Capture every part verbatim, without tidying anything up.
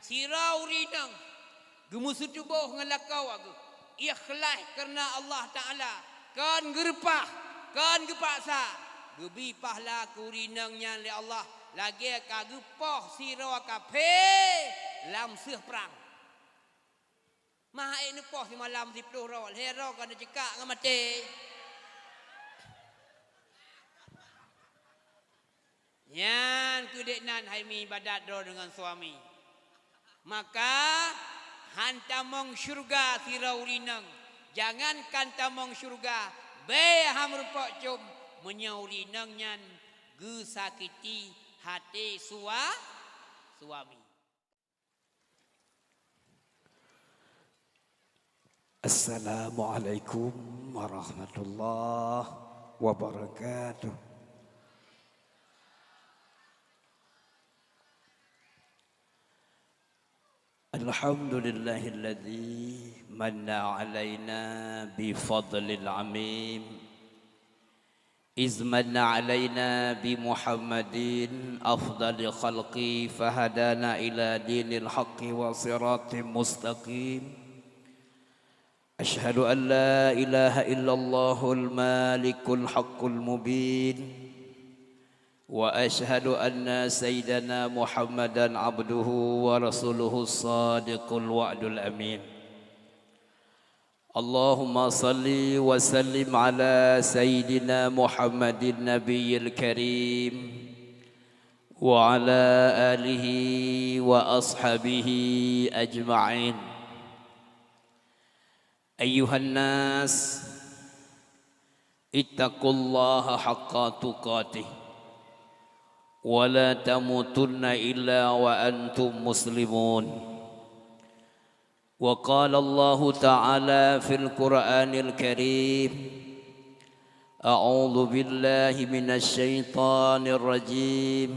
Sidroe ureueng inong geumeuseutuboh ngon lakoe geuh, ikhlaih kareuna Allah Taala, kon geureupah, kon geupaksa, geubi pahla keu ureueng inong nyan lé Allah lagée ka geupoh sidroe kafé lam seueh prang. Mah ék neupoh simalam siplôh droe, lhée droe ka neucekak ngon maté. Nyan keuh dék nan hai mi ibadat droe deungon suami. Maka han tamong syeuruga sidroe ureueng inong. Jangankan tamong syeuruga, bék han meurumpok com meunyoe ureueng inong nyan geusakiti até sua-, suami. Assalamualaikum warahmatullahi wabarakatuh. Alhamdulillahilladzi manna alaina bi fadlil amim. إذ من علينا بمحمد أفضل خلقه فهدانا إلى دين الحق وصراط مستقيم. أشهد أن لا إله إلا الله الملك الحق المبين، وأشهد أن سيدنا محمدا عبده ورسوله الصادق الوعد الأمين. اللهم صل وسلم على سيدنا محمد النبي الكريم وعلى آله وأصحابه أجمعين. أيها الناس، اتقوا الله حق تقاته ولا تموتن إلا وأنتم مسلمون. وقال الله تعالى في القرآن الكريم، أعوذ بالله من الشيطان الرجيم.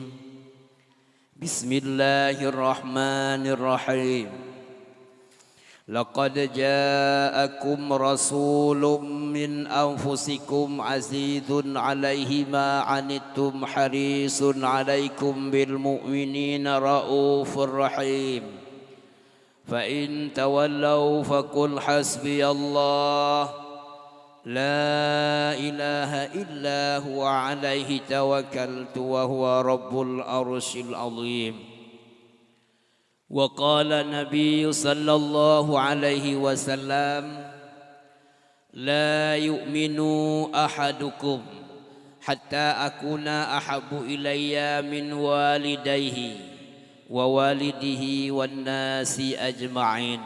بسم الله الرحمن الرحيم. لقد جاءكم رسول من أنفسكم عزيز عليه ما عنتم حريص عليكم بالمؤمنين رءوف رحيم. فإن تولوا فقل حسبي الله لا إله إلا هو عليه توكلت وهو رب العرش العظيم. وقال النبي صلى الله عليه وسلم، لا يؤمن أحدكم حتى أكون أحب إليه من والديه ووالده والناس أجمعين.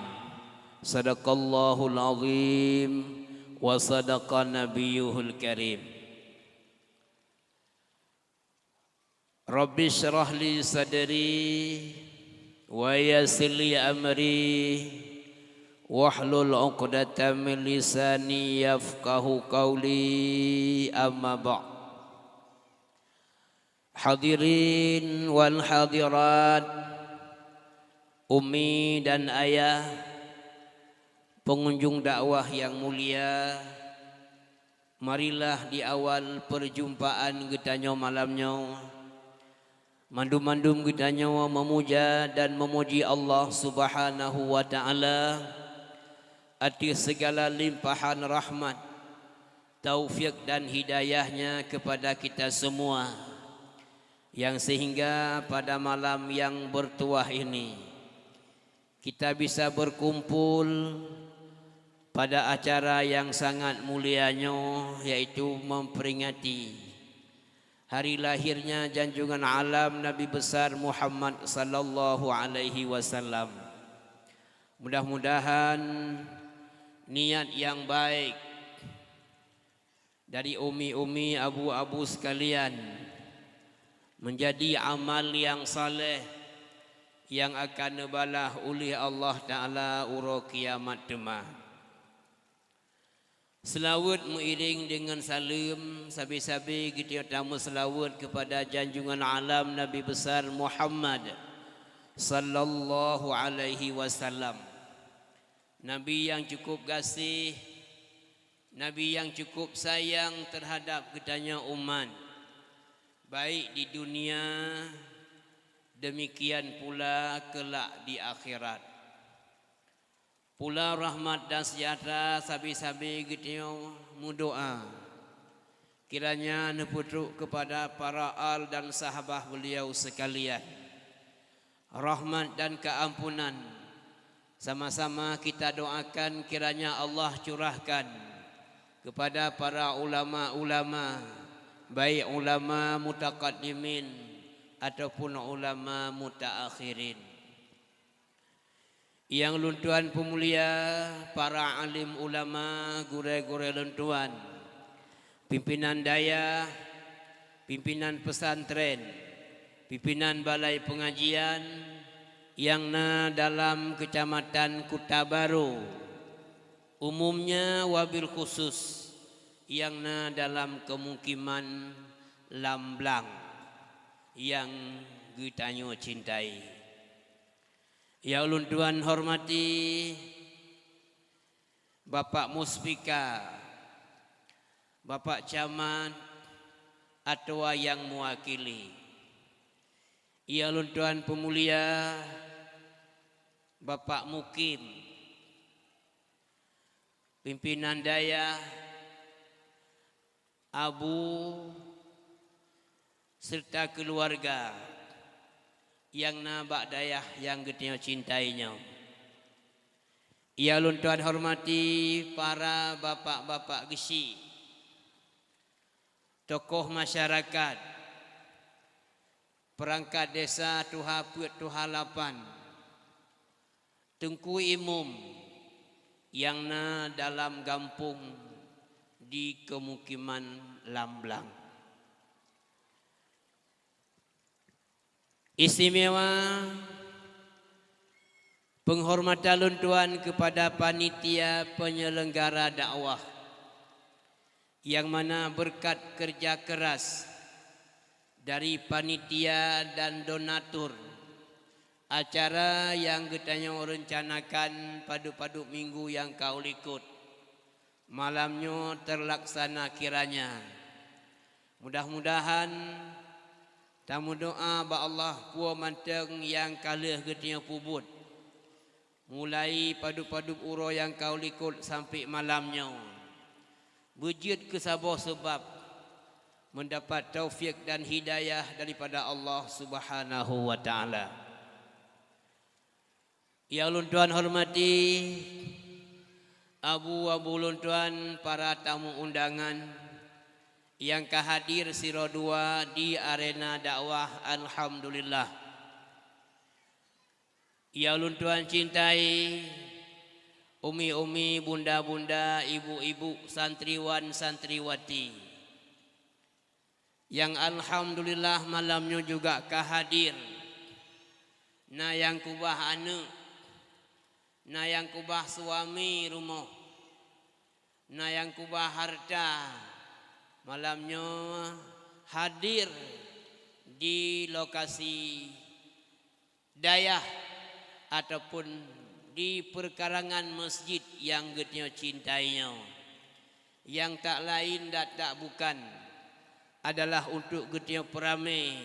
صدق الله العظيم وصدق نبيه الكريم. رب اشرح لي صدري ويسر لي أمري واحلل عقدة من لساني يفقه قولي. أما بعد. Hadirin wal hadirat, umi dan ayah, pengunjung dakwah yang mulia, marilah di awal perjumpaan geutanyoe malam nyoe, mandum-mandum geutanyoe memuja dan memuji Allah Subhanahu wa Ta'ala ateueh segala limpahan rahmat, taufik dan hidayah-Nya kepada kita semua, yang sehingga pada malam yang bertuah ini, kita bisa berkumpul pada acara yang sangat mulia nyoe, yaitu memperingati hari lahirnya junjungan alam Nabi besar Muhammad sallallahu alaihi wasallam. Mudah-mudahan niat yang baik dari umi-umi, abu-abu sekalian, menjadi amal yang saleh yang akan neubalah ulih Allah Ta'ala uroe kiamat teuma. Seulaweuet meuiréng deungon saleuem, sabe-sabe geutanyoe tameuseulaweuet keupada junjungan alam Nabi besar Muhammad sallallahu alaihi wasallam. Nabi nyang cukup gaséh, Nabi nyang cukup sayang teuhadab geutanyoe umat, baik di dunia Demikian pula kelak di akhirat. Pula rahmat dan sejahtera sabe-sabe geutanyoe meudoa, kiranya neupeutrok kepada para al dan sahabah beliau sekalian. Rahmat dan keampunan sama-sama kita doakan kiranya Allah curahkan kepada para ulama-ulama, baik ulama mutaqaddimin ataupun ulama mutaakhirin. Nyang lôn tuan peumulia, para alim ulama, gurée-gurée lôn tuan, pimpinan dayah, pimpinan pesantren, pimpinan balai pengajian nyang na dalam Kecamatan Kuta Baro, umumnya wabil khusus nyang na dalam keumukiman lam blang nyang geutanyoe cintai. Nyang lôn tuan hormati, Bapak Muspika, Bapak Camat, atawa nyang meuwakili. Nyang lôn tuan peumulia, Bapak Mukim, pimpinan dayah, Abu, serta keuluwarga nyang na bak dayah nyang geutanyoe cintai nyoe. Nyang lôn tuan hormati para bapak-bapak geuchik, tokoh masyarakat, peurangkat desa tuha peuet tuha lapan, Teungku Imum nyang na dalam gampông di keumukiman lam blang. Istimewa peunghormatan lôn tuan keupada panitia peunyelenggara dakwah, nyang mana beureukat keureuja keuras dari panitia dan donatur acara nyang geutanyoe reuncanakan padub-padub minggu nyang ka u likot, malam nyoe teulaksana kiranya. Mudah-mudahan tameudoá bak Allah peue mantong nyang ka lheueh geutanyoe peubuet, mulai padub-padub uroe nyang ka u likot sampoe malam nyoe, beujeuet keu saboh seubab meudapat taufik dan hidayah daripada Allah Subhanahu wa Ta'ala. Nyang lôn tuan hormati, abu-abu lôn tuan, para tamu undangan nyang ka hadir sidroe dua di arena dakwah, alhamdulillah. Nyang lôn tuan cintai, umi-umi, bunda-bunda, ibu-ibu, santriwan, santriwati. Nyang alhamdulillah malam nyoe juga ka hadir. Na nyang keubah aneuëk, na nyang keubah suami rumoh, na nyang keubah hareuta. Malam nyoe hadir di lokasi dayah ataupun di peukarangan masjid nyang geutanyoe cintai nyoe. Nyang tak laén dan tak bukan adalah untuk geutanyoe peuramé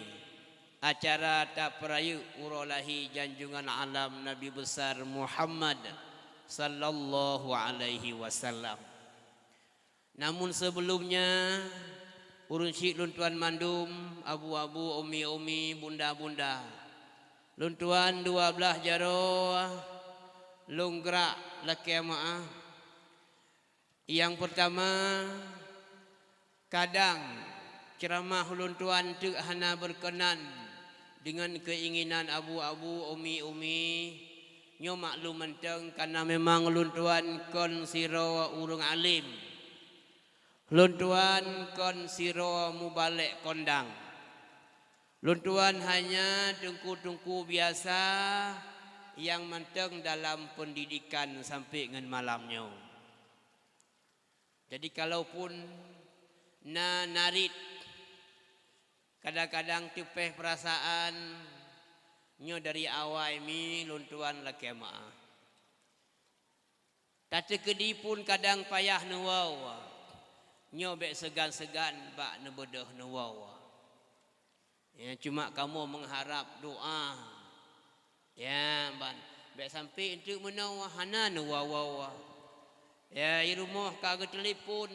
acara tapeurayeuk uroe lahé janjungan alam Nabi Besar Muhammad sallallahu alaihi wasallam. Namun seubeulom nyan, ureuëng syiek lôn tuan mandum, abu-abu, umi-umi, bunda-bunda, lôn tuan dua blaih jaroe lôn grak lakée meuáh. Nyang peurtama, kadang ceuramah lôn tuan teuk hana beurkeunan deungon keuinginan abu-abu, umi-umi. Nyoe maklum mantong, kareuna memang lôn tuan kon sidroe ureuëng além. Lôn tuan kon sidroe mubalek kondang. Lôn tuan hanya teungku-teungku biasa nyang mantong dalam peundidikan sampoe ngon malam nyoe. Jadi, kalaupun na narit, kadang-kadang teupeh peurasaan, nyoe dari awai mi lôn tuan lakée meuáh. Tateukeudi pun kadang payah neuwoe, nyoe bék seugan-seugan bak neubeudôh neuwoe. Ya, cuma kamoe mengharap doa. Ya, ban. Bèk sampai enteuk meunoe hana neuwoe-woe. Ya, i rumoh ka geutelepon.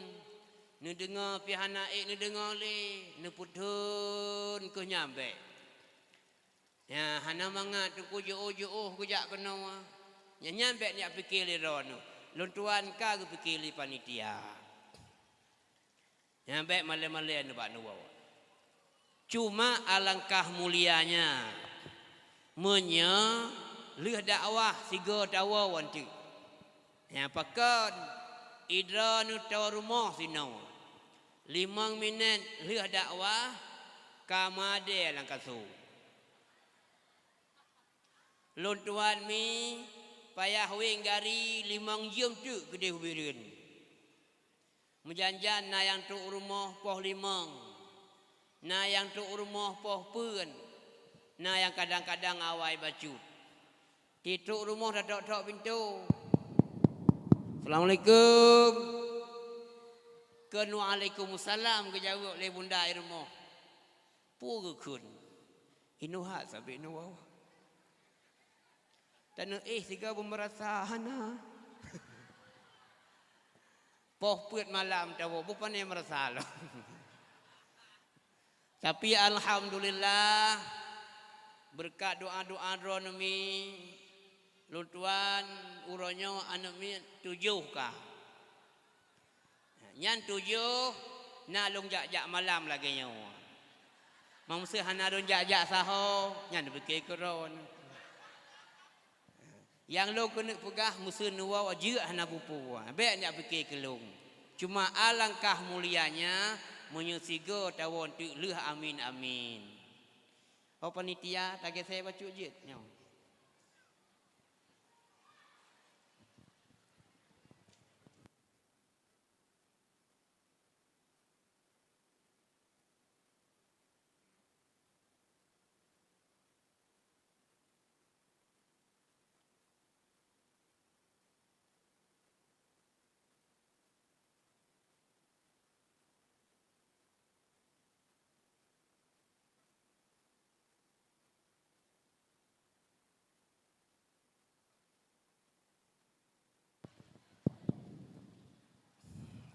Neudeungoe pih hana ék neudeungoe lé, neupeutheun keuh nyan bèk. Ya, hana mangat teungku jiôh-jiôh geujak keunoe. Nyan, nyan bèk neujak pike lé droeneuh. Lôn tuan ka geupike lé panitia. Nyan bèk malèe-malèe nibak neuwoe. Cuma alangkah mulianya meunyoe lheueh dakwah sigoe tawoe wan teuk. Nyan pakon, i droeneuh tawoe rumoh sinoe. Limong minèt lheueh dakwah ka meudeh lam kasô. Lôn tuan mi payah wéng gari limong jeuem teuk keudeh u Bireuen. Meujan-jan na nyang trok rumoh poh limong, na nyang trok rumoh poh peuet, na nyang kadang-kadang awai bacut. Titrok rumoh tatok-tok pintoe. "Assalamualaikum." Kheun, "Waalaikumsalam," geujaweueb lé bunda i rumoh. Peue geukheun? Inoe hat sabé neuwoe. Taneuéh sigoe beumeurasa hana. Poh peuet malam tawoe, beuh pané meurasa lom. Tapi alhamdulillah, beureukat doa-doa droeneuh mi, lôn tuan uroe nyoe aneuk miet tujoh ka. Nyan tujoh na lôn jak-jak malam lagèe nyoe. Meunyoe hana lôn jak-jak saho, nyan pike keudroe. Nyang lôn keuneuk peugah, meuseu neuwoe jeuet hana peue-peue. Bèk neujak pike keu lôn. Cuma alangkah mulianya meunyoe sigoe tawoe teuk lheueh amin, amin. Oh panitia, tagèsée bacut jeuet nyoe.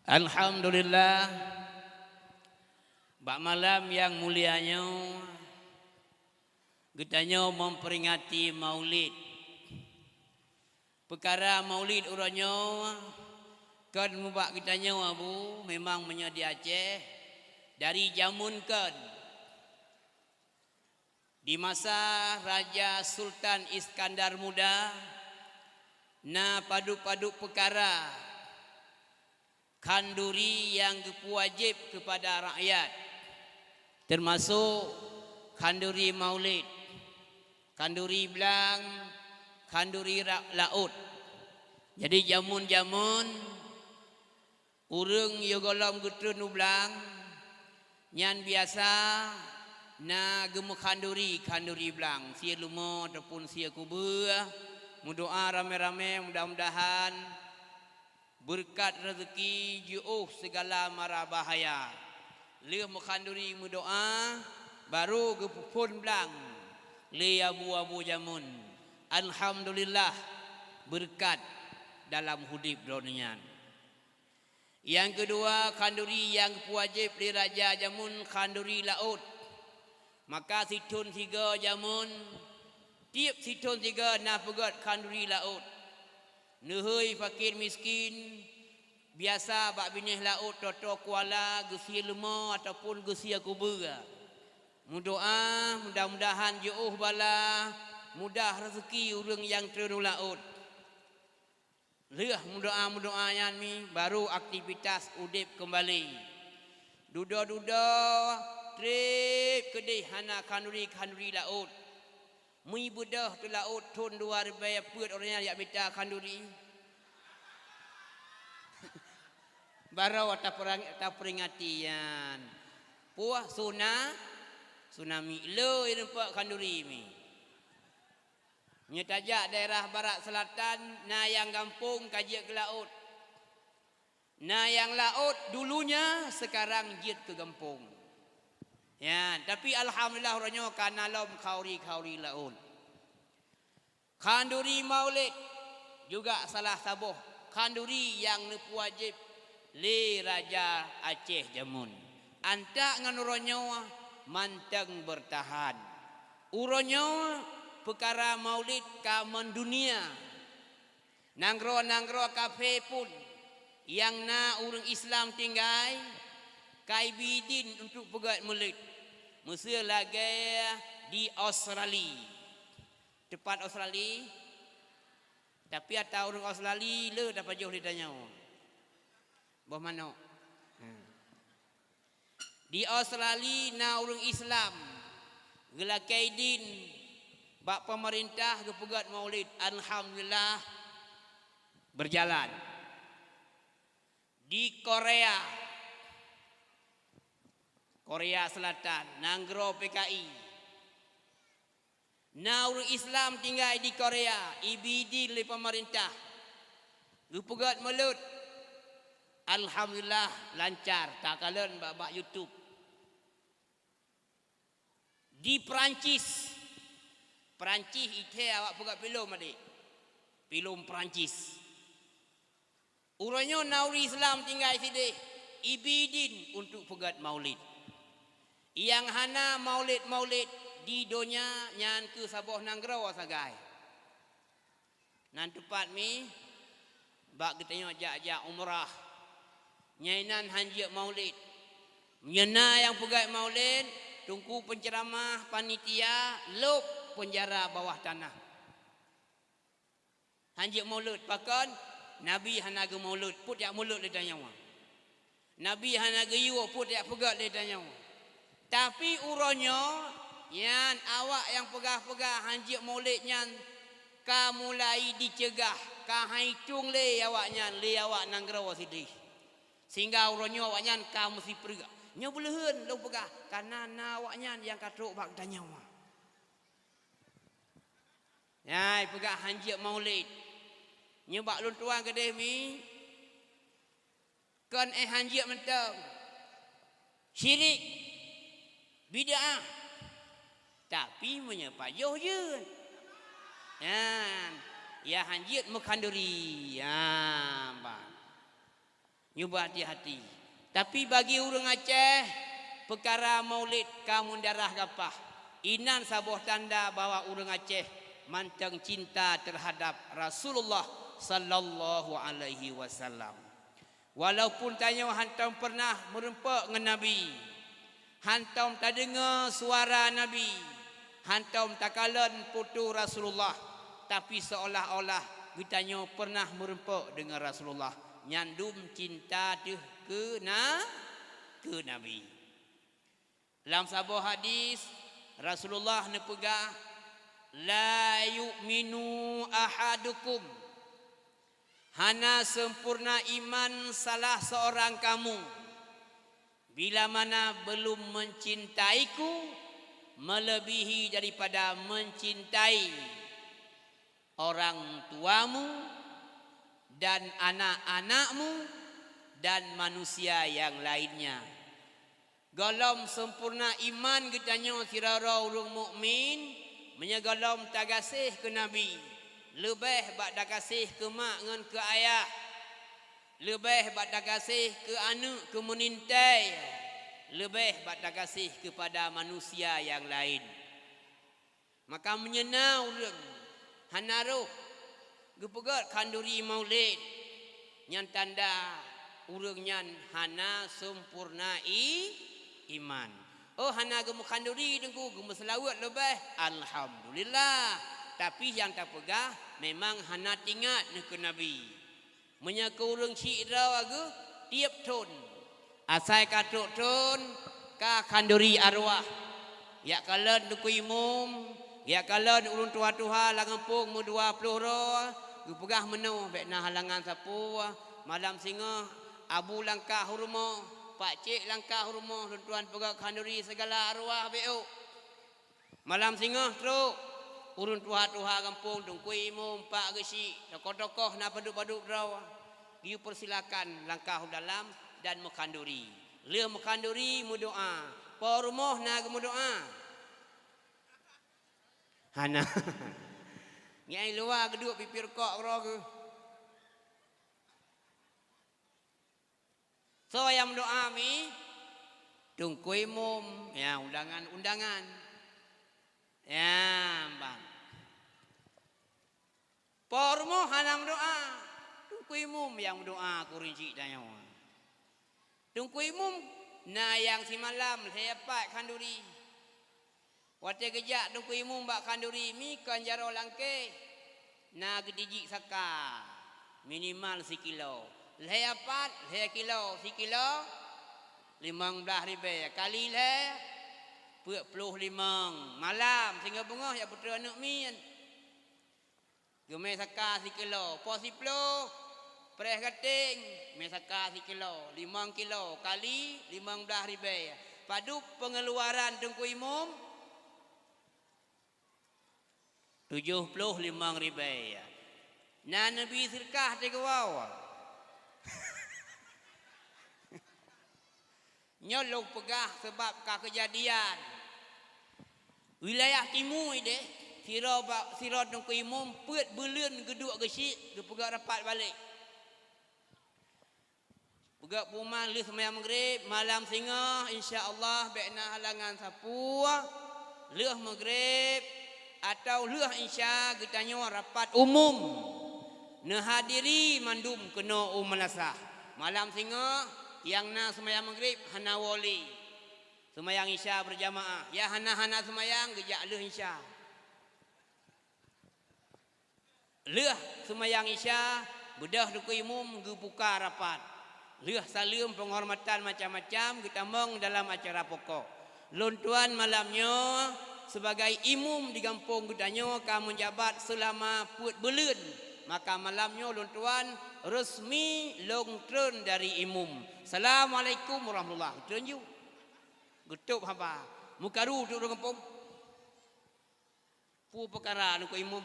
Alhamdulillah, bak malam nyang mulia nyoe, geutanyoe memperingati Maulid. Peukara Maulid uroe nyoe kon mubak geutanyoe, Abu, memang meunyoe di Aceh, dari jameun kon. Di masa Raja Sultan Iskandar Muda, na padub-padub peukara khanduri nyang geupeuwajéb keupada rakyat, teumasok khanduri Maulid, khanduri blang, khanduri ra-, laôt. Jadi, jameun-jameun ureuëng yôh gohlom geutreun u blang, nyan biasa na geumeuh khanduri, khanduri blang, sie leumo ataupun sie kubeue, meudoa ramé-ramé, mudah-mudahan beureukat reuzeuki jiôh sigala mara bahaya. Lheueh meukhanduri meudoa, barô geupeuphon blang lé abu-abu jameun. Alhamdulillah, beureukat dalam udeb droeneuh nyan. Nyang keudua, khanduri nyang geupeuwajéb lé raja jameun khanduri laôt. Maka sithon sigoe jameun, tieb sithon sigoe na peugét khanduri laôt. Neuhôi fakir miskin, biasa bak binéh laôt toe-toe kuala geusie leumo ataupun geusie kubeue. Meudoa, mudah-mudahan jiôh bala, mudah reuzeuki ureuëng nyang treun u laôt. Lheueh meudoa-meudoa nyan mi, barô aktivitas udeb keumbali. Dudoe-dudoe treb keudeh hana khanduri-khanduri laôt. Meubeudôh teulaôt thon dua ribèe peuet ureuëng nyan jak mita khanduri. Barô tapeurang-, tapeuringati nyan. Puih suna-, tsunami. Lé ireumpeuk khanduri mi. Nyoe tajak daerah barat selatan, na nyang gampông ka jeuet keu laôt. Na nyang laôt dulunya, sekarang jeuet keu gampông. Ya, tapi alhamdulillah uroe nyoe ka na lom khanduri-khanduri laôt. Khanduri Maulid juga salah saboh khanduri nyang neupeuwajéb lé Raja Aceh jameun. Antak ngon uroe nyoe mantong beurtahan. Uroe nyoe peukara Maulid ka meudunia. Nanggroe-nanggroe kafé pun nyang na ureuëng Islam tinggai, ka ibi idin untuk peugét Maulid. Miseu lagée di Australia. Teupat Australia, tapi ata ureuëng Australia le tapajoh lé tanyoe. Boh manok. Hmm. Di Australia na ureuëng Islam geulakée idin bak peumeurintah geupeugét Maulid. Alhamdulillah, berjalan. Di Korea, Korea Selatan, nanggroe P K I, na ureuëng Islam tinggai di Korea, ibi idin lé peumeurintah geupeugét Maulid. Alhamdulillah, lancar, takalon bak, bak YouTube. Di Perancis, Perancis ithée awak peugét filem, adik. Filem Perancis. Uroe nyoe na ureuëng Islam tinggai sideh, ibi idin untuk peugét Maulid. Nyang hana Maulid-Maulid di donya nyan keuh saboh nanggroe sagai. Nan teupat mi, bak geutanyoe jak-jak umrah, nyan inan hanjeuet Maulid. Meunyoe na nyang peugét Maulid, teungku penceramah, panitia, lôb penjara bawah tanah. Hanjeuet Maulid, pakon? Nabi hana geumaulid, peue tajak maulid lé tanyoe? Nabi hana geuyue, peue tajak peugét lé tanyoe? Tapi uroe nyoe, nyan awak nyang peugah-peugah hanjeuet Maulid nyan ka mulai jiceugah, ka han itong lé awaknyan lé awak nanggroe sideh. Sehingga uroe nyoe awaknyan ka meusipreuk. Nyoe beuleuheun lôn peugah, kareuna na awaknyan nyang ka trok bak geutanyoe. Nyan peugah hanjeuet Maulid. Nyoe bak lôn tuan keudeh mi, kon éh hanjeuet mantong. Syirik, bid'ah. Tapi meunyoe pajoh jeuet, nyan, ya hanjeuet meukhanduri. Nyan, bah. Nyoe beuhati-hati. Tapi bagi ureuëng Aceh, peukara Maulid ka meudarah gapah. Inan saboh tanda bahwa ureuëng Aceh mantong cinta terhadap Rasulullah sallallahu alaihi wasallam. Walaupun tanyoe hantom pernah meureumpok ngon Nabi, hantom tadeungoe suara Nabi, hantom takalon foto Rasulullah, tapi seolah-olah geutanyoe pernah meureumpok deungon Rasulullah, nyan dum cinta teuh keu na-, keu Nabi. Lam saboh hadis, Rasulullah neupeugah, "La yu'minu ahadukum," hana sempurna iman salah seorang kamu, bila mana belum mencintaiku melebihi daripada mencintai orang tuamu dan anak-anakmu dan manusia yang lainnya. Gohlom sempurna iman geutanyoe sidroe-droe ureuëng mukmin, meunyoe gohlom tagaséh keu Nabi, leubeh bak tagaséh keu mak ngon keu ayah, leubeh bak tagaséh keu aneuëk keu meunintée, leubeh bak tagaséh keupada manusia nyang laén. Maka meunyoe na ureuëng hana roh geupeugét khanduri Maulid, nyan tanda ureuëng nyan hana sempurna i-, iman. Oh, hana geumeuh khanduri teungku, geumeuseulaweuet leubeh, alhamdulillah. Tapi nyang tapeugah memang hana tingat neuh keu Nabi. Meunyoe keu ureuëng syik droe geuh tieb thon, asai ka trok thon ka khanduri arwah. Jak kalon teungku imum, jak kalon ureuëng tuha-tuha lam gampông meudua ploh droe, geupeugah meunoe bék na halangan sapeue. Malam singoh abu langkah u rumoh, pakcik langkah u rumoh, lôn tuan peugah khanduri sigala arwah bék ôk. Malam singoh trok ureuëng tuha-tuha gampông, teungku imum, pak geusyik, tokoh-tokoh na padub-padub droe, geuyue peusilakan langkah u dalam dan meukhanduri. Lheueh meukhanduri meudoá, Po rumoh na geumeudoa? Hana. Ngieng luwa geuduek pipi rukok keudroe geuh. Soe nyang meudoa mi? Teungku Imum, ya, undangan-undangan. Ya, bang. Po rumoh hana meudoa. Teungku Imum nyang meudoa keureuen cit tanyoe. Teungku Imum na nyang simalam lhèe pat khanduri. Watèe geujak Teungku Imum bak khanduri mi kon jaroe langkée, na geutijik saka minimal sikilo. Lhèe pat, lhèe kilo, sikilo, limong blaih ribèe. Kali lhèe, peuet ploh limong. Malam, singoh beungoh jak peutrön aneuk miet. Geumè saka sikilo, po siploh, preh gaténg, mè saka sikilo, limong kilo kali limong blaih ribèe. Padub peungeuluaran Teungku Imum? Tujoh ploh limong ribèe. Na neubi seudeukah teuh geuwoe. Nyoe lôn peugah sabab ka keujadian. Wilayah timu ideh, sidroe ba-, sidroe Teungku Imum peuet buleuen geuduek geuchik geupeugöt rapat balek. Peugöt pengumuman lheueh seumayang Maghrib, malam singoh, insya Allah bèk na halangan sapeue. Lheueh Maghrib atawa lheueh Isya geutanyoe rapat umum. Neuhadiri mandum keunoe u meulasah. Malam singoh, nyang na seumayang Maghrib hana woe lé. Seumayang Isya beurjamaah. Nyang hana-hana seumayang geujak lheueh Isya. Lheueh seumayang Isya, beudôh Teungku Imum geubuka rapat. Lheueh saleuem peunghormatan macam-macam geutamong dalam acara pokok. Lôn tuan malam nyoe sibagai imum di gampông geutanyoe ka meujabat seulama peuet buleuen. Maka malam nyoe lôn tuan resmi lôn treun dari imum. Assalamualaikum warahmatullah. Treun ju. Geutôb haba. Meukaru tu ureueng gampông. Peue peukara Teungku Imum?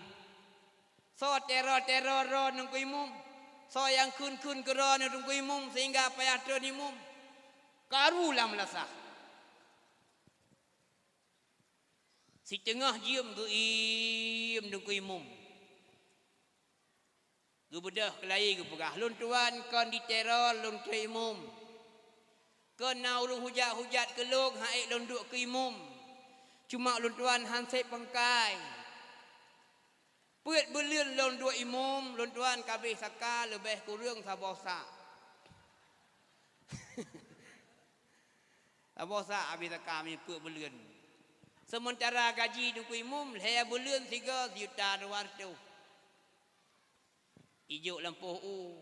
Soe teror-teror droe Teungku Imum? Soe nyang kheun-kheun keu droe Teungku Imum sehingga payah treun imum? Karu lam meulasah. Siteungoh jeuem geuiem Teungku Imum. Geubeudôh keulayi geupeugah, "Lôn tuan kon diteror lôn treun imum. Kon na ureueng hujat-hujat keu lôn han ék lôn duek keu imum. Cuma lôn tuan han sép pangkai. Peuet buleuen lôn duek imum, lôn tuan ka abéh saka leubeh kureueng saboh sak." Saboh sak abéh saka mi peuet buleuen. Seumeuntara gaji Teungku Imum lhèe buleuen sigoe sijuta dua reutôh. Ijok lampôh u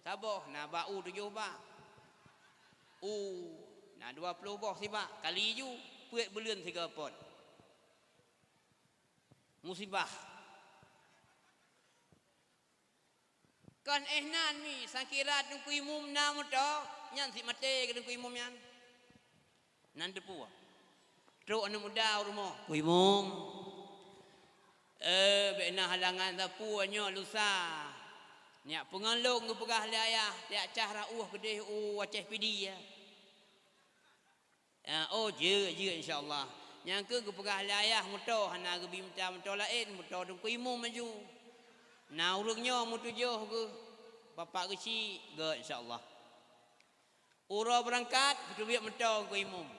saboh na bak u tujoh bak. U na dua ploh boh sibak, kali ju peuet buleuen sigoe pot. Musibah. Kon éh nan mi, sangkira Teungku Imum na moto, nyan sit maté keu Teungku Imum nyan. Nan teupeue. Trok aneuk muda u rumoh, "Ku Imum, eh, bèk na halangan sapeue nyoe lusa. Nyak peungon lôn geupeugah lé ayah, tajak cah rauh keudeh u Aceh Pidie." "Ya, oh, jeuet, jeuet, insya Allah." Nyang keuh geupeugah lé ayah moto, hana geubi mita moto laén, moto Teungku Imum laju. Na ureueng nyoe meutujoh geuh, bapak geuchik, gèt, insya Allah. Uroe beurangkat, geuteubiet moto Teungku Imum.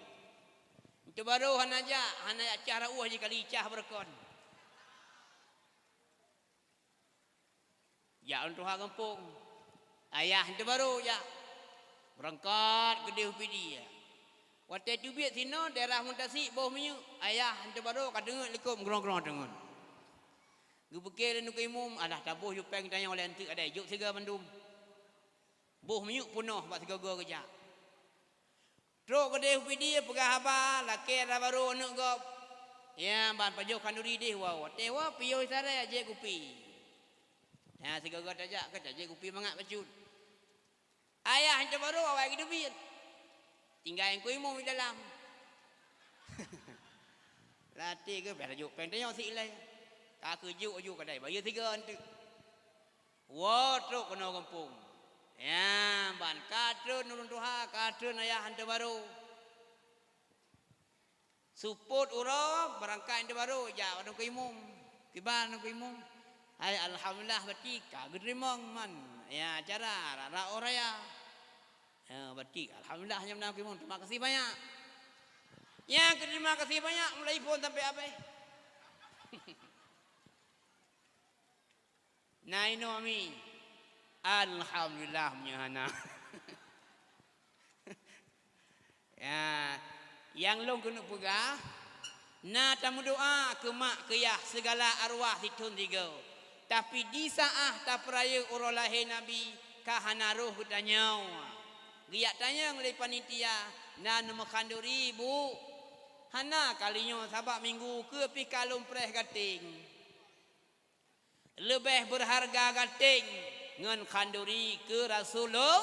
Teungku Imum hana jak, hana jak cah rauh jih kali cah beureukoh. Jak lôn tuha gampông. Ayah Teungku Imum jak. Beurangkat keudeh u Pidie. Watèe teubiet sinoe daerah Muntasik boh minyeuk. Ayah Teungku Imum ka teungeut likot meugrong-grong teungeut. Geupike lé Teungku Imum, "Alah, taboh ju péng tanyoe lé eunteuk adai, jok sigoe mandum." Boh minyeuk peunoh bak sigoe-goe geujak. Trok keudeh u Pidie peugah haba, lakèe dara barô aneuk gob. Ya, ban pajoh khanduri deh woe. Watèe woe piôh isaré jép kupi. Ya, sigoe-goe tajak keu tajép kupi mangat bacut. Ayah Teungku Imum awai geuteubiet. Tinggai Teungku Imum di dalam. Latèe geuh bèk tajok péng tanyoe sit ilèe. Ka keuh jok ju kadai bayeue sigoe eunteuk. Woe trok keunoe gampông. Ya, ban ka treun ureueng tuha, ka treun ayah Teungku Imum. Seupôt uroe, beurangkat intu barô, jak u ateueh imum. Kiban u ateueh imum. Hai, alhamdulillah, bacut ka geuteurimong man. Ya, acara rara raya. Ya, bacut, alhamdulillah, nyan meunan u ateueh imum. Terima kasih banyak. Ya, terima kasih banyak, mulai phôn sampai habéh. Na inoe mi. Alhamdulillah, meunyoe hana. Ya, nyang lôn keuneuk peugah, na tameudoa keu mak keu yah sigala arwah sithôn sigoe. Tapi di saát tapeurayeuk uroe lahé Nabi, ka hana roh geutanyoe. Geujak tanyong lé panitia, na neumeukhaduri, Bu? Hana kali nyoe, sabab minggu keue pih ka lôn preh gateng. Leubeh beurharga gateng ngon khanduri keu Rasulullah,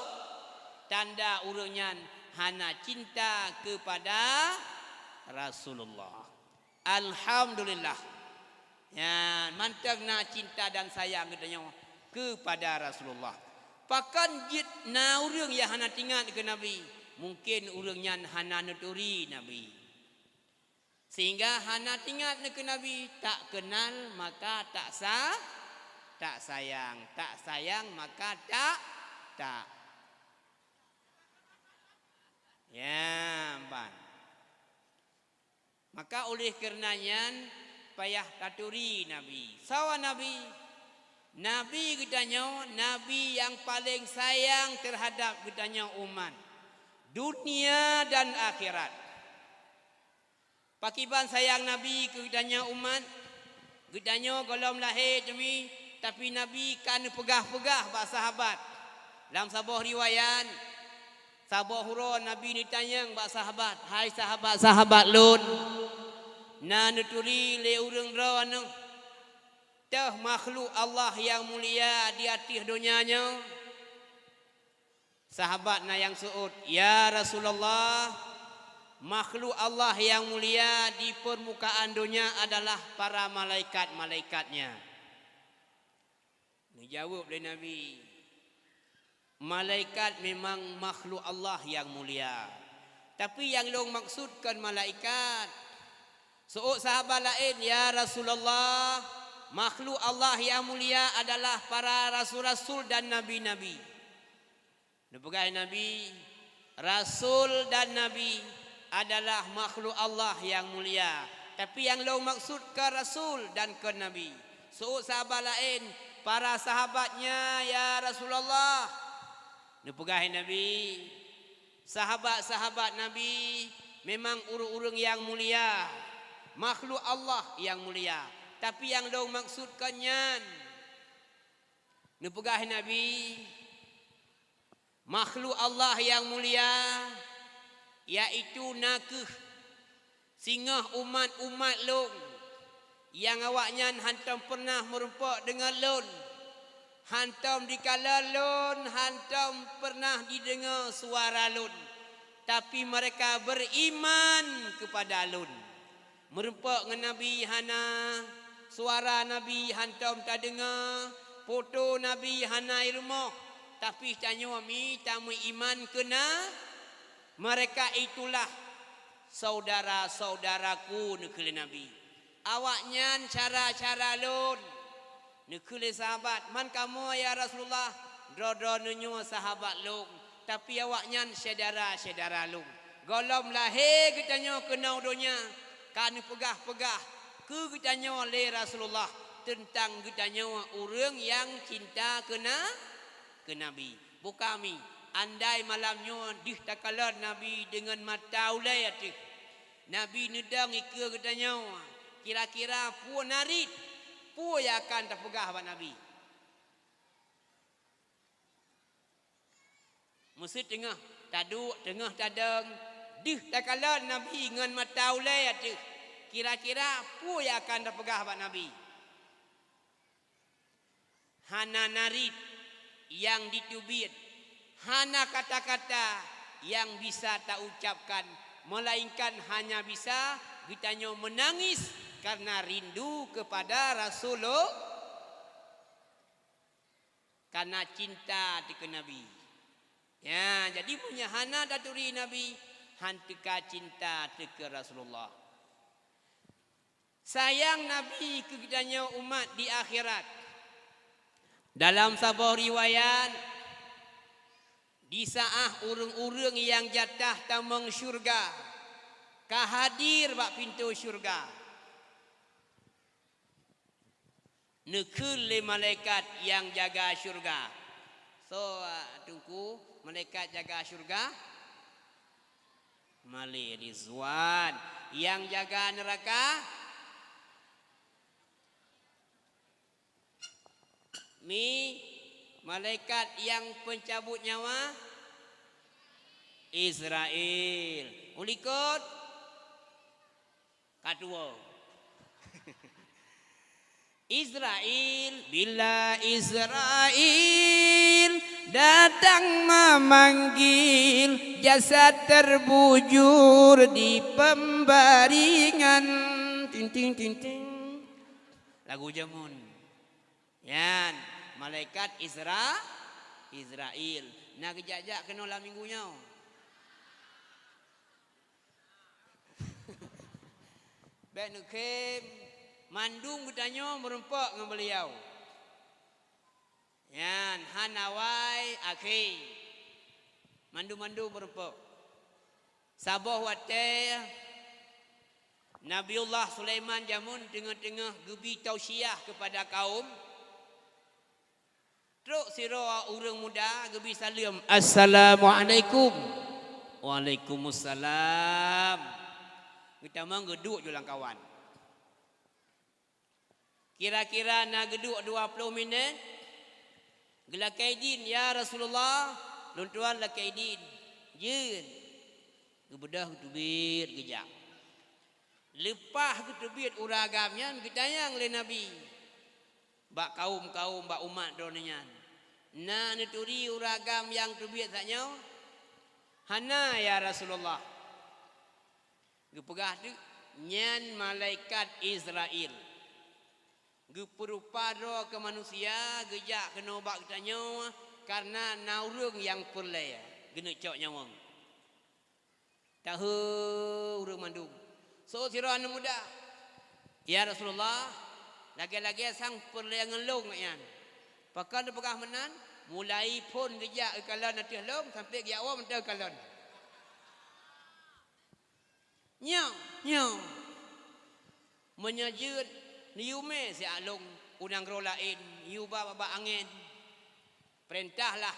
tanda ureuëng nyan hana cinta keupada Rasulullah. Alhamdulillah. Nyan mantong na cinta dan sayang geutanyoe keupada Rasulullah. Pakon jeuet na ureuëng nyang hana teuingat keu Nabi? Mungken ureuëng nyan hana neuturi Nabi. Sehingga hana teuingat neukeu Nabi, tak kenal maka tak sa-, tak sayang, tak sayang maka tak, tak. Ya, ban. Maka oleh karena nyan payah taturi Nabi. Sawa Nabi, Nabi geutanyoe, Nabi nyang paleng sayang terhadap geutanyoe umat, dunia dan akhirat. Pakriban sayang Nabi keu geutanyoe umat? Geutanyoe gohlom lahé teumi, tapi Nabi ka neupeugah-peugah bak sahabat. Lam saboh riwayat, saboh uroe Nabi neutanyong bak sahabat, "Hai sahabat-sahabat lôn, na neuturi lé ureuëng droeneueh toh makhluk Allah nyang mulia di ateueh donya nyoe?" Sahabat na nyang seuôt, "Ya Rasulullah, makhluk Allah nyang mulia di peurmukaan donya adalah para malaikat-malaikat-Nya." Neujaweueb lé Nabi, "Malaikat memang makhluk Allah nyang mulia, tapi nyang lôn maksud kon malaikat." Seuôt sahabat laén, "Ya Rasulullah, makhluk Allah nyang mulia adalah para rasul-rasul dan nabi-nabi." Neupeugah Nabi, "Rasul dan nabi adalah makhluk Allah nyang mulia, tapi nyang lôn maksud kon rasul dan kon nabi." Seuôt sahabat laén, "Para sahabat-Nya, ya Rasulullah." Neupeugah Nabi, "Sahabat-sahabat Nabi memang ureuëng-ureuëng nyang mulia, makhluk Allah nyang mulia, tapi nyang lôn maksud kon nyan." Neupeugah Nabi, "Makhluk Allah nyang mulia, yaitu na kheueh singoh umat-umat lôn nyang awaknyan hántom peureunah meurumpok deungon lôn, hántom jikalon lôn, hántom peureunah jideungoe suara lôn, tapi meureka beuriman keupada lôn." Meurumpok ngon Nabi hana, suara Nabi hántom tadeungoe, foto Nabi hana i rumoh, tapi tanyoe mi tameuiman keu Na-, "Mereka itulah saudara-saudaraku," neukheun lé Nabi. "Awaknyan syedara-syedara lôn." Neukheun lé sahabat, "Man kamoe, ya Rasulullah?" "Droe-droeneuh nyoe sahabat lôn, tapi awaknyan syedara-syedara lôn." Gohlom lahé geutanyoe keunoe donya ka neupeugah-peugah keu geutanyoe lé Rasulullah teuntang geutanyoe ureuëng nyang cinta keu Na-, keu Nabi. Bukami, andai malam nyoe deuh takalon Nabi deungon mata ulée ateueh, Nabi neudong ikeue geutanyoe, kira-kira peue narit, peue nyang akan tapeugah bak Nabi? Meuseuteungoh taduek, teungoh tadong, deuh takalon Nabi ngon mata ulée ateueh, kira-kira peue nyang akan tapeugah bak Nabi? Hana narit nyang jiteubiet, hana kata-kata nyang bisa taucapkan, melainkan hanya bisa geutanyoe meunangis karena rindu keupada Rasulullah, karena cinta teuh keu Nabi. Ya, jadi meunyoe hana taturi Nabi, han teuka cinta teuh keu Rasulullah. Sayang Nabi keu geutanyoe umat di akhirat. Dalam saboh riwayat, di saát ureuëng-ureuëng nyang jatah tamong syeuruga ka hadir bak pintoe syeuruga, neukheun lé malaikat nyang jaga syeuruga. Soe, Teungku, malaikat jaga syeuruga? Malik Ridwan. Nyang jaga neuraka? Mi, malaikat nyang peuncabut nyawa? Israel. Ulikot? Ka tuwoe. Israel, bila Israel datang memanggil, jasad terbujur di pembaringan. Ting, ting, ting, ting. Lagu jameun. Nyan, malaikat Isra-, Israel. Na geujak-jak keunoe lam minggu nyoe. Bék neukhém, mandum geutanyoe meurumpok ngon beuliau. Nyan, hana wai akhé. Mandum-mandum meurumpok. Saboh watée Nabiullah Sulaiman jameun teungoh-teungoh geubi tausiah keupada kaum, trok sidroe ureuëng muda geubi saleuem, "Assalamualaikum." "Waalaikumsalam." Geutamong geuduek ju lam kawan. Kira-kira na geuduek dua ploh minét, geulakée idin, "Ya Rasulullah, lôn tuan lakée idin." "Jeuet." Geubeudôh geuteubiet geujak. Leupah geuteubiet ureuëng agam nyan, geutanyong lé Nabi bak kaum-kaum, bak umat droeneuh nyan, "Na neuturi ureuëng agam nyang teubiet sak nyoe?" "Hana, ya Rasulullah." Geupeugah teuk, "Nyan malaikat Israel. Geupeurupa droe keu manusia, geujak keunoe bak geutanyoe, kareuna na ureuëng nyang peureulée geuneuk cok nyawöng." Tahe ureuëng mandum. Soe sidroe aneuëk muda, "Ya Rasulullah, lagée-lagée sang peureulée ngon lôn nyan." "Pakon neupeugah meunan?" "Mulai phon geujak geukalon ateueh lôn sampoe geujak woe mantong kalon." "Nyoe, nyoe. Meunyoe jeuet, neuyue mé siat lôn u nanggroe laén, yue ba bak angén." Peurintahlah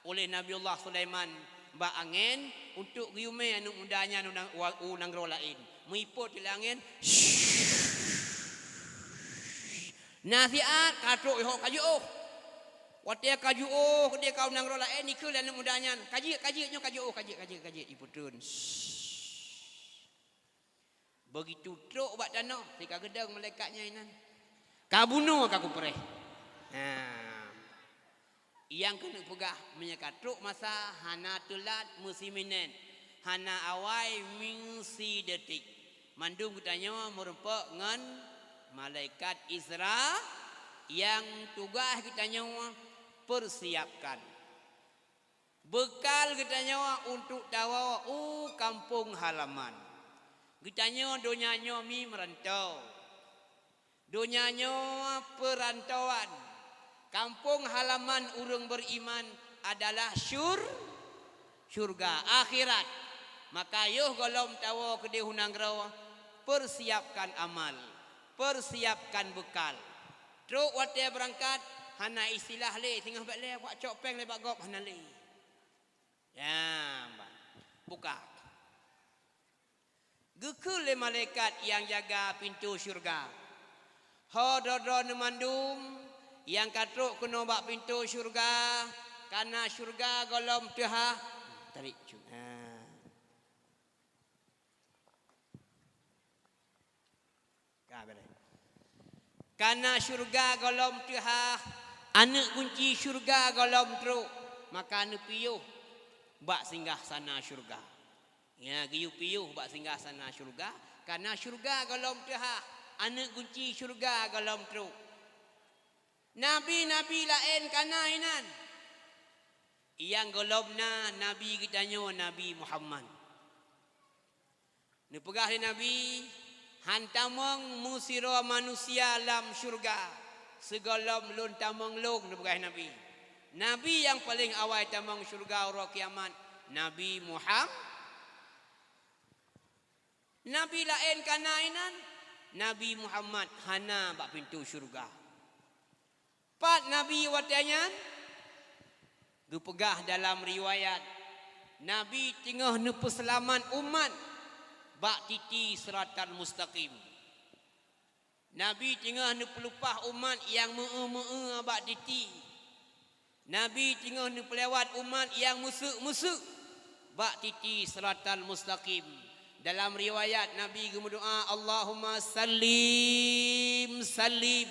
oleh Nabiullah Sulaiman bak angén untuk geuyue mé aneuëk muda nyan u nang-, wa-, u nanggroe laén. Meuipoh lé angén, "Nasihat ka trok yoh ka jiôh." Watée ka jiôh keudeh ka u nanggroe laén, ikheun lé aneuëk muda nyan, "Ka jeuet, ka jeuet, nyoe ka jiôh, ka jeuet, ka jeuet, ka jeuet," ipeutreun. Beugitu trok bak tanoh, si ka geudong malaikat nyan inan. "Ka bunoe ka kupreh." Nah, nyang keuneuk peugah, meunyoe ka trok masa hana teulat meusiminét, hana awai meusidetik. Mandum geutanyoe meurumpok ngon malaikat Isra nyang tugaih geutanyoe peusiapkan. Beukal geutanyoe untuk tawoe u kampông halaman. Geutanyoe donya nyoe mi meurantau. Donya nyoe peurantauan. Kampông halaman ureuëng beriman adalah syur-, syurga, akhirat. Maka yoh gohlom tawoe keudeh u nanggroe, peusiapkan amal, peusiapkan beukal. Trok watée beurangkat, hana istilah lé, singoh bék lé, wak cok péng lé bak gob, hana lé. Ya, bah. Buka. Geukheun lé malaikat nyang jaga pintoe syeuruga, "Ho droe-droe neumandum nyang ka trok keunoe bak pintoe syeuruga, kareuna syeuruga gohlom teuhah." Tarik cu-, ha. Ka beureh. Kareuna syeuruga gohlom teuhah, aneuëk gunci syeuruga gohlom trok, maka neupiôh bak singgah sana syeuruga. Ya, geuyue piôh bak singgah sana syeuruga, kareuna syeuruga gohlom teuhah, aneuëk gunci syeuruga gohlom trok. Nabi-nabi laén ka na inan. Nyang gohlom na Nabi geutanyoe, Nabi Muhammad. Neupeugah lé Nabi, "Han tamong meusidroe manusia lam syeuruga sigohlom lôn tamong lôn," neupeugah Nabi. Nabi nyang paleng awai tamong syeuruga uroe kiamat, Nabi Muham-, Nabi laén ka na inan, Nabi Muhammad hana bak pintoe syeuruga. Pat Nabi watée nyan? Geupeugah dalam riwayat, Nabi teungoh neupeuseulamat umat bak titi siratal mustaqim. Nabi teungoh neupeulupah umat nyang meu-eu-meu-eu bak titi. Nabi teungoh neupeulewat umat nyang meuseuk-meuseuk bak titi siratal mustaqim. Dalam riwayat, Nabi geumeudoá, "Allahumma sallim, sallim."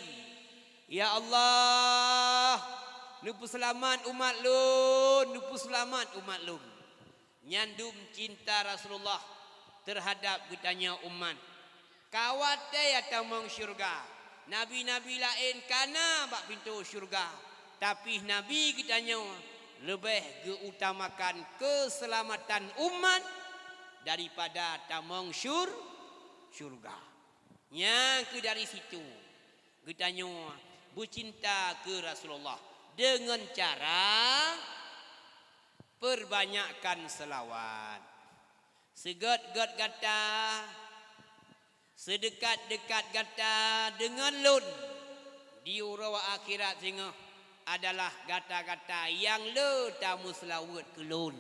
"Ya Allah, neupeuseulamat umat lôn, neupeuseulamat umat lôn." Nyan dum cinta Rasulullah teuhadab geutanyoe umat. Ka watée tamong syeuruga, nabi-nabi laén ka na bak pintoe syeuruga, tapi Nabi geutanyoe leubeh geuutamakan keuseulamatan umat daripada tamong syur-, syeuruga. Nyang keuh dari situ, geutanyoe beucinta keu Rasulullah deungon cara peubanyakkan seulaweuet. Seugét-gét gata, seudeukat-deukat gata deungon lôn di uroe akhirat singoh adalah gata-gata nyang le tameuseulaweuet keu lôn.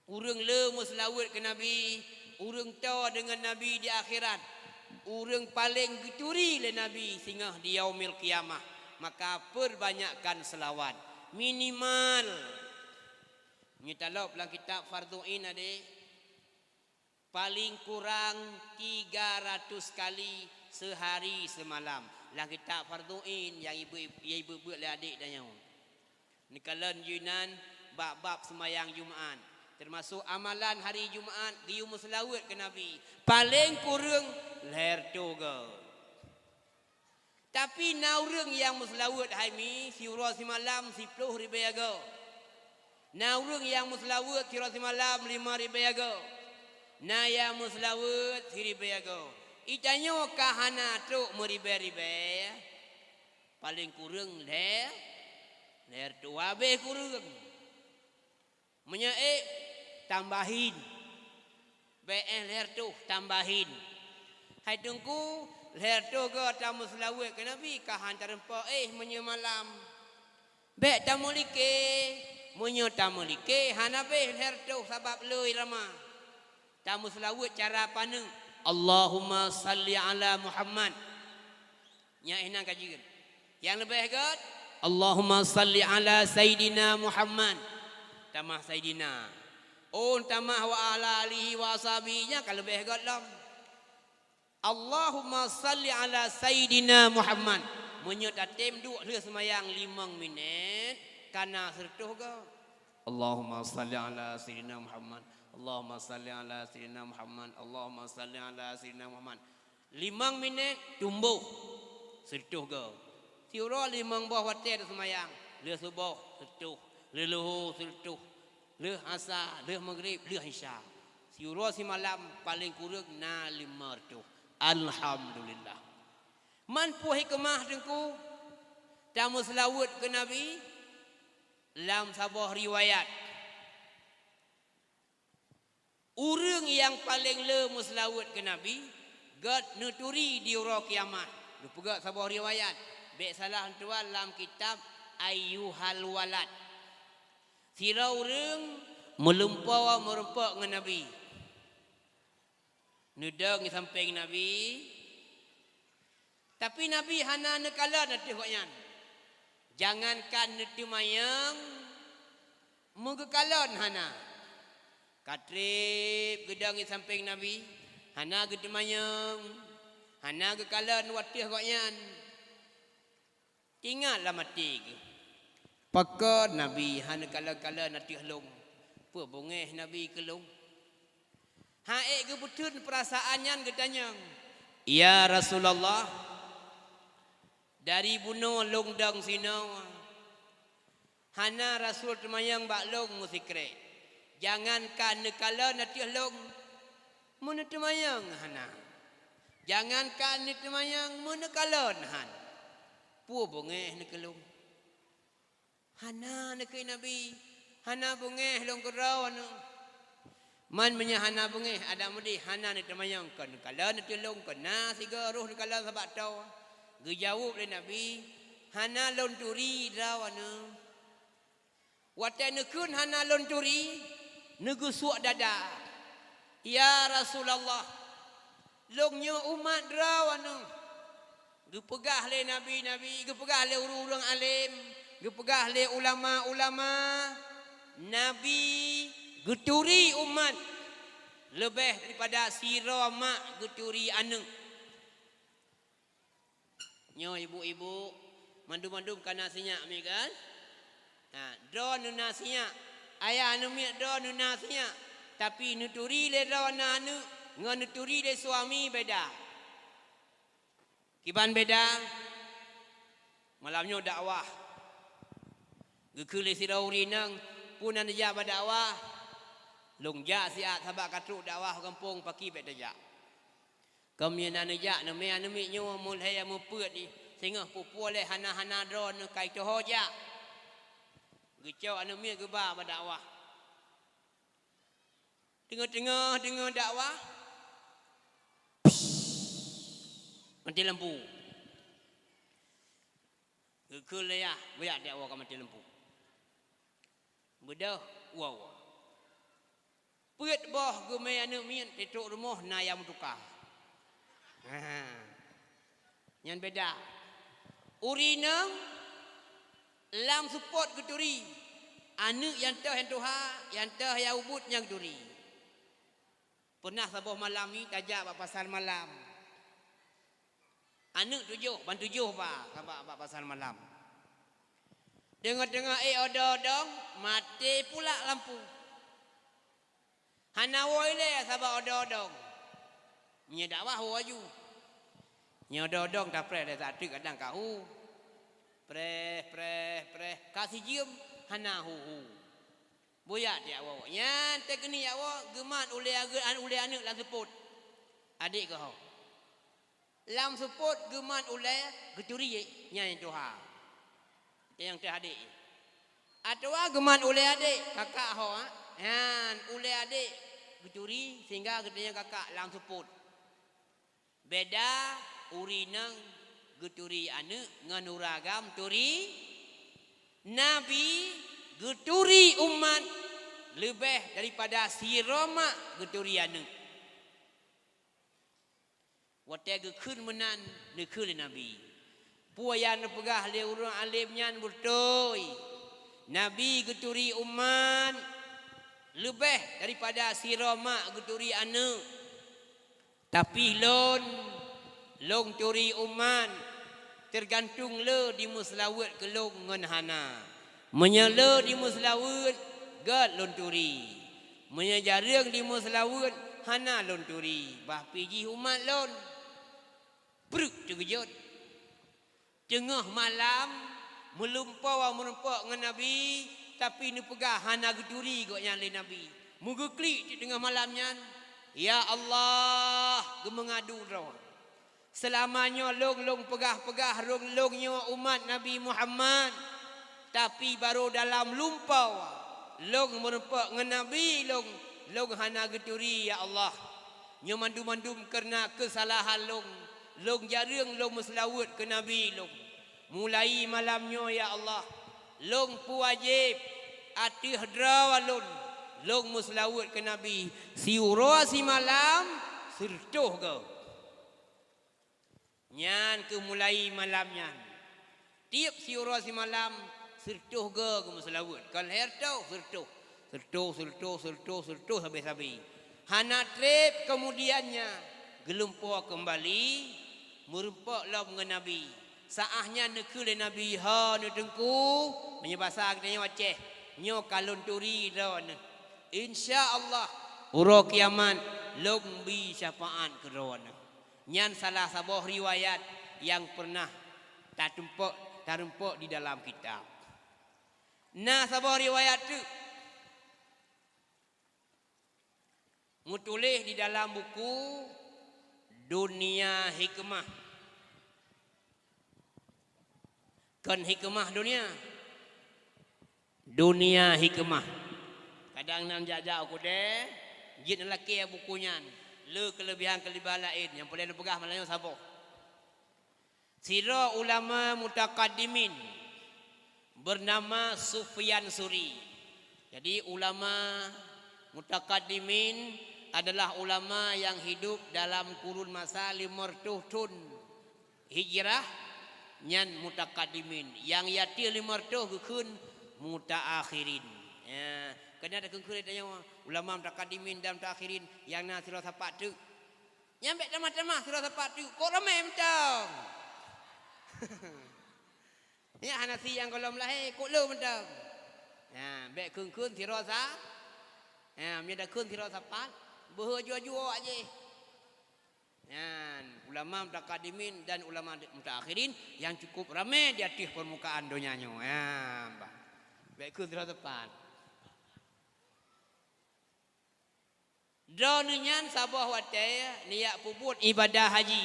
Ureuëng le meuseulaweuet keu Nabi, ureuëng toe deungon Nabi di akhirat, ureuëng paleng geuturi lé Nabi singoh di Yaumil Qiyamah, maka peubanyakkan seulaweuet. Minimal, meunyoe talop lam kitab Fardhu Ain, adé, paling kurang tiga ratus kali seuhari seumalam. Lam kitab Fardhu Ain nyang ibu-, nyang ibu-, buet lé adék tanyoe. Neukalon jinan bak bab seumayang Jumat, teumasok amalan hari Jumat geuyue meuseulaweuet keu Nabi, paleng kureueng lhèe reutôh goe. Tapi na ureuëng nyang meuseulaweuet hai mi siuroe simalam siploh ribèe goe. Na ureuëng nyang meuseulaweuet siuroe simalam limong ribèe goe. Na nyang meuseulaweuet siribèe goe. Itanyoe ka hana trok meuribèe-ribèe. Paleng kureueng lhèe, lhèe reutôh habéh kureueng. Meunyoe ék, tambahin. Bèk éh lhèe reutôh, tambahin. Hai Teungku, lhèe reutôh goe tameuseulaweuet keu Nabi, ka han tareumpa éh meunyoe malam. Bèk tameuliké, meunyoe tameuliké, hana béh lhèe reutôh sabab le irama. Tameuseulaweuet cara paneuk, "Allahumma salli ala Muhammad." Nyan inan ka jeuet. Nyang leubeh gét, "Allahumma salli ala Sayyidina Muhammad." Tamah Sayyidina. Oh, tamah "wa ala alihi wa ashabihi", nyan ka leubeh gét lom. "Allahumma salli ala Sayyidina Muhammad." Meunyoe tatém duek lheueh seumayang limong minét, ka na sireutôh goe. "Allahumma salli ala Sayyidina Muhammad. Allahumma salli ala Sayyidina Muhammad. Allahumma salli ala Sayyidina Muhammad." Limong minét tumbôh sireutôh goe. Siuroe limong boh watèe taseumayang, lheueh suboh sireutôh, lheueh luho sireutôh, lheueh asa, lheueh maghrib, lheueh isya. Siuroe simalam paleng kureueng na limong reutôh. Alhamdulillah. Man peue hikmah Teungku tameuseulaweuet keu Nabi? Lam saboh riwayat, ureuëng nyang paleng le meuseulaweuet keu Nabi, gét neuturi di uroe kiamat. Geupeugét saboh riwayat, bèk salah tuan, lam kitab Ayyuhal Walad. Sidroe ureuëng meulumpoe meureumpok ngon Nabi. Neudong di sampéng Nabi, tapi Nabi hana neukalon ateueh gobnyan. Jangankan neuteumanyong, meugeukalon hana. Ka trép geudong di sampéng Nabi, hana geuteumanyong, hana geukalon u ateueh gobnyan. Teuingat lam até geuh, "Pakon Nabi hana neukalon-kalon ateueh lôn? Peue beungéh Nabi keu lôn?" Han ék geupeutheun peurasaan nyan geutanyong, "Ya Rasulullah, dari bunoe lôn dong sinoe, hana Rasul teumanyong bak lôn meusikrek. Jangankan neukalon ateueh lôn, meuneuteumanyong hana." Jangankan neuteumanyong, meuneukalon han. Peue beungéh neukeulong. Hana neukheun Nabi, hana beungéh lôn keudroe aneuk. Man meunyoe hana beungéh, adak meudeh hana neuteumanyong, kon neukalon neuteulong, kon na sigoe roh neukalon sabak toe. Geujaweueb lé Nabi, hana lôn turi droe aneuk. Watée neukheun hana lôn turi, neugeusuek dada. Ya Rasulullah, lôn nyoe umat droe aneuk. Geupeugah lé nabi-nabi, geupeugah lé ureuëng-ureuëng além, geupeugah lé ulama-ulama, Nabi geuturi umat leubeh daripada sidroe mak geuturi aneuk. Nyoe ibu-ibu, mandum-mandum ka na sinyak mi kan? Ha, droe neuna sinyak, ayah aneuk miet droe neuna sinyak, tapi neuturi lé droe na aneuk ngon neuturi lé suami beda. Kiban beda? Malam nyoe dakwah. Geukheun lé sidroe ureuëng inong, "Peue na neujak bak dakwah?" "Lôn jak siat sabak ka trok dakwah gampông, pakri bék tajak." Keu meunyoe na neujak, neumé aneuk miet nyoe mulhée meupeuet jih, singoh peue-peue lé hana-hana droe neukai teuho jak. Geucok aneuk miet geuba bak dakwah. Teungoh-teungoh deungoe dakwah, maté lampu. Geukheun lé yah, beuyak dakwah ka maté lampu. Beudôh, woe-woe. Peuet boh geumé aneuk miet, trok rumoh na nyang meutuka. Ha. Nyan beda. Ureuëng inong lam seupôt geuturi. Aneuk nyang toh nyang tuha, nyang toh nyang ubit nyang geuturi. Pernah saboh malam nyoe tajak bak pasar malam. Aneuk tujoh, ban tujoh ba, sabak bak pasar malam. Teungoh-teungoh ék odong-odong, maté pula lampu. Hana woe ilée sabak odong-odong. Meunyoe dakwah woe aju. Nyoe odong-odong tapreh lé sateuk kadang ka hu. Preh, preh, preh, ka sijeuem hana hu-hu. Beuyak tiak woe. Nyan teukeuni jak woe geumat ulée, ulée aneuk lam seupôt. Adék keuh ho. Lam seupôt geumat ulée geuturi nyan nyang tuha. Nyang teuh adék. Atawa geumat ulée adék, kakak ho, ha? Nyan ulée adék geuturi sehingga geutanyong kakak lam seupôt. Beda ureuëng inong geuturi aneuk ngon ureuëng agam turi Nabi geuturi umat leubeh daripada sidroe mak geuturi aneuk. Watée geukheun meunan, neukheun lé Nabi, "Peue nyang neupeugah lé ureuëng além nyan beutôi. Nabi geuturi umat leubeh daripada sidroe mak geuturi aneuk. Tapi lôn, lôn turi umat teugantung le dimeuseulaweuet keu lôn ngon hana. Meunyoe le dimeuseulaweuet, gét lôn turi. Meunyoe jareueng dimeuseulaweuet, hana lôn turi, bah pi jih umat lôn." Pruet teukeujot. Teungoh malam, meulumpoe meurumpok ngon Nabi, tapi neupeugah hana geuturi gobnyan lé Nabi. Meugeuklik teuk teungoh malam nyan, "Ya Allah," geumeungadu droe, "Seulama nyoe lôn, lôn peugah-peugah lôn, lôn nyoe umat Nabi Muhammad, tapi barô dalam lumpoe lôn meurumpok ngon Nabi lôn, lôn hana geuturi, ya Allah. Nyoe mandum-mandum kareuna keusalahan lôn, lôn jareueng lôn meuseulaweuet keu Nabi lôn. Mulai malam nyoe, ya Allah, lôn peuwajéb ateueh droe lôn, lôn meuseulaweuet keu Nabi siuroe simalam sireutôh goe." Nyan keuh mulai malam nyan. Tieb siuroe simalam sireutôh goe geumeuseulaweuet. Kon lhèe reutôh, sireutôh. Sireutôh, sireutôh, sireutôh, sireutôh sabe-sabe. Hana treb keumudian nyan geulumpoe keumbali meurumpok lom ngon Nabi. Saát nyan neukheun lé Nabi, "Ho, neuteungku, meunyoe basa geutanyoe Aceh, nyoe ka lôn turi droeneuh. Insya Allah, uroe kiamat lôn bi syafaat keu droeneuh." Nyan salah saboh riwayat nyang peureunah tatumpok, tarumpok di dalam kitab. Na saboh riwayat teuk meutuléh di dalam buku Dunia hikmah. Kon hikmah dunia. Dunia hikmah. Kadang nan jak-jak u keudè, jeuet neulakèe buku nyan. Le keuleubihan-keuleubihan laén nyang peureulèe neupeugah malam nyoe saboh. Sidroe ulama mutakaddimin bernama Sufyan Suri. Jadi, ulama mutakaddimin adalah ulama yang hidup dalam kurun masa lima ratus thon hijrah, nyan mutakaddimin. Nyang ateueh lima ratus geukheun mutaakhirin. Ya, keunan takheun-kheun tanyoe ulama mutakaddimin dan mutaakhirin nyang na sidroe sapat teuk. Nyan bèk tamah-tamah sidroe sapat teuk, kok ramè mantong. Nyan hana si nyang gohlom lahé, kok le mantong. Nyan bèk kheun-kheun sidroe sa-, nyan meunyo takheun sidroe sapat, beuhe jua-jua awak jih. Nyan ulama mutakaddimin dan ulama mutaakhirin nyang cukup ramè di ateueh peurmukaan donya nyoe. Nyan bah. Bèk kheun sidroe sapat. Droeneuh nyan saboh watèe neujak peubuet ibadah haji.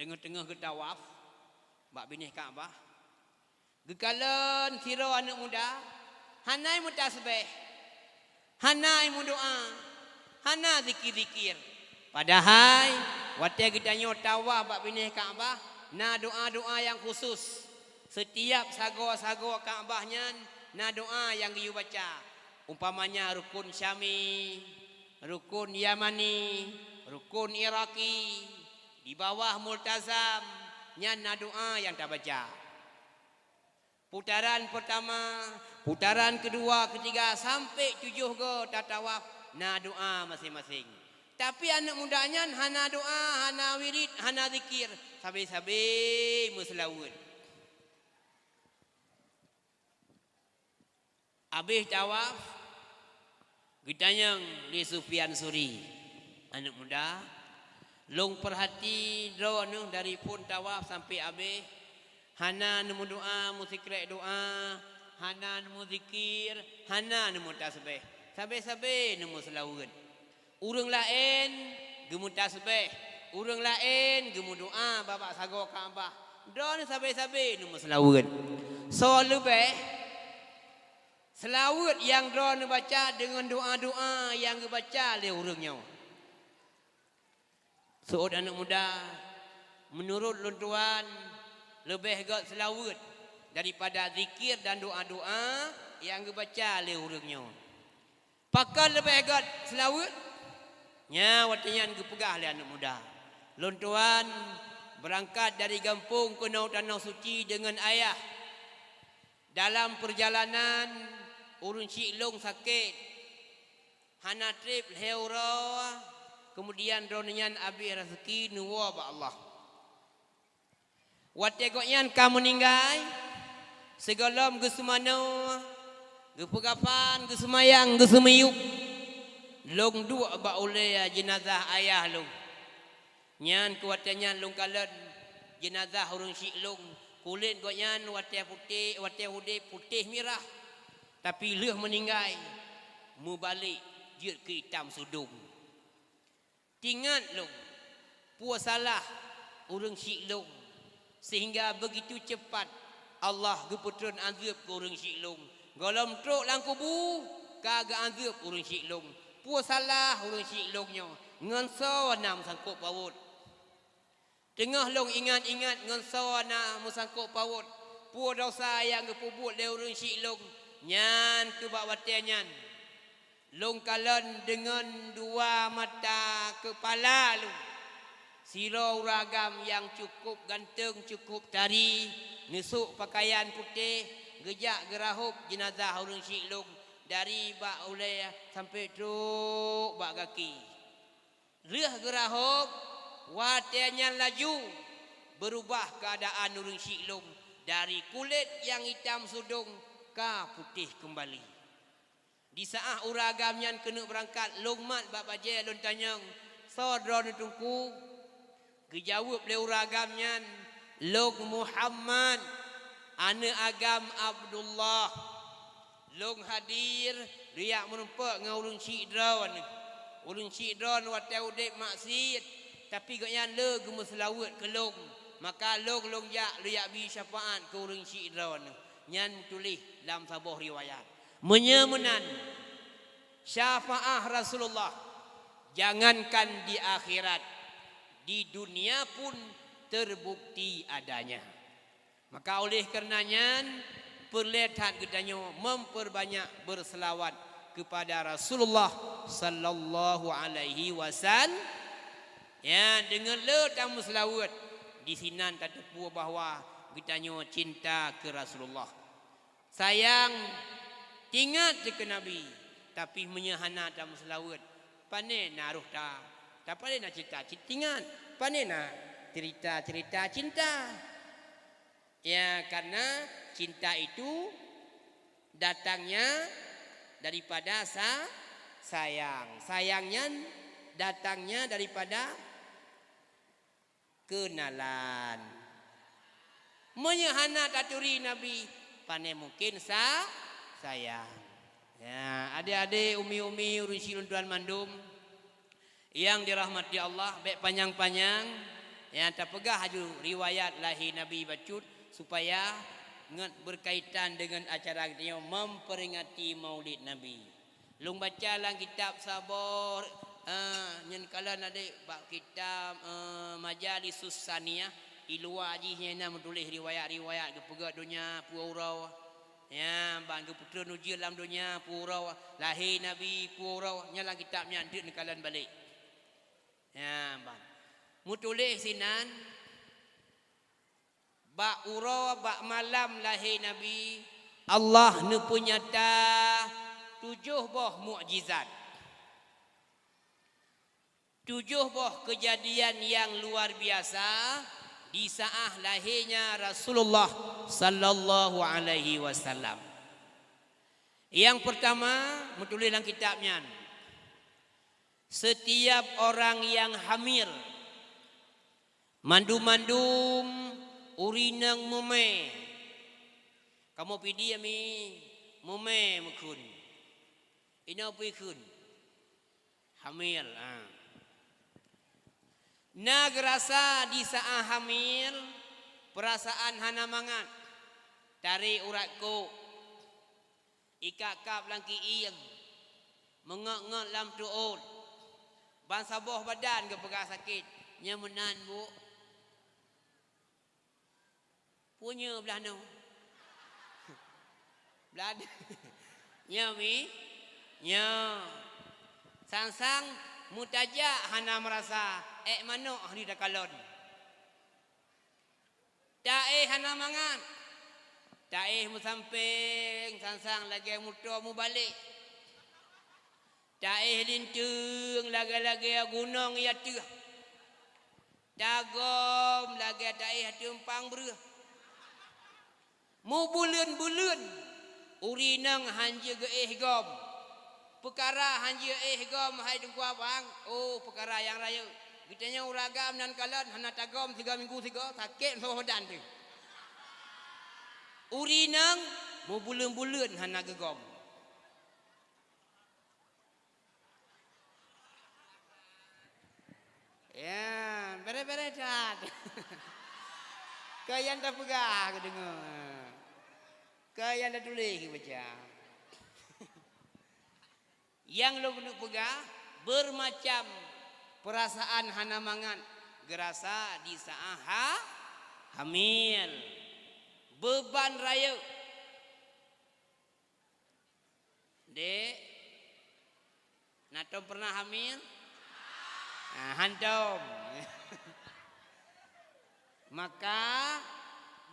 Teungoh-teungoh geutawaf bak binéh Ka'bah, geukalon sidroe aneuk muda, hana meutasbèh, hana meudoa, hana zikir-zikir. Padahai watèe geutanyoe tawaf bak binéh Ka'bah, na doa-doa nyang khusus. Setiap sagoe-sagoe Ka'bah nyan na doa nyang geuyue baca. Umpamanya rukun Syami, rukun Yamani, rukun Iraqi, di bawah Multazam, nyan na doa nyang tabaca. Putaran pertama, putaran kedua, ketiga, sampai tujoh goe tatawaf, na doa maséng-maséng. Tapi aneuk muda nyan hana doa, hana wirid, hana zikir, sabe-sabe meuseulaweuet. Abéh tawaf, geutanyong lé Sufyan Suri, "Aneuk muda, lôn peuhati droeneuh dari phon tawaf sampai abéh, hana neumeudoa meusikrek doa, hana neumeuzikir, hana neumeutasbéh, sabe-sabe neumeuseulaweuet. Ureuëng laén geumeutasbéh, ureuëng laén geumeudoa bak sagoe Ka'bah, droeneuh sabe-sabe neumeuseulaweuet. Soe leubeh seulaweuet nyang droeneuh baca deungon doa-doa nyang geubaca lé ureuëng nyoe?" Seuôt aneuk muda, "Meunurot lôn tuan, leubeh gét seulaweuet daripada zikir dan doa-doa nyang geubaca lé ureuëng nyoe." "Pakon leubeh gét seulaweuet?" Nyan watée nyan geupeugah lé aneuk muda, "Lôn tuan beurangkat dari gampông keunoe tanoh suci deungon ayah. Dalam peurjalanan ureuëng syiek lôn sakét, hana treb lhée uroe, keumudian droeneuh nyan abéh raseuki neuwoe bak Allah. Watée gobnyan ka meuninggai, sigohlom geuseumanoe, geupeukafan, geuseumayang, geuseumiyueb, lôn duek bak ulée jeunazah ayah lôn. Nyan keu watée nyan lôn kalon jeunazah ureuëng syiek lôn, kulét gobnyan watée putéh, watée udeb putéh mirah, tapi lheueh meuninggai, meubalek jeuet keu itam sudong. Teuingat lôn, peue salah ureuëng syiek lôn, seuhingga beugitu ceupat Allah geupeutreun azeub keu ureuëng syiek lôn. Gohlom trok lam kubu ka geuazeub ureuëng syiek lôn. Peue salah ureuëng syiek lôn nyoe ngon soe na meusangkot pawot?" Teungoh lôn ingat-ingat ngon soe na meusangkot pawot, peue desya nyang geupeubuet lé ureuëng syiek lôn, nyan keu bak watée nyan lôn kalon deungon dua mata keupala lôn sidroe ureuëng agam nyang cukup ganteng, cukup tari, neusok peukayan putéh, geujak geurahôb jeunazah ureuëng syiek lôn dari bak ulée sampoe trok bak gaki. Lheueh geurahôb, watée nyan laju beurubah keuadaan ureuëng syiek lôn, dari kulét nyang itam sudong ka putéh keumbali. Di saát ureuëng agam nyan keuneuk beurangkat, lôn mat bak bajée lôn tanyong, "Soe droeneuh Teungku?" Geujaweueb lé ureuëng agam nyan, "Lôn Muhammad, aneuk agam Abdullah. Lôn hadir, lôn jak meurumpok ngon ureuëng syiek droeneuh. Ureuëng syik droeneuh watée udeb maksiet, tapi gobnyan le geumeuseulaweuet keu lôn, maka lôn, lôn jak, lôn jak bri syafaat keu ureuëng syik droeneuh. Nyan meutuléh lam saboh riwayat. Meunyoe meunan, syafaat Rasulullah, jangankan di akhirat, di dunia pun terbukti adanya. Maka oleh kareuna nyan, peureulée that geutanyoe memperbanyak berselawat kepada Rasulullah sallallahu alaihi wasallam. Ya, deungon le tameuseulaweuet, disinan tateupeue bahwa geutanyoe cinta keu Rasulullah. Sayang, tingat keu Nabi, tapi meunyoe hana tameuseulaweuet, pane na roh ta, ta pane na cinta, ci-, tingat, pane na cerita-cerita cinta. Ya, karena cinta itu datangnya daripada sa-, sayang. Sayang nyan datangnya daripada kenalan. Meunyoe hana taturi Nabi, pane mungkin sa-, sayang. Ya, adek-adek, umi-umi, ureuëng syik lôn tuan mandum, nyang dirahmati Allah, bék panyang-panyang, nyang tapeugah aju riwayat lahé Nabi bacut, supaya ngat berkaitan dengan acara geutanyoe memperingati Maulid Nabi. Lôn baca lam kitab saboh, eh, nyan kalon adek bak kitab, eh, Majalisus Saniyah, di luwa jih nyan na meutuléh riwayat-riwayat geupeugah donya peue uroe. Ya, ban geupeutreun ujeuen lam donya peue uroe, lahé Nabi peue uroe, nyan lam kitab nyan deuek neukalon balek. Ya, ban. Meutuléh sinan, bak uroe, bak malam lahé Nabi, Allah neupeunyata tujoh boh mukjizat. Tujoh boh keujadian nyang luar biasa di saat lahé nya Rasulullah sallallahu alaihi wasallam. Nyang peurtama, meutuléh lam kitab nyan, setiap orang nyang hamil, mandum-mandum ureuëng nyang meumé. Kamoe Pidie mi meumé meukheun. Inoe peue kheun? Hamil, ha. Na geurasa di saat hamil, peurasaan hana mangat, tarek urat kok, ikab-kab lam kieng, meungét-ngét lam tuot, ban saboh badan geupeugah sakét, nyan meunan, Bu. Punye blah nyoe. Blah nyoe mi? Nyoe. Sang-sang meutajak hana meurasa, ék manok di takalon. Taéh hana mangat. Taéh meusampéng, sang-sang lagée muto mubalek. Taéh linteung lagée-lagée gunong i ateueh. Tagom lagée taéh ateueh umpang breueh. Mubuleuen-buleuen, ureuëng nyang hana geuéh gom. Peukara hana geuéh gom hai Teungku Abang, oh, peukara nyang rayeuk. Geutanyoe ureuëng agam nan kalon hana tagom sigoe minggu sigoe, sakét meusaboh badan teuh. Ureuëng nyang mubuleuen-buleuen hana geugom. Ya, bere-bere that. Keu nyang tapeugah geudeungoe. Keu nyang tatuléh geubaca. Nyang lôn keuneuk peugah, beumacam peurasaan hana mangat geurasa di saát ha-, hamil. Beuban rayeuk. Dek, na tom pernah hamil? Ah, hantom. Maka,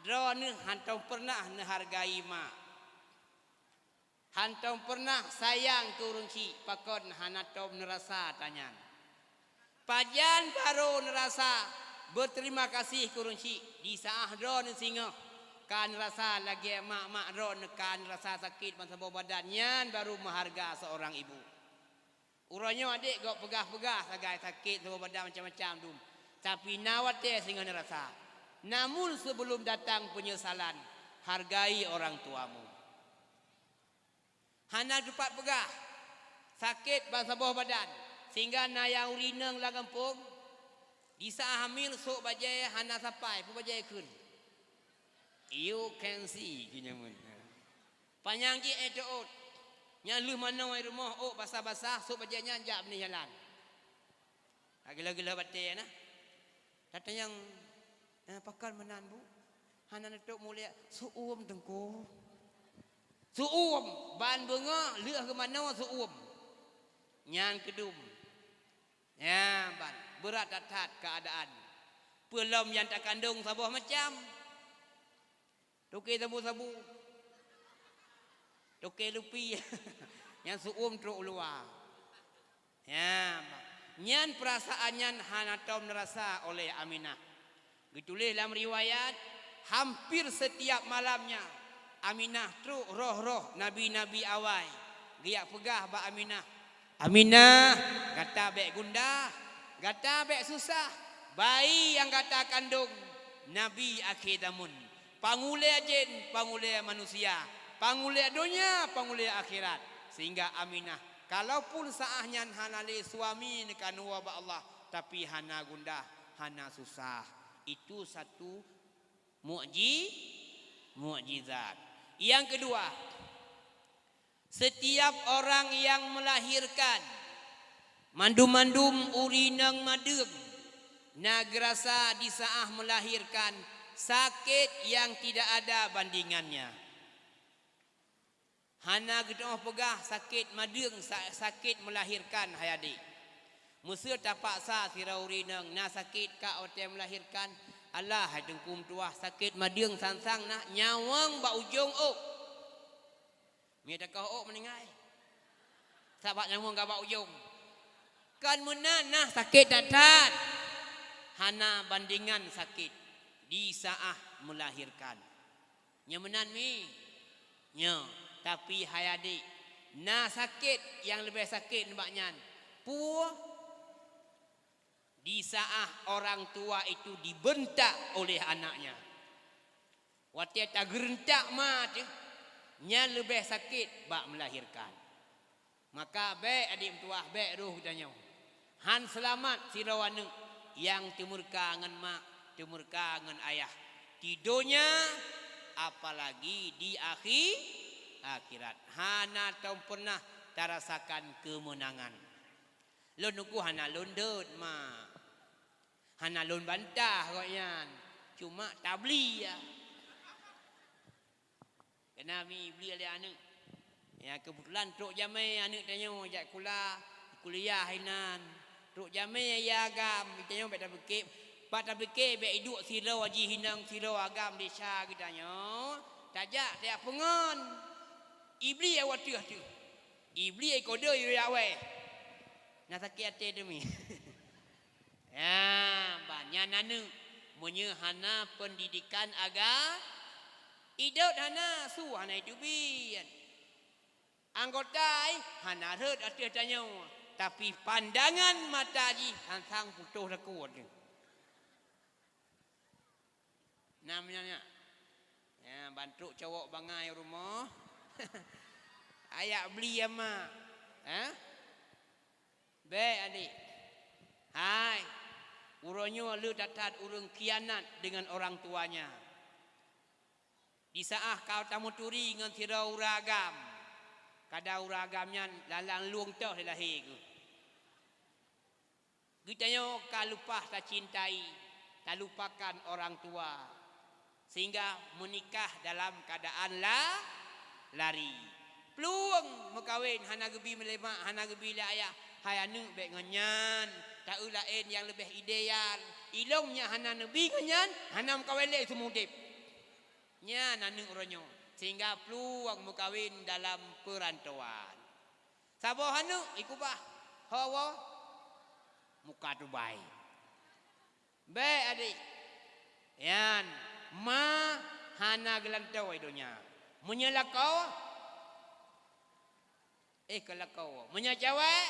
droeneuh hantom pernah neuhargai mak. Hantom pernah sayang keu ureuëng syik, pakon hana tom neurasa tanyan. Pajan barô neurasa beuterima kasih keu ureuëng syik di saát droeneuh singoh ka neurasa lagée mak-mak droeneuh ka neurasa sakét ban saboh badan, nyan barô meuharga seorang ibu. Uroe nyoe adek gok peugah-peugah sagai sakét saboh badan macam-macam dum, tapi na watée singoh neurasa. Namun sebelum datang penyesalan, hargai orang tuamu. Hana teupat peugah, sakét ban saboh badan, Sehingga na nyang ureueng inong lam gampông, di saat hamil sôk bajèe hana sapai, peue bajèe kheun. You can see, keu nyan meunan. Panyang jih éh teuôt. Nyan lheueh manoe rumoh ôk basah-basah, sôk bajèe nyan jak beunéh jalan. Ka geulah-geulah batèe na. Tatanyong, "Eh, pakon meunan, Bu?" "Hana neutôp muléh." "Seuuem, Teungku. Seuuem, ban beungoh lheueh geumanoe seuuem." Nyan keudum. Nyan ban, beurat that-that keuadaan. Peue lom nyang takandong saboh macam. Toke sabu-sabu. Toke lupi. Nyang seuuem trok u luwa. Ya, nyan peurasaan nyan hana tom neurasa oleh Aminah. Geutuléh lam riwayat, hampir setiap malamnya Aminah trok roh-roh nabi-nabi awai geujak peugah bak Aminah, "Aminah, gata bèk gundah, gata bèk susah. Bayi nyang gata kandong nabi akhé zamon, pangulèe jén, pangulèe manusia, pangulèe donya, pangulèe akhirat." Sehingga Aminah, kalaupun saat nyan hana lé suami neukanuwa bak Allah, tapi hana gundah, hana susah. Itu satu mukji-, mukjizat. Yang kedua, setiap orang yang melahirkan, mandum-mandum ureueng inong madeueng, na geurasa di saat melahirkan sakit yang tidak ada bandingannya. Hana geuteumé peugah sakét madeueng, sa-, sakét meulahérkan hai adék. Meuseu tapaksa sidroe ureueng inong na sakét ka watée meulahérkan, alah hai teungku meutuwah, sakét madeueng sang-sang na nyawöng bak ujong ôk. Meunyoe takoh ôk meuninggai. Sabab nyawöng ka bak ujong. Kan meunan na sakét that-that. Hana bandingan sakét di saat meulahérkan. Nyo meunan mi? Nyo, tapi hai adék, na sakét nyang leubeh sakét nibak nyan. Peue? Di saat orang tua itu dibentak oleh anaknya. Watée tageureuntak ma teuh, nyan leubeh sakét bak meulahérkan. Maka bék adék meutuwah, bék roh geutanyoe. Han seulamat sidroe aneuëk nyang teumeureuka ngon mak, teumeureuka ngon ayah. Di donya, apalagi di akhi-, akhirat. Hana tom peureunah tarasakan keumeunangan. Lôn uku hana lôn deuet, mak. Hana lôn bantah gobnyan. Cuma tabli ya. Keunan mi bli lé aneuëk. Ya, keubeutulan trok jamé aneuëk tanyoe jak sikula, kuliah inan. Trok jamé ya agam, tanyoe bék tapike, bak tapike bék iduek sidroe jih inong sidroe agam desya geutanyoe. Tajak tajak peungon. Iblis awak teuh teuh. Iblis kode yue awai. Na sakét até demi. Ya, banyan aneuëk meunyoe hana peundidikan aga-, idot hana, su hana iteubiet. Anggota ai hana rhot ateueh tanyoe, tapi pandangan mata jih sang-sang putôh takot. Na meunyan nyak. Ya, bantrok cowok bangai rumoh. Ayak beli ya mak. Ha? Bék adék. Hai. Uroe nyoe le that-that ureuëng khianat dengan orang tuanya. Di saat ka tameuturi ngon sidroe ureuëng agam, kadang ureuëng agam nyan lalang lueng toh dilahé geuh. Geutanyoe ka leupah tacintai, talupakan orang tua, sehingga meunikah dalam keuadaan la-, lari. Plueng meukawen hana geubi lé mak, hana geubi lé ayah, hai aneuëk bék ngon nyan, taeu laén nyang leubeh ideal. Ilong nyang hana neubi ngon nyan, hana meukawen lé seumudeb. Nyan aneuëk uroe nyoe, sehingga plueng meukawen dalam peurantauan. Saboh aneuëk ikubah hawa muka tubai. Bék adék. Yan, ma hana geulantoe donya. Meunyoe lakoe, eh, keu lakoe. Meunyoe cawék,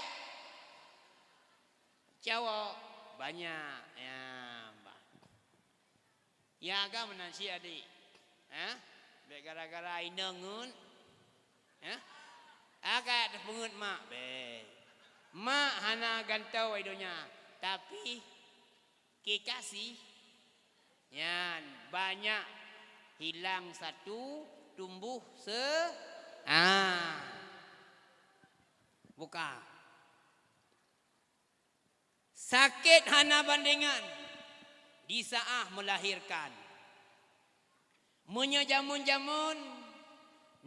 cawok banyak. Ya, bah. Ya, ka meunan si adék. Ha? Bék gara-gara inong ngon. Ha? Agak teupeungeut mak, bék. Mak hana gantoe donya, tapi kekasih nyan banyak, hilang satu, tumbuh se-, ah. Buka. Sakét hana bandengan di saat melahirkan. Meunyoe jameun-jameun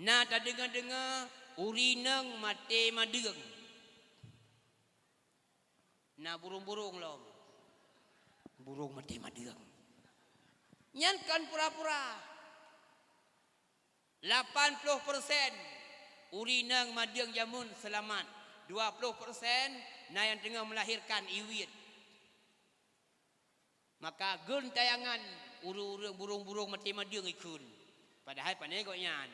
na tadeungoe-deungoe ureueng inong maté madeueng. Na burung-burung lom. Burung maté madeueng. Nyan kon pura-pura. Lapan ploh persen ureueng inong madeueng jameun seulamat. Dua ploh persen na nyang teungoh meulahirkan iwiet. Maka geuntayangan ureueng-ureueng burung-burung maté madeueng ikheun. Padahai pane gobnyan.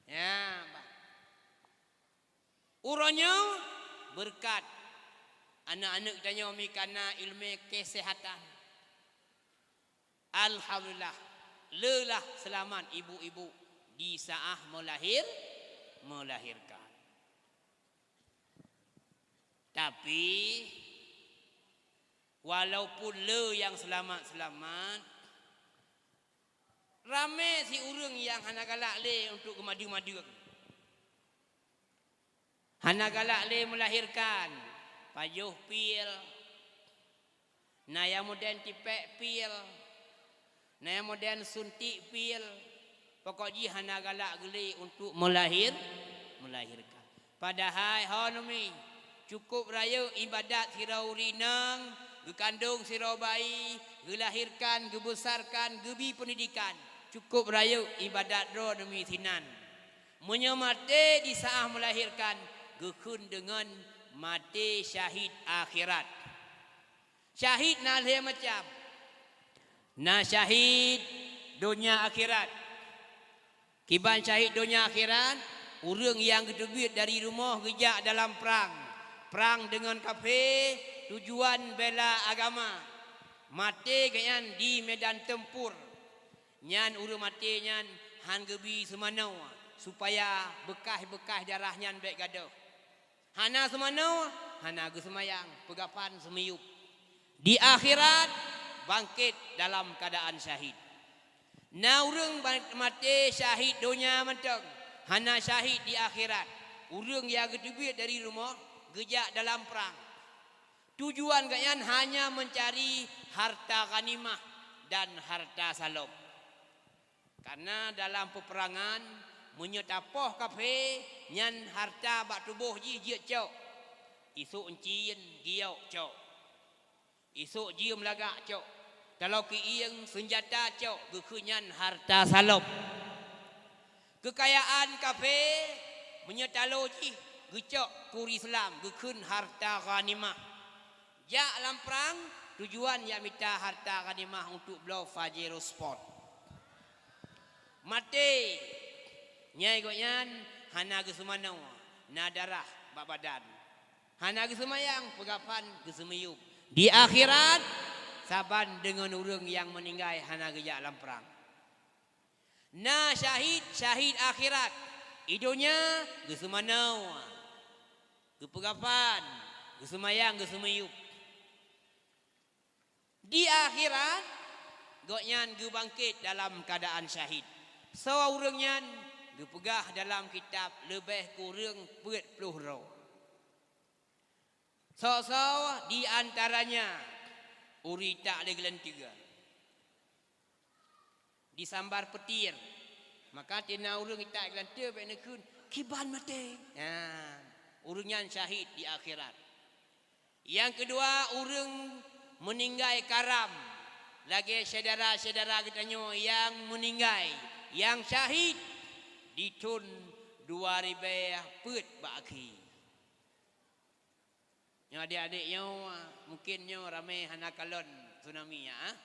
Ya, bah. Uroe nyoe beureukat aneuëk-aneuëk tanyoe mi kana ileumé kesehatan. Alhamdulillah, leulah seulamat ibu-ibu di saat meulahir-, meulahirkan. Tapi, walaupun le nyang seulamat-seulamat, ramé si ureuëng nyang hana galak lé untuk geumadeueng-madeueng. Hana galak lé meulahirkan, pajoh pil, na nyang modern tipék pil, na nyang modern suntik pil, pokok jih hana galak geulé untuk meulahir-, meulahirkan. Padahai hon umi, cukup rayeuk ibadat sidroe ureuëng inong, geukandong sidroe bayi, geulahirkan, geubeusarkan, geubi peundidikan. Cukup rayeuk ibadat droe umi sinan. Meunyoe maté di saat meulahirkan, geukheun deungon maté syahid akhirat. Syahid na lhée macam. Na syahid donya akhirat. Kiban syahid donya akhirat, ureuëng nyang geuteubiet dari rumoh geujak dalam prang. Prang deungon kafé, tujuan bela agama. Maté gobnyan di medan tempur. Nyan ureuëng maté nyan hán geubi seumanoe, supaya beukaih-beukaih darah nyan bék gadôh. Hana seumanoe, hana geuseumayang, peugah pan seumiyueb. Di akhirat, bangkét dalam keuadaan syahid. Na ureuëng ba-, maté syahid donya mantong, hana syahid di akhirat. Ureuëng nyang geuteubiet dari rumoh, geujak dalam prang. Tujuan gobnyan hanya meuncari harta ghanimah dan harta salop. Karena dalam peperangan, meunyoe tapoh kafé, nyan harta bak tuboh jih jeuet cok. Isok euncien, giok cok. Isok jeuem lagak cok. Taloe keuieng, seunjata cok, geukheun nyan harta salop. Keukayaan kafé, meunyoe taloe jih geucok keu ureuëng Islam, geukheun harta ghanimah. Jak lam prang, tujuan jak mita harta ghanimah untuk bloe Pajero Sport. Maté, nyai gobnyan hana geuseumanoe, na darah bak badan. Hana geuseumayang, peugah pan geuseumiyueb. Di akhirat, saban deungon ureuëng nyang meuninggai hana geujak lam prang. Na syahid, syahid akhirat. I donya geuseumanoe, geupeugah pan, geuseumayang, geuseumiyueb. Di akhirat, gobnyan geubangkét dalam keuadaan syahid. Soe ureuëng nyan? Geupeugah dalam kitab leubeh kureueng peuet ploh droe. Soe-soe di antaranya ureuëng itak lé geulanteue, disambar peutir. Maka tina ureuëng itak lé geulanteue bék neukheun, "Kiban maté." Nyan, ureuëng nyan syahid di akhirat. Nyang keudua, ureuëng meuninggai karam, lagée syedara-syedara geutanyoe nyang meuninggai, nyang syahid di thon dua ribée peuet bak akhé. Nyoe adék-adék nyoe, mungken nyoe ramé hana kalon tsunami nyan, ah.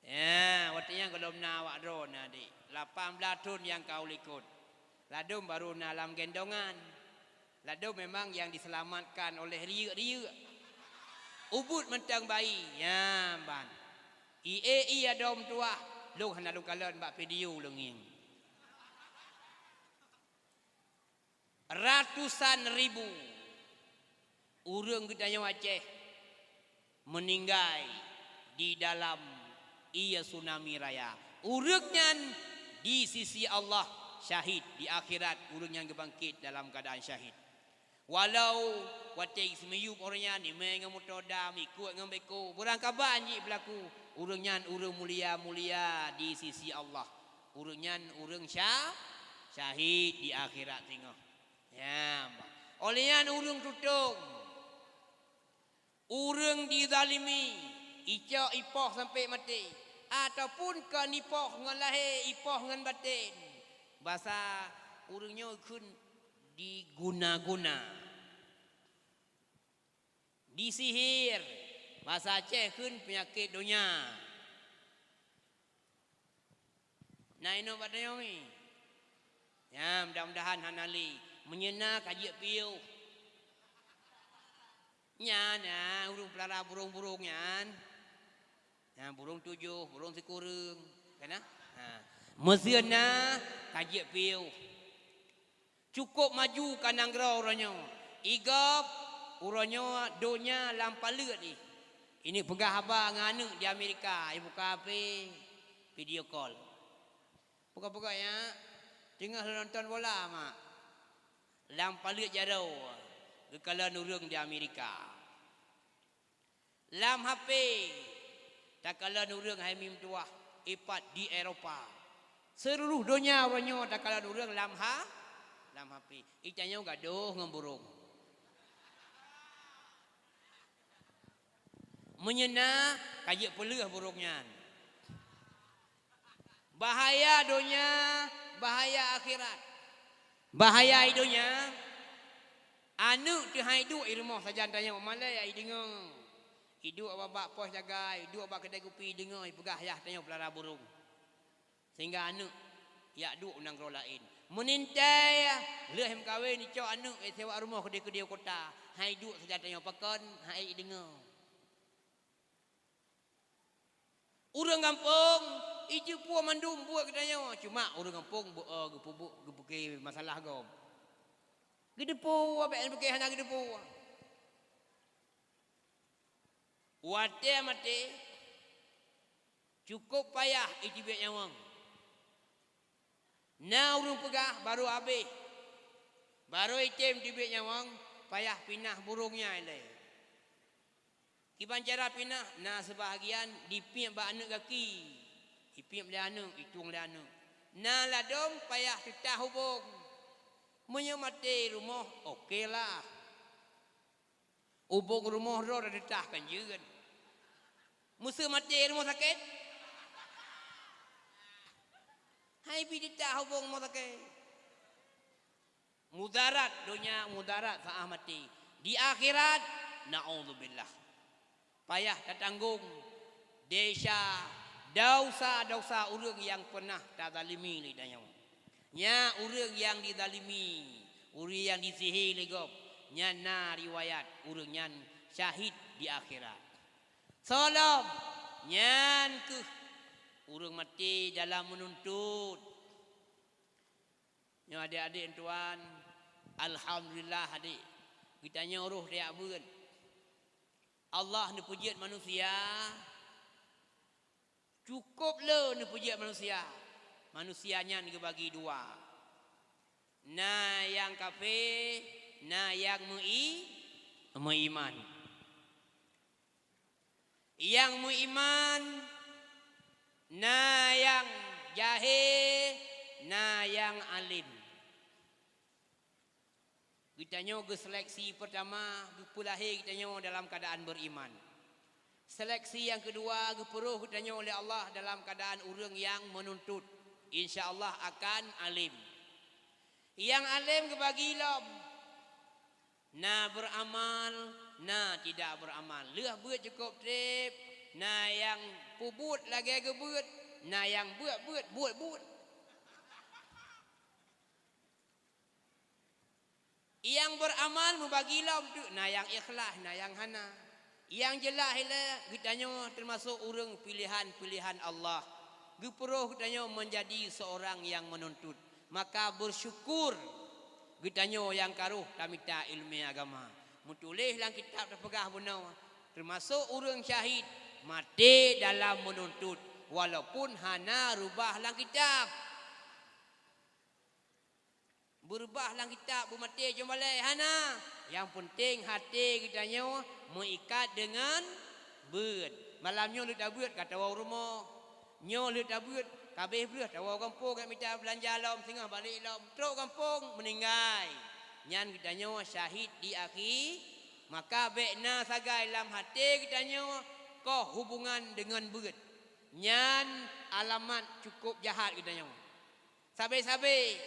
Ya, watée nyan gohlom na awak droeneuh, adék. Lapan blaih thon nyang ka u likot. Ladôm barô na lam gendongan. Ladôm memang nyang diseulamatkan oleh riyeuk-riyeuk. Ubit mantong bayi. Ya, ban. I e i adôm tuah. Lôn hana lôn kalon bak video lôn ngieng. Ratusan ribu Ureuëng geutanyoe Aceh meuninggai di dalam ié tsunami raya. Ureuëng nyan di sisi Allah syahid, di akhirat ureuëng nyan geubangkét dalam keuadaan syahid. Walau watée simiyueb ureuëng nyan imé ngon moto dam, ikot ngon beko, beurangkaban jih beulaku, ureuëng nyan ureuëng mulia-mulia di sisi Allah. Ureuëng nyan ureuëng sya-, syahid di akhirat singoh. Ya, bah. Óh lheueh nyan ureuëng tutong, ureuëng dizalimi, icok ipoh sampai maté, ataupun kon ipoh ngon lahé, ipoh ngon batén. Basa ureuëng nyoe kheun diguna-guna, disihir. Basa Aceh kheun peunyakét donya. Na inoe bak tanyoe mi? Ya, mudah-mudahan hana lé. Meunyoe na ka jeuet piôh. Nyan na ureuëng peulara burông-burông nyan. Na burông tujoh, burông sikureueng. Kana? Ha. Meuseu na ka jeuet piôh. Cukôp maju ka nanggroe uroe nyoe. Igop uroe nyoe donya lam paleuet jih. Ini peugah haba ngon aneuëk di Amerika, ibuka H P, video call. Peugah-peugah ya, teungoh lôn nonton bola mak. Lam paleuet jaroe geukalon ureuëng di Amerika. Lam H P takalon ureuëng hai mimtuah ipat di Eropa. Seuluruh donya uroe nyoe takalon ureuëng lam ha, lam H P. Itanyoe gadoh ngon burông. Meunyoe na ka jeuet peuleueh burông nyan. Bahaya donya, bahaya akhirat. Bahaya i donya, aneuëk teuhai duek i rumoh sajan tanyoe malée i deungoe. I duek bak-bak pos jagai, i duek bak keudai kupi i deungoe, i peugah yah tanyoe peulara burông. Sehingga aneuëk yak duek u nanggroe laén. Meunintée lheueh meukawen icok aneuëk i sewa rumoh keudeh-keudeh kota, hai duek sajan tanyoe pakon hai i deungoe. Ureuëng gampông ijeuet puwoe mandum buet geutanyoe, cuma ureuëng gampông beu-, eh, geupeubuet, geupeuke masalah gob. Geudeupu abék pike hana geudeupu. Watée maté cukôp payah ijeubiet nyawöng. Na ureuëng peugah barô habéh, barô item teubiet nyawöng, payah pinah burông nyan ilée. Kiban cara pinah, na seubahagian dipiep bak aneuëk gaki, ipiep lé aneuëk, itueng lé aneuëk. Na ladôm payah teutah ubông. Meunyoe maté rumoh, oke lah. Ubông rumoh droe teutah kan jeuet. Meuseu maté rumoh sakét? Hai pi teutah ubông rumoh sakét. Mudarat donya, mudarat saat maté. Di akhirat, naudzubillah. Payah tatanggong desya, dosa-dosa ureuëng nyang peunah tazalimi lé tanyoe. Nyan ureuëng nyang dizalimi, ureuëng nyang disihe lé gob, nyan na riwayat ureuëng nyan syahid di akhirat. Soe lom, nyan kheueh ureuëng maté dalam meununtut. Nyoe adék-adék tuan, alhamdulillah adék, geutanyoe roh tajak beuet. Allah neupeujeuet manusia, cukôp le neupeujeuet manusia. Manusia nyan geubagi dua. Na nyang kafé, na nyang meui-, meuiman. Nyang meuiman, na nyang jahé, na nyang além. Geutanyoe geuseleksi peurtama, geupeulahé geutanyoe dalam keuadaan beuriman. Seleksi nyang keudua, geupeuroh geutanyoe lé Allah dalam keuadaan ureuëng nyang meununtut, insya Allah akan além. Nyang além geubagi lom, na beuramal, na tidak beuramal. Lheueh beuet cukôp treb, na nyang peubuet lagée geubeuet, na nyang beuet-beuet, buet-buet. Nyang beuramal meubagi lom teuk, na nyang ikhlas, na nyang hana. Nyang jeulaih ilée geutanyoe teumasok ureuëng piléhan-piléhan Allah. Geupeuroh geutanyoe meunjadi seurang nyang meununtut. Maka beusyukur geutanyoe nyang ka roh tamita iéleumé agama. Meutuléh lam kitab teupeugah bunoe, teumasok ureuëng syahid maté dalam meununtut, walaupun hana reubah lam kitab. Beureubah lam kitab beumaté jeuem balée hana. Nyang peunteng até geutanyoe meuikat deungon beuet. Malam nyoe lheueh tabeuet ka tawoe u rumoh. Nyoe lheueh tabeuet ka abéh breueh tawoe gampông, ka mita beulanja lom, singoh balek lom, trok gampông meuninggai. Nyan geutanyoe syahid di akhi. Maka bék na sagai lam até geutanyoe koh hubungan deungon beuet. Nyan alamat cukup jahat geutanyoe. Sabe-sabe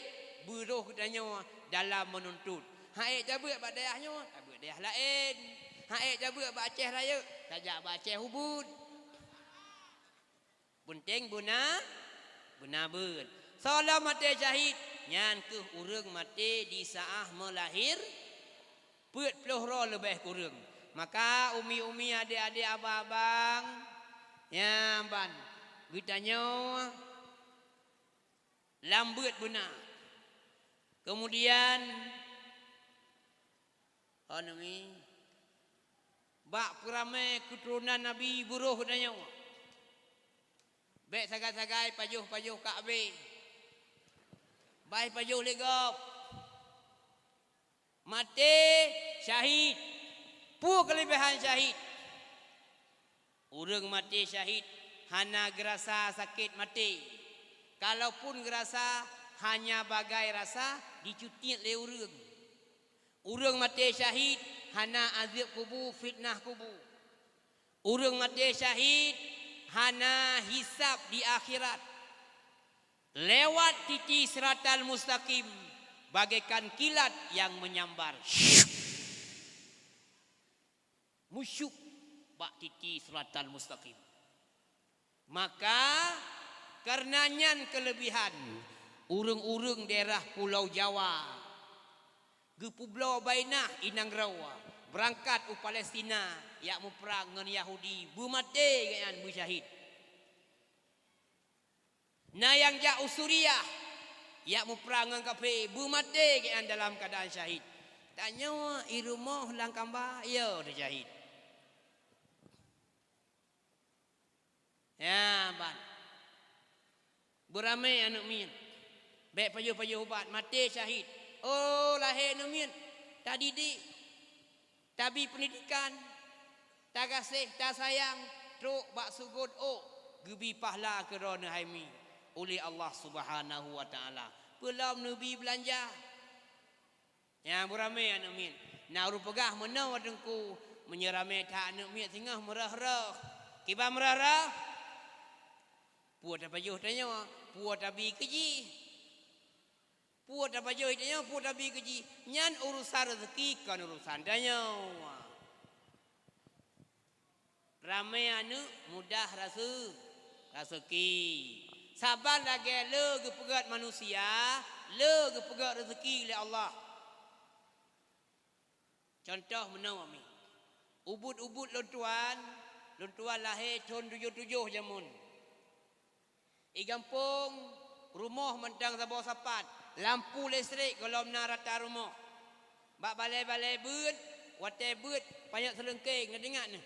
beuroh geutanyoe dalam meununtut. Ha'ék tabeuet bak dayah nyoe, tabeuet dayah laén. Ha'ék tabeuet bak Aceh Rayeuk, tajak bak Aceh Ubit. Peunteng beuna, beuna beuet. Soe lom maté syahid, nyan kheueh ureuëng maté di saát meulahir, peuet ploh droe leubeh kureueng. Maka umi-umi, adék-adék, abang-abang, nyan ban geutanyoe lam beuet beuna. Kemudian, oh, nami, bak peuramé keuturonan Nabi beuroh tanyoe. Bék sagai-sagai pajoh-pajoh ka abéh. Bah pajoh lé gob. Maté syahid. Peue keuleubèhan syahid? Ureuëng maté syahid hana geurasa sakét maté. Kalaupun geurasa, hanya bagai rasa jicutiet lé ureuëng. Ureuëng maté syahid hana azeueb kubu, fitnah kubu. Ureuëng maté syahid hana hisab di akhirat. Lewat titi siratal mustaqim bagaikan kilat nyang menyambar. Musyuk bak titi siratal mustaqim. Maka, kareuna nyan keuleubèhan ureuëng-ureuëng daerah Pulo Jawa, geupeubloe bainah inong droe, beurangkat u Palestina, jak muprang ngon Yahudi, beumaté gobnyan beusyahid. Na nyang jak u Suriah, jak muprang ngon kafé, beumaté gobnyan dalam keuadaan syahid. Tanyoe i rumoh lam kamba, yo teusyahid. Ya, ban. Beuramé aneuëk miet. Bék pajoh-pajoh ubat, maté syahid. Oh, lahé aneuëk miet, tadidik, tabi peundidikan, tagaséh, tasayang, trok bak seugot ôk, geubi pahala keu droeneuh hai mi, uleh Allah Subhanahu wa Taala. Peulom neubi beulanja. Nyang beuramé aneuëk miet. Na ureuëng peugah meunoe, Teungku, meunyoe ramé that aneuëk miet singoh meurôh-rôh. Kiban meurôh-rôh? Peue tapajoh tanyoe, peue tabi keu jih. Peue tapajoh tanyoe, peue tabi keu jih. Nyan urusan rezeki, kon urusan tanyoe. Ramé aneuëk mudah rase-, raseuki. Saban lagée le geupeugét manusia, le geupeugét rezeki lé Allah. Contoh meunoe mi. Ubit-ubit lôn tuan, lôn tuan lahé thon tujoh-tujoh jameun. I gampông, rumoh mantong saboh sapat, lampu listrik gohlom na rata rumoh. Bak balée-balée beuet, watée beuet, panyöt seuleungkeng, na teuingat neuh?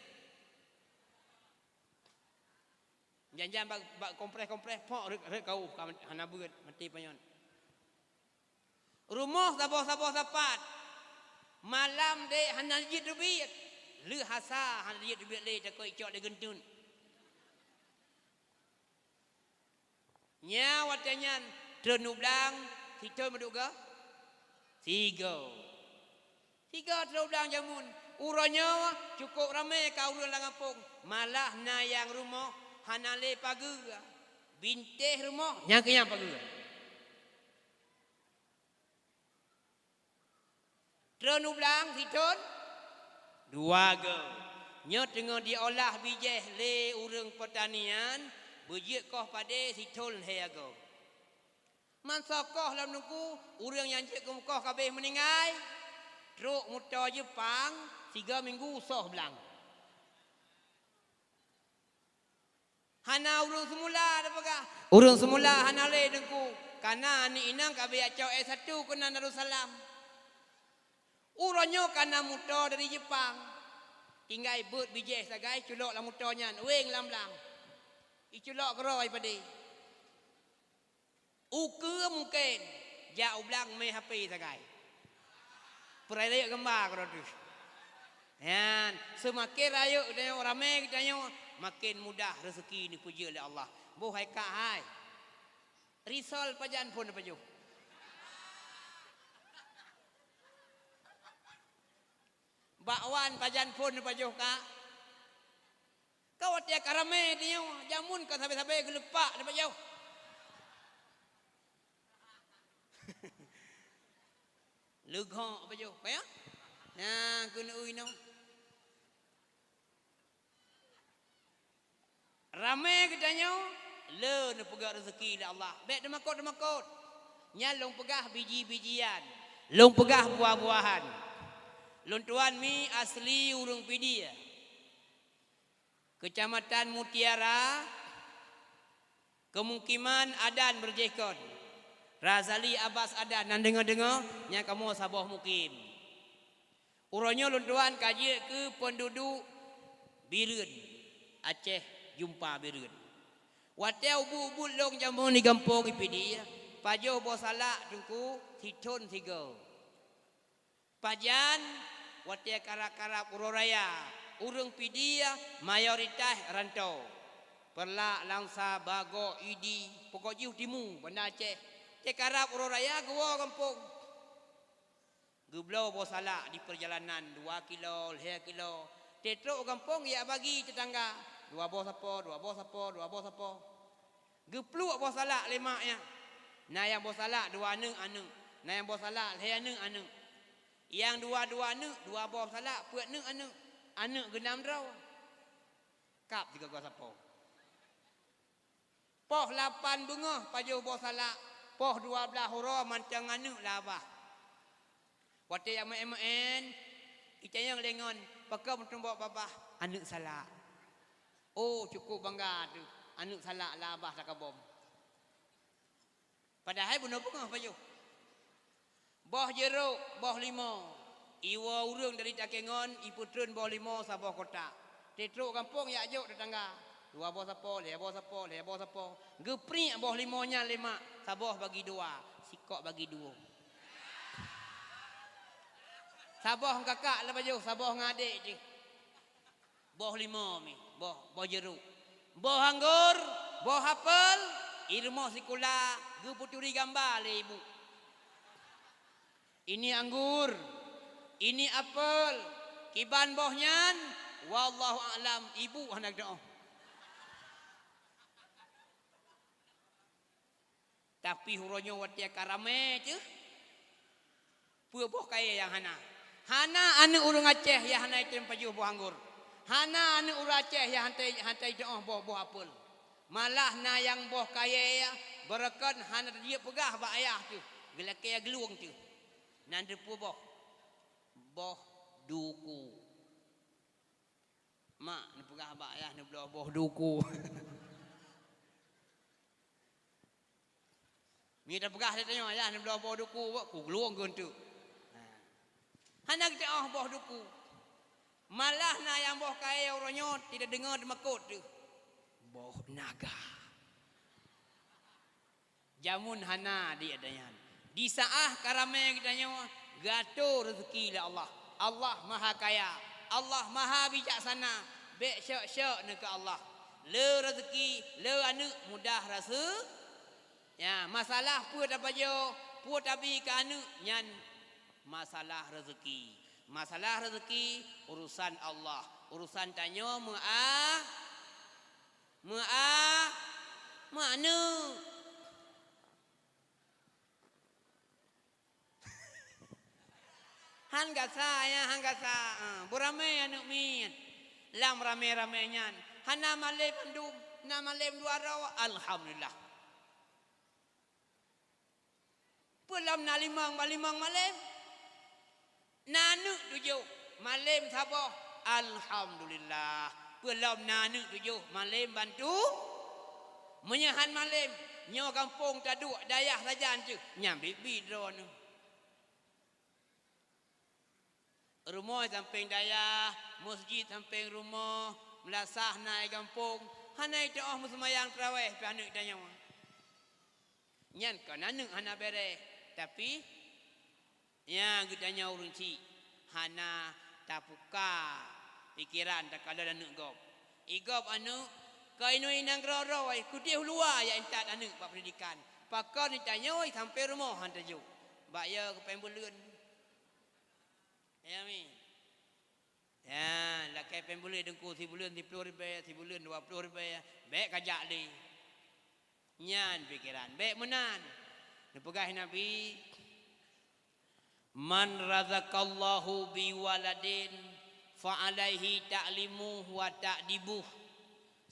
Jan-jan bak, bak kompreh-kompreh, pok, rhët, rhët kawöh, ka hana beuet, maté panyöt. Rumoh saboh-saboh sapat, malam dek hana jeuet teubiet, lheueh asa hana jeuet teubiet lé, takot icok lé geunteut. Nyan watée nyan treun u blang, sithon meuduek goe? Sigoe. Sigoe treun u blang jameun. Uroe nyoe cukôp ramé ka ureuëng lam gampông, malah na nyang rumoh hana lé pageue. Bintéh rumoh nyang keu nyang pageue. Treun u blang sithon dua goe. Nyoe teungoh jiolah bijéh lé ureuëng peutanian, beujeuet koh padé sithon lhée goe. Mansoe koh lom Teungku, ureuëng nyang jeuet keu meukoh ka abéh meuninggai, trok moto Jeupang, sigoe minggu soh blang. Hana ureuëng seumula tapeugah. Ureuëng seumula hana lé Teungku, kana aneuëk inong ka abéh jak cok S satu keunan Darussalam. Uroe nyoe ka na moto dari Jepang. Tinggai beuet bijéh sagai, culok lam moto nyan, weng lam blang. Iculok keudroe padé. Ukeue mungken, jak u blang mé H P sagai. Peurayeuk gamba keudroe teuh. Nyan, seumaken rayeuk geutanyoe, ramé geutanyoe, maken mudah reuseuki neupeujeuet lé Allah. Boh hai kak hai. Risol pajan phon neupajoh. Bakwan pajan phon neupajoh, kak. Ka watée ka ramé tanyoe, jameun ka sabe-sabe geuleupak neupajoh. Leugok pajoh, ka ya? Nah, keuneuk ui nyoe. Ramé geutanyoe, le neupeugah reuseuki lé Allah. Bék teumakot-teumakot. Nyan lôn peugah biji-bijian. Lôn peugah buah-buahan. Lôn tuan mi asli ureuëng Pidie. Keucamatan Mutiara, keumukiman adan beurjéh kon. Razali Abbas adan, nan deungoe-deungoe, nyan kamoe saboh mukim. Uroe nyoe lôn tuan ka jeuet keu peunduduek Bireuen, Aceh, Jumpa Bireuen. Watée ubit-ubit lôn jameun di gampông i Pidie, pajoh boh salak teungku sithon sigoe. Pajan, watée karab-karab uroe raya, ureuëng Pidie mayoritas rantô. Peureulak, Langsa, Bagoe, Idi, pokok jih timu, Banda Aceh. Teukarab uroe raya geuwoe gampông. Geubloe boh salak di peurjalanan dua kilo, lhée kilo. Teutrok gampông jak bagi teutangga, dua boh sapo, dua boh sapo, dua boh sapo. Geupluek boh salak lé mak nyan. Na nyang boh salak dua aneuëk, aneuëk. Na nyang boh salak lhée aneuëk, aneuëk. Nyang dua-dua aneuëk, dua boh salak peuet aneuëk, aneuëk. Aneuëk geunam droe. Kab sigoe-goe sapo. Poh lapan beungoh pajoh boh salak, poh dua blaih uroe mantong aneuëk labah. Watée jak meuén-meuén, itanyong lé ngon, "Pakon meutumbok babah?" "Aneuëk salak." Oh, cukup bangga teuh, aneuëk salak labah takabom. Padahai bunoe beungoh pajoh. Boh jeurok, boh limo. Iwoe ureuëng dari Takengon, ipeutreun boh limo saboh kotak. Teutrok gampông jak jok teutangga. Dua boh sapo, lhée boh sapo, lhée boh sapo. Geupriek boh limo nyan lé mak, saboh bagi dua, sikok bagi dua. Saboh ngon kakak leupajoh, saboh ngon adek jih. Boh limo mi, boh, boh jeurok. Boh anggor, boh apel, i rumoh sikula geupeuturi gamba lé ibu. Ini anggur, ini apel, kiban boh nyan, wallahu a'lam, ibu hana geudoh. Tapi uroe nyoe watée ka ramé teuh, peue boh kayée nyang hana? Hana aneuëk ureuëng Aceh nyang hana item pajoh boh anggor. Hana aneuëk ureuëng Aceh nyang hana, hana item boh, boh apel. Malah na nyang boh kayée, beureukat hana teujeuet peugah bak ayah teuh, geulakée geulueng teuh. Nan teupeue boh? Boh duku. Mak neupeugah bak ayah neubloe boh duku. Meunyoe tapeugah lé tanyoe, "Ayah neubloe boh duku," ku geulueng geunteuk. Hana geuteuoh boh duku. Malah na nyang boh kayée uroe nyoe tidak deungoe teumakot teuh. Boh naga. Jameun hana di adanyan. Di saát ka ramé geutanyoe, geuatô reuzeuki lé Allah. Allah Maha Kaya, Allah Maha Bijaksana. Bék syok-syok neuh keu Allah. Le reuzeuki, le aneuëk mudah raseuki. Ya, masalah peue tapajoh, peue tabi keu aneuëk, nyan masalah reuzeuki. Masalah reuzeuki urusan Allah. Urusan tanyoe meuah Meuah, meuaneuëk. Han gasa, ya, han gasa. Ah, beuramé aneuëk miet. Lam ramé-ramé nyan, hana malém mandum, na malém dua droe, alhamdulillah. Peulom na limong, ba limong malém. Na aneuëk tujoh, malém saboh. Alhamdulillah. Peulom na aneuëk tujoh, malém bantu. Meunyoe han malém, nyoe gampông taduek dayah sajan teuh, nyan biet-biet droeneueh. Rumoh sampéng dayah, meuseujid sampéng rumoh, meulasah na i gampông, hana iteu'oh meuseumayang teurawéh pih aneuk tanyoe. Nyan kon aneuk hana bèrèh, tapi nyang geutanyoe ureueng chik hana tapuka pikeran takalon aneuk gob. I gob aneuk, ka inoe inong keudroe-droe, keudeh u luwa jak intat aneuk bak peundidikan. Pakon tanyoe sampéng rumoh han tajok. Bak yo keu péng buleuen. Ya, mi. Ya, lakée péng buleuen teungku, sibuleuen siploh ribée, sibuleuen dua ploh ribée, bék kajak lé. Nyan pikeran, bék meunan. Neupeugah Nabi, "Man razaqallahu bi waladin fa alaihi ta'limuhu wa ta'dibuh."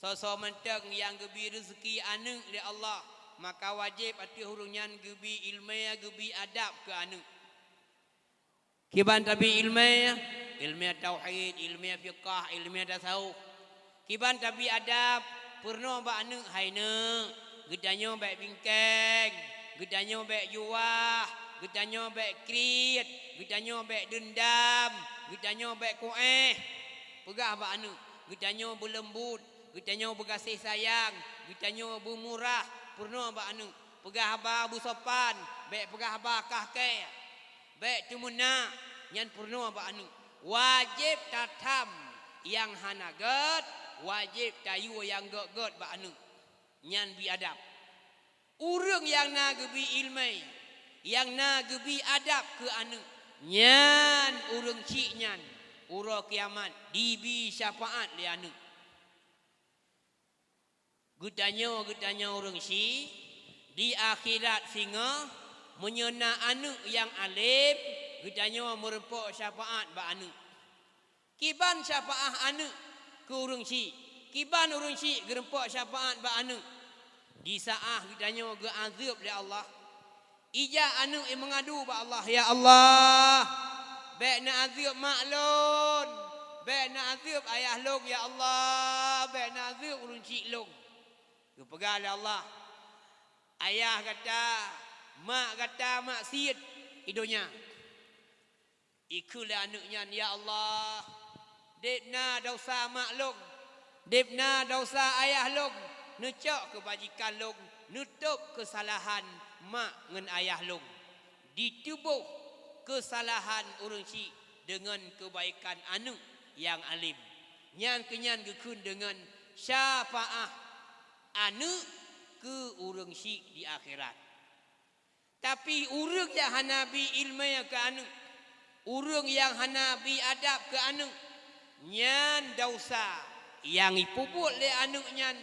Soe-soe mantong nyang geubi reuzeuki aneuk lé Allah, maka wajéb ateueh ureueng nyan geubi ileumé, geubi adab keu aneuk. Kiban tabi ileumé, ileumé tauhid, ileumé fiqah, ileumé tasawuf. Kiban tabi adab, peurunoe bak aneuk, "Hai neuk, geutanyoe bék bingkeng, geutanyoe bék juwah, geutanyoe bék kriet, geutanyoe bék deundam, geutanyoe bék kuéh." Peugah bak aneuk, "Geutanyoe beuleumbot, geutanyoe beugaséh sayang, geutanyoe beumurah." Peurunoe bak aneuk, peugah haba beusopan, bék peugah haba kah kée. Bék teumeunak, nyan peurunoe bak aneuk. Wajéb tatham nyang hana gét, wajéb tayue nyang gét-gét bak aneuk. Nyan bi adab. Ureueng nyang na geubi ileumé, nyang na geubi adab keu aneuk, nyan ureueng chik nyan uroe kiamat dibi syafaat lé aneuk. Geutanyoe, geutanyoe ureueng chik, di akhirat singoh, meunyoe na aneuk nyang além, geutanyoe meurumpok syafaat bak aneuk. Kiban syafaat aneuk keu ureueng chik, kiban ureueng chik geurumpok syafaat bak aneuk. Di saát geutanyoe geuazeueb lé Allah, ijak aneuk i meungadu bak Allah, "Ya Allah, bék neuazeueb mak lôn, bék neuazeueb ayah lôn, ya Allah, bék neuazeueb ureueng chik lôn." Geupeugah lé Allah, "Ayah gata, mak gata maksiet i donya." Ikheun lé aneuk nyan, "Ya Allah, deb na desya mak lôn, deb na desya ayah lôn, neucok keubajikan lôn, neutôb keusalahan mak ngon ayah lôn." Diteuboh keusalahan ureueng chik deungon keubaikan aneuk nyang além. Nyan keuh nyan geukheun deungon syafaat aneuk keu ureueng chik di akhirat. Tapi ureueng nyang hana bi ileumé keu aneuk, ureueng nyang hana bi adab keu aneuk, nyan desya nyang jipeubuet lé aneuk nyan,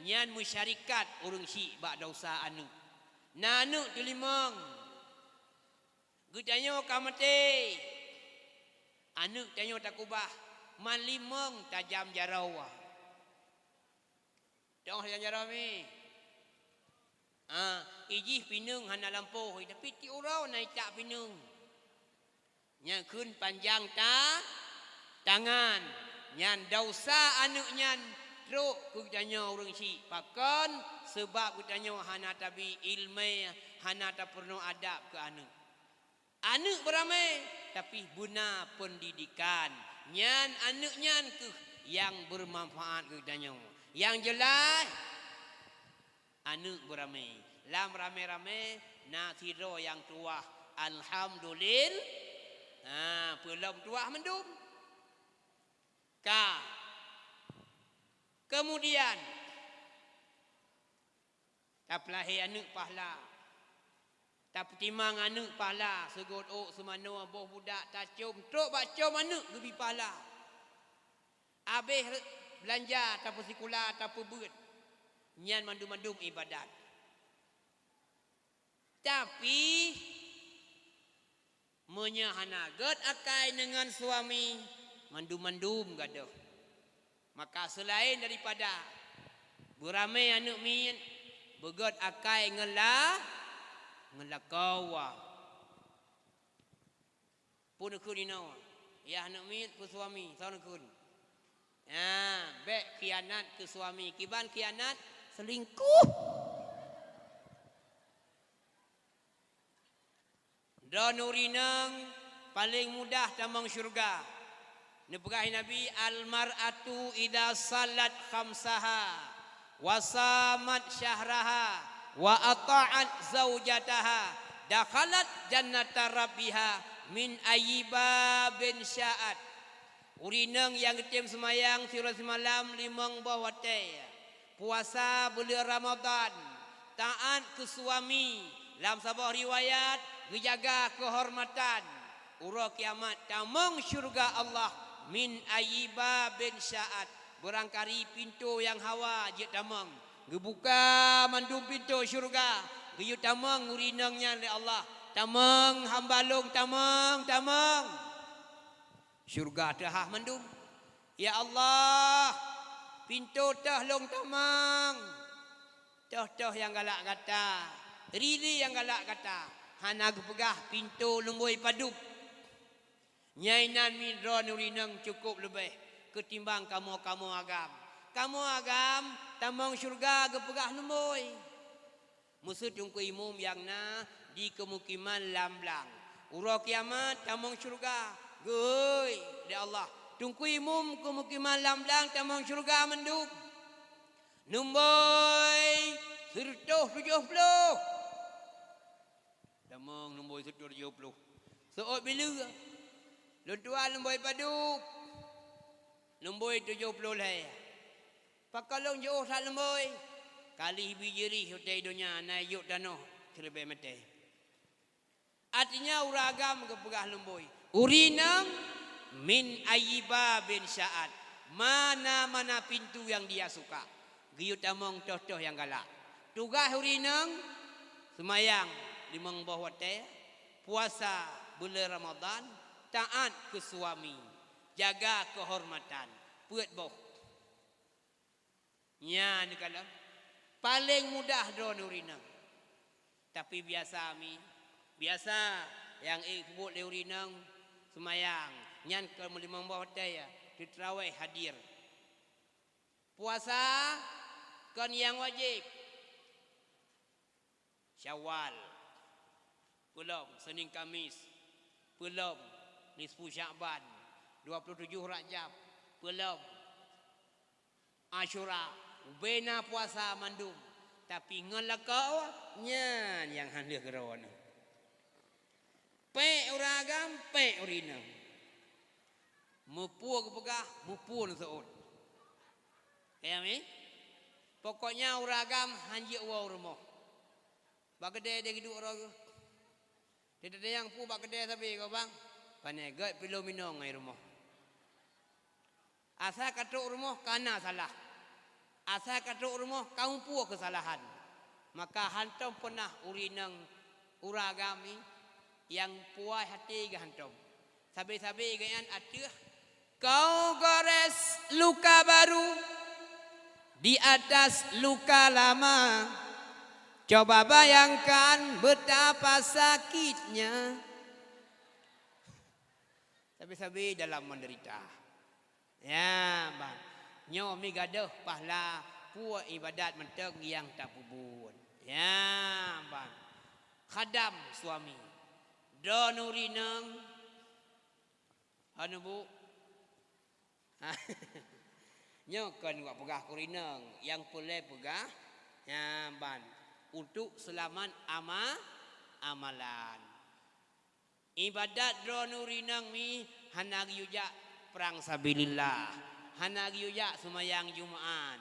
nyan meusyarikat ureueng chik bak desya aneuk. Na aneuk teulimong, geutanyoe ka maté, aneuk tanyoe takubah, man limong tajam jaroe. Teu'oh lé jaroe mi. Ah, ijih pineung hana lampôh, tapi tiep uroe na itak pineung. Nyan kheun panjang ta-, tangan. Nyan desya aneuk nyan trok keu geutanyoe ureueng chik. Pakon? Seubab geutanyoe hana tabi ileumé, hana tapeurunoe adab keu aneuk. Aneuk beuramé, tapi beuna peundidikan. Nyan aneuk nyan keuh nyang beumanfaat keu geutanyoe. Nyang jeulaih, aneuk beuramé. Lam ramé-ramé na sidroe nyang tuwah. Alhamdulil-, ha, peue lom tuwah mandum. Ka. Keumudian, tapeulahé aneuk pahala. Tapeutimang aneuk pahala, seugot ôk, seumanoe, boh budak, tacôm, trok bak com aneuk geubi pahala. Abéh beulanja, tapeusikula, tapeubeuet. Nyan mandum-mandum iébadat. Tapi, meunyoe hana gét akai deungon suami, mandum-mandum gadôh. Maka seulaén daripada beuramé aneuk miet, beugét akai ngon la-, ngon lakoe. Peue neukheun inoe? Yah aneuk miet, peue suami, soe neukheun? Nyan, bék khianat keu suami. Kiban khianat? Selingkuh. Droeneuh ureueng inong, Paleng mudah tamong syeuruga. Neupeugah Nabi, "Al-mar'atu idza sallat khamsaha, wa shamat syahraha, wa ata'at zaujataha, dakhalat jannata rabbiha min ayyi babin sya'at." Ureueng inong nyang geutem seumayang siuroe simalam limong boh watée, puasa buleuen Ramadhan, taát keu suami, lam saboh riwayat geujaga keuhormatan, uroe kiamat tamong syeuruga Allah min ayyi babin sya'at, beurangkari pintoe nyang hawa jeuet tamong. Geubuka mandum pintoe syeuruga, geuyue tamong ureueng inong nyan lé Allah. "Tamong hamba lôn, tamong, tamong!" Syeuruga teuhah mandum. "Ya Allah, pintoe teuh lôn tamong." Teuh-teuh nyang galak gata, rili nyang galak gata, hana geupeugah pintoe lumbôi padub. Nyan inan mi droeneuh ureueng inong cukôp leubeh keutimbang kamoe-kamoe agam. Kamoe agam tamong syeuruga geupeugah lumbôi. Meuseu Teungku Imum nyang na di keumukiman lam blang. Uroe kiamat tamong syeuruga, geuhôi lé Allah. Teungku Imum keumukiman lam blang tamong syeuruga mandum. Lumbôi sireutôh tujoh ploh. Tamong lumbôi sireutôh tujoh ploh. Seuôt bileue. Lôn tuan lumbôi padub. Lumbôi tujoh ploh lhée. Pakon lôn jiôh that lumbôi? Ka lheueh bi jirih watée donya na jok tanoh sireubée meutée. Artinya ureueng agam geupeugah lumbôi. Ureueng inong min ayyi babin sya'at. Mana-mana pintu yang dia suka. Geuyue tamong teuh-teuh nyang galak. Tugaih ureueng inong, seumayang limong boh watée, puasa buleuen Ramadhan, taát keu suami, jaga keuhormatan, peuet boh. Nyan kalon paleng mudah droeneuh ureueng inong. Tapi biasa mi, biasa nyang ék peubuet lé ureueng inong seumayang, nyan kon meulimong boh watée, teurawéh hadir. Puasa kon nyang wajéb. Syawal, peulom Senin Kamis, peulom nisfu Sya'ban, dua puluh tujoh Rajab, peulom Asyura, ubena puasa mandum, tapi ngon lakoe nyan nyang hana lheueh keudroe. Pék ureueng agam, pék ureueng inong. Meupue geupeugah, meupue neuseuôt. Ka nyan mi? Pokoknya ureueng agam hanjeuet woe u rumoh. Bak keudè deh geuduek droe geuh. Teudeungoe nyang peue bak keudè sabe goe bang. Pane gét pih lôn inong ngon rumoh. Asai ka trok rumoh ka na salah. Asai ka trok rumoh ka muphom keusalahan. Maka hántom peunah ureueng inong ureueng agam nyang puas até geuh hántom. Sabe-sabe geuh nyan ateueh, "Kau gores luka baru di atas luka lama. Coba bayangkan betapa sakitnya." Sabe-sabe dalam menderita. Ya, ban. Nyoe mi gadôh pahala peue iébadat mantong nyang tapeubuet. Ya, ban. Khadam suami. Droeneuh ureueng inong. Hana bu. Nyoe kon wak peugah keu ureueng inong, nyang peureulée peugah, ya, ban. Untuk seulamat ama-, amalan. Iébadat droeneuh ureueng inong mi hana geuyue jak prang sabilillah, hana geuyue jak seumayang Jumat.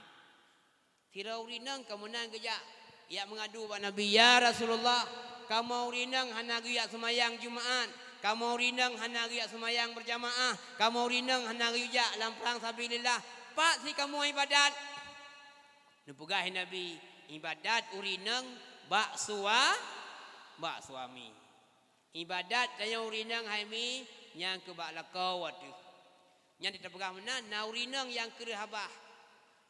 Sidroe ureueng inong ka meunan geujak, jak meungadu bak Nabi, "Ya Rasulullah, kamoe ureueng inong hana geuyue jak seumayang Jumat, kamoe ureueng inong hana geuyue jak seumayang beurjamaah, kamoe ureueng inong hana geuyue jak lam prang sabilillah. Pat sit kamoe iébadat?" Neupeugah lé Nabi, "Iébadat ureueng inong bak sua-, bak suami." Iébadat tanyoe ureueng inong hai mi nyang keu bak lakoe teuh. Nyan teupeugah meunan, na ureueng inong nyang kreueh babah.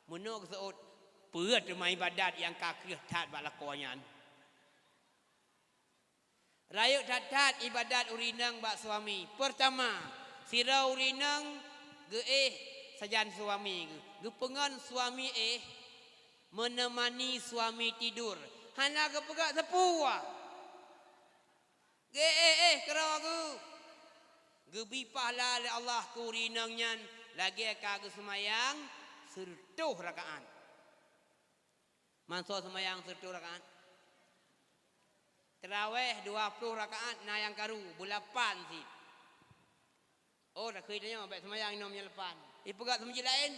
Meunoe geuseuôt, peue teuma iébadat nyang ka kreueh that bak lakoe nyan? Rayeuk that-that iébadat ureueng inong bak suami. Peurtama, sidroe ureueng inong geuéh sajan suami geuh, geupeungon suami éh, menemani suami tidur. Hana geupeugah sapeue. Geuéh-éh keudroe geuh. Geubri pahala lé Allah keu ureueng inong nyan lagée ka geuseumayang sireutôh rakaat. Mantong seumayang sireutôh rakaat. Teurawéh dua ploh rakaat na nyang karu, beulapan cit. Oh, takheun tanyoe bék seumayang inong nyang lapan. Ipeugah seumeujid laén.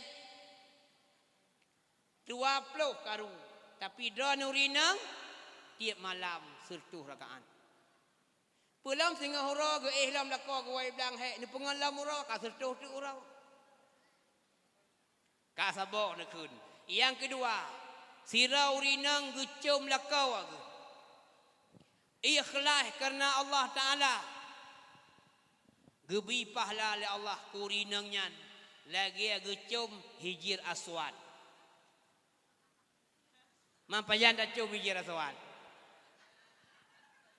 Dua ploh karu, tapi droeneuh ureueng inong tieb malam sireutôh rakaat. Peulom singoh uroe geuéh lom lakoe geuwoe blang hék, neupeungon lom uroe ka sireutôh teuk uroe. Ka saboh neukheun. Nyang keudua, sidroe ureueng inong geucom lakoe geuh. Ikhlaih kareuna Allah Taala. Geubri pahala lé Allah keu ureueng inong nyan lagée geucom Hijir Aswad. Man pajan tacom Hijir Aswad?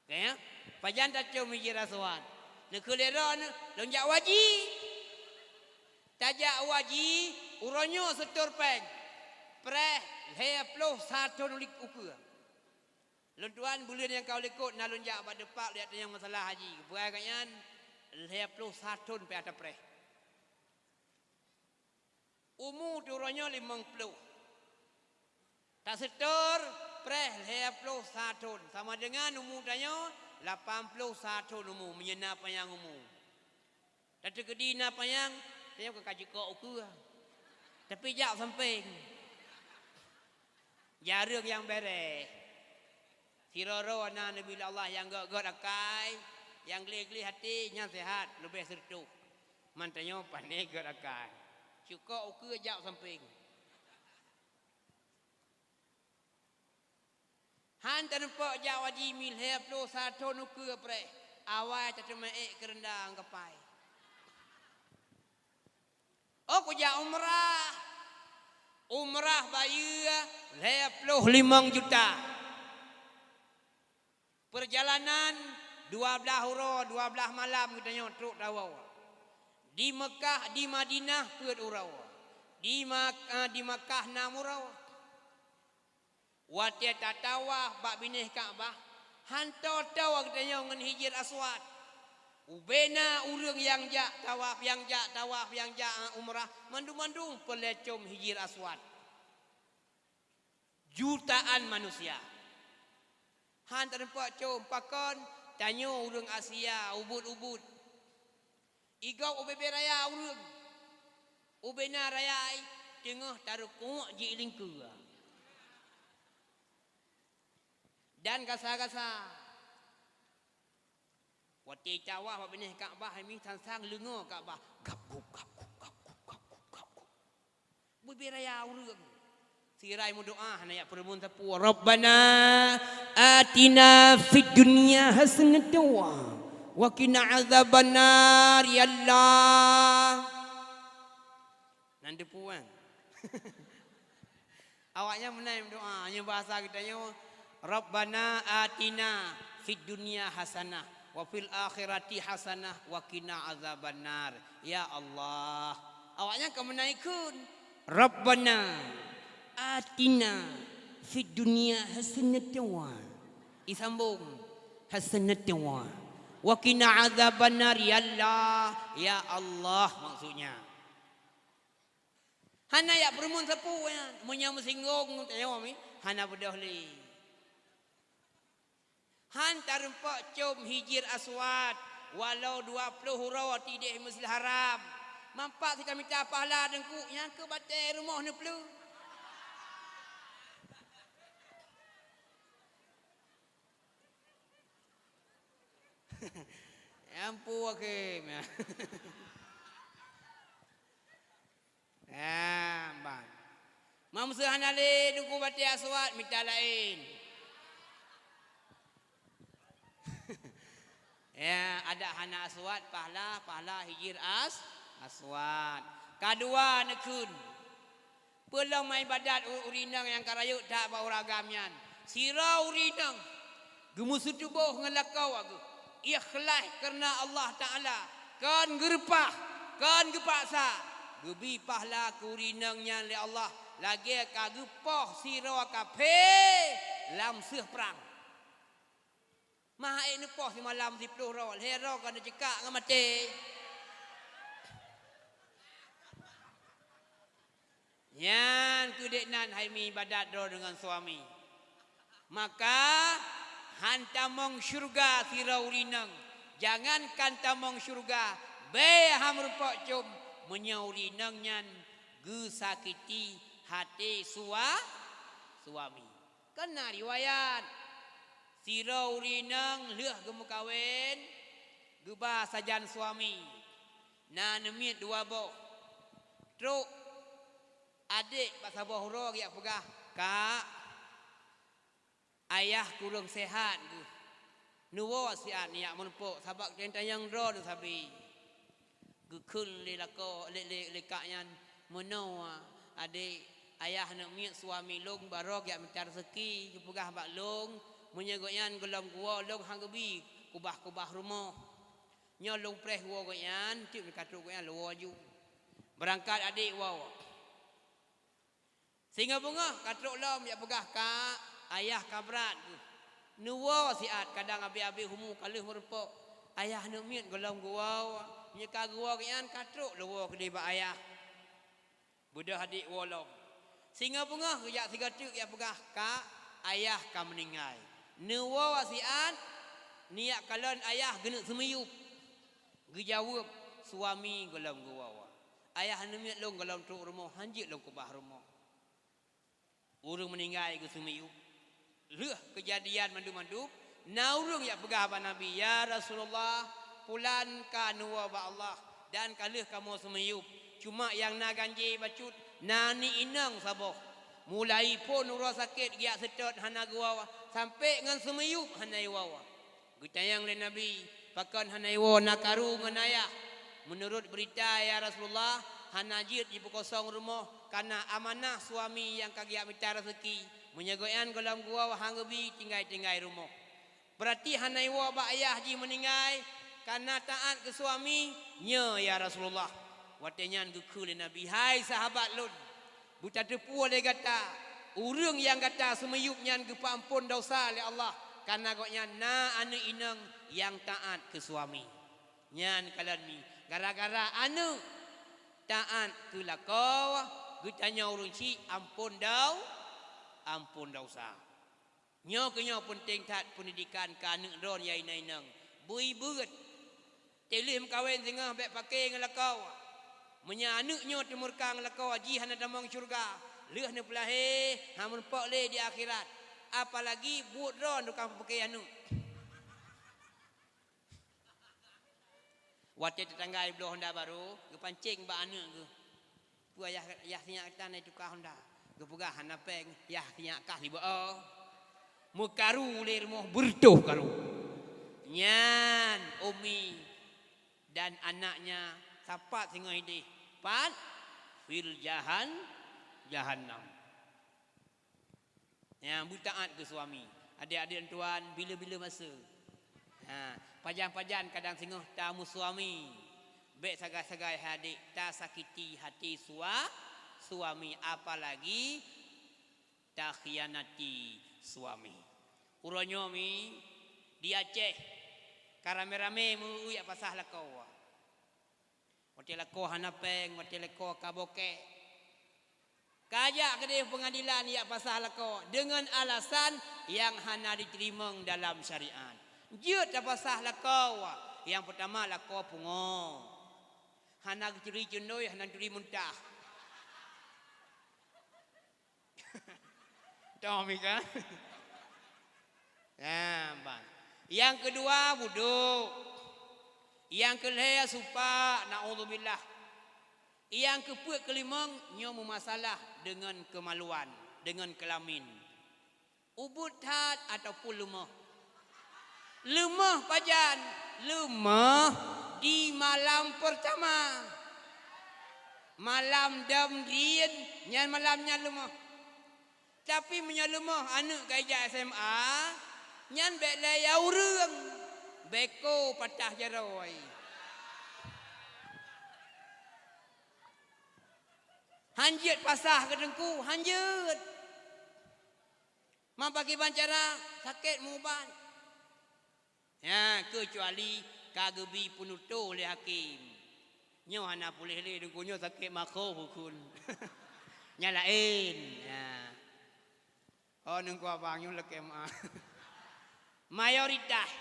Ka ya? Pajan tacom Hijir Aswad? Neukheun lé droeneuh, lôn jak u haji. Tajak u haji, uroe nyoe seutôt péng. Preh lhée ploh sa thon ukeue. Lôn tuan, buleuen nyang ka u likot na lôn jak bak depak, lihat nyang masalah haji. Geupeugah gobnyan, lhée ploh sa thon pih ata preh. Umu uroe nyoe limong ploh. Taseutôt preh lhée ploh sa thon, sama deungon umu tanyoe lapan ploh sa thon umu, meunyoe na panyang umu. Tateukeudi na panyang, tanyoe ka jikok ukeue. Tapi jak sampéng. Jareueng nyang béreh. Sidroe-droe na neubi lé Allah nyang gét-gét akai, nyang gleh-gleh até, nyan seuhat, leubeh sireutôh. Man tanyoe pané gét akai. Jikok ukeue jak sampéng. Han taneupok jak u haji mi lhée ploh sa thon ukeue preh, awai tateumé ék keureundang geupai. Oh, kujak umrah. Umrah bayeue lhée ploh limong juta. Peurjalanan dua blaih uroe, dua blaih malam geutanyoe trok tawoe. Di Meukah, di Madinah peuet uroe. Di Mak-, eh, di Meukah nam uroe. Watée tatawaf bak binéh Ka'bah, han toe-toe geutanyoe ngon Hijir Aswad. Ubena ureuëng nyang jak tawaf, nyang jak tawaf, nyang jak, eh, umrah, mandum-mandum peureulée com Hijir Aswad. Jutaan manusia. Han tateumpat com, pakon? Tanyoe ureuëng Asia, ubit-ubit. Igob ubé-bé raya ureuëng. Ubena raya teungoh tarukuk jih lingkeue. Dan gasa-gasa. Watée tawaf bak binéh Ka'bah, mi sang-sang leungoe Ka'bah. Gap gup, gap gup, gap gup, gap gup, gap gup. Bubé raya ureuëng. Sirai meudoá hana jak peureumeun sapeue. Rabbana atina fid dunya hasanatan wa qina azabannar, ya Allah. Nan teupeue. Awaknyan meunan meudoá, nyoe bahasa geutanyoe, "Rabbana atina fid dunya hasanah wa fil akhirati hasanah wa qina azabannar." Ya Allah. Awaknyan ka meunan kheun, "Rabbana atina fid dunya hasanatan wa." Disambung, "Hasanatan wa, wa qina azabannar." Ya Allah, ya Allah maksudnya. Hana jak peureumeun sapeue nyan. Meunyoe meusinggong tanyoe mi, hana beudôh lé. Han tareumpak com Hijir Aswad, walau dua ploh uroe tideh Masjidil Haram. Mampak si tamita pahala Teungku, nyang keu batée rumoh neupleue. Ya ampun, Hakim. Ya, bang. Meuseu hana lé Teungku batée Aswad, mita laén. Ya, adak hana Aswad, pahala, pahala Hijir As-, Aswad. Kadua neukheun. Peulom ibadat u-, ureuëng inong nyang ka rayeuk that bak ureuëng agam nyan. Sidroe ureuëng inong geumeuseutuboh ngon lakoe geuh, ikhlaih kareuna Allah Taala, kon geureupah, kon geupaksa, geubri pahala keu ureuëng inong nyan lé Allah lagée ka geupoh sidroe kafé lam seueh prang. Mah ék neupoh simalam siploh droe, lhée droe ka neuceukak ngon maté. Nyan keuh dek nan hai meuibadat droe deungon suami. Maka han tamong syeuruga sidroe ureueng inong. Jangankan tamong syeuruga, bèk han meurumpok com meunyoe ureueng inong nyan geusakiti até sua-, suami. Kan na riwayat, sidroe ureueng inong lheueh geumeukawen, geuba sajan suami. Na neumiet dua boh. Trok adék bak saboh uroe geujak peugah, "Kak, ayah kureueng seuhat geuh. Neuwoe siat neujak meurumpok sabab tanyong-tanyong droeneuh sabe." Geukheun lé lakoe, lé, lé, lé kak nyan, "Meunoe, adék, ayah aneuk miet suami lôn baroe geujak mita reuseuki, geupeugah bak lôn, meunyoe gobnyan gohlom geuwoe lôn han geubi kubah-kubah rumoh. Nyoe lôn preh woe gobnyan, tiep ka trok gobnyan lôn woe ju." Beurangkat adék woe. Singoh beungoh ka trok lom jak peugah, "Kak, ayah ka brat geuh. Neuwoe siat, kadang abéh-abéh umu ka lheueh meurumpok. Ayah aneuk miet gohlom geuwoe. Meunyoe ka geuwoe gobnyan ka trok lôn woe keudéh bak ayah." Beudôh adék woe lom. Singoh beungoh geujak sigoe teuk jak peugah, "Kak, ayah ka meuninggai. Neuwoe siat, neujak kalon ayah geuneuk seumiyueb." Geujaweueb, "Suami gohlom geuwoe. Ayah aneuk miet lôn gohlom trok rumoh, han jeuet lôn kubah rumoh." Ureueng meuninggai geuseumiyueb. Lheueh keujadian mandum-mandum, na ureueng jak peugah bak Nabi, "Ya Rasulullah, pulan ka neuwoe bak Allah dan ka lheueh kamoe seumiyueb. Cuma nyang na ganjé bacut, na aneuk inong saboh. Mulai phon uroe sakét geujak seutôt hana geuwoe, sampoe ngon seumiyueb hana iwoe." Geutanyong lé Nabi, "Pakon hana iwoe, na karu ngon ayah?" "Meunurot beurita, ya Rasulullah, hana jeuet jipeukosong rumoh, kareuna amanah suami nyang ka geujak mita reuseuki. Meunyoe gobnyan gohlom geuwoe, han geubi tinggai-tinggai rumoh." "Beurati hana iwoe bak ayah jih meuninggai kareuna taát keu suami?" "Nyo, ya Rasulullah." Watée nyan geukheun lé Nabi, "Hai sahabat lôn, beutateupeue lé gata, ureuëng nyang gata seumiyueb nyan geupeuamphon desya lé Allah, kareuna gobnyan na aneuëk inong nyang taát keu suami." Nyan kalon mi, gara-gara aneuëk taát keu lakoe, geutanyoe ureuëng chik amphon dau-, amphon desya. Nyoe keuh nyoe peunteng that peundidikan keu aneuëk droe nyang na inong. Beu beuet. Teuleuh meukawen singoh bék paké ngon lakoe. Meunyoe aneuëk nyoe teumurka ngon lakoe, jih hana tamong syeuruga, lheueh neupeulahé, hana meurumpok lé di akhirat. Apalagi buet droe tukang peupaké aneuëk. Watée teutanggai bloe honda barô, geupancéng bak aneuëk geuh. "Peue yah, yah sinyak tan na tuka honda?" Geupeugah, "Hana péng, yah sinyak kah sibeuo." Meukaru lé rumoh, beureutoh karu. Nyan umi dan anaknya sapat singoh idéh, pat fil jahan-, jahannam. Nyang beutaát keu suami. Adék-adék tuan, bila-bila masa. Ha, pajan-pajan kadang singoh tameusuami. Bék sagai-sagai hai adék tasakiti hati sua-, suami, apalagi takhianati suami. Uroe nyoe mi di Aceh ka ramé-ramé meu-eu jak pasah lakoe. Watée lakoe hana péng, watée lakoe ka bokek. Ka jak keudeh peungadilan jak pasah lakoe deungon alasan nyang hana jiteurimong dalam syariat. Jeuet tapasah lakoe, nyang peutama lakoe pungo. Hana geuturi ceundoi, hana geuturi muntah. Toh mika. Nah, ban. Nyang keudua, budok. Nyang keulhée, supak, naudzubillah. Nyang keupeuet, keulimong, nyoe meumasalah deungon keumaluan, deungon keulamin. Ubit that ataupun leumoh? Leumoh pajan? Leumoh di malam peurtama. Malam dom dien nyan, malam nyan leumoh. Tapi meunyoe leumoh aneuëk ka ijak S M A, nyan bék lé ya ureuëng, beko patah jaroe. Han jeuet pasah keu teungku, han jeuet. Meupakiban cara sakét meuubat. Ya, keucuali ka geubi peunutoh lé hakém. Nyoe hana puléh lé, deungon nyoe sakét makho bukon. Nyang laén. Ya. Oh, nungku abang nyoe lakée meu'ah. Mayoritas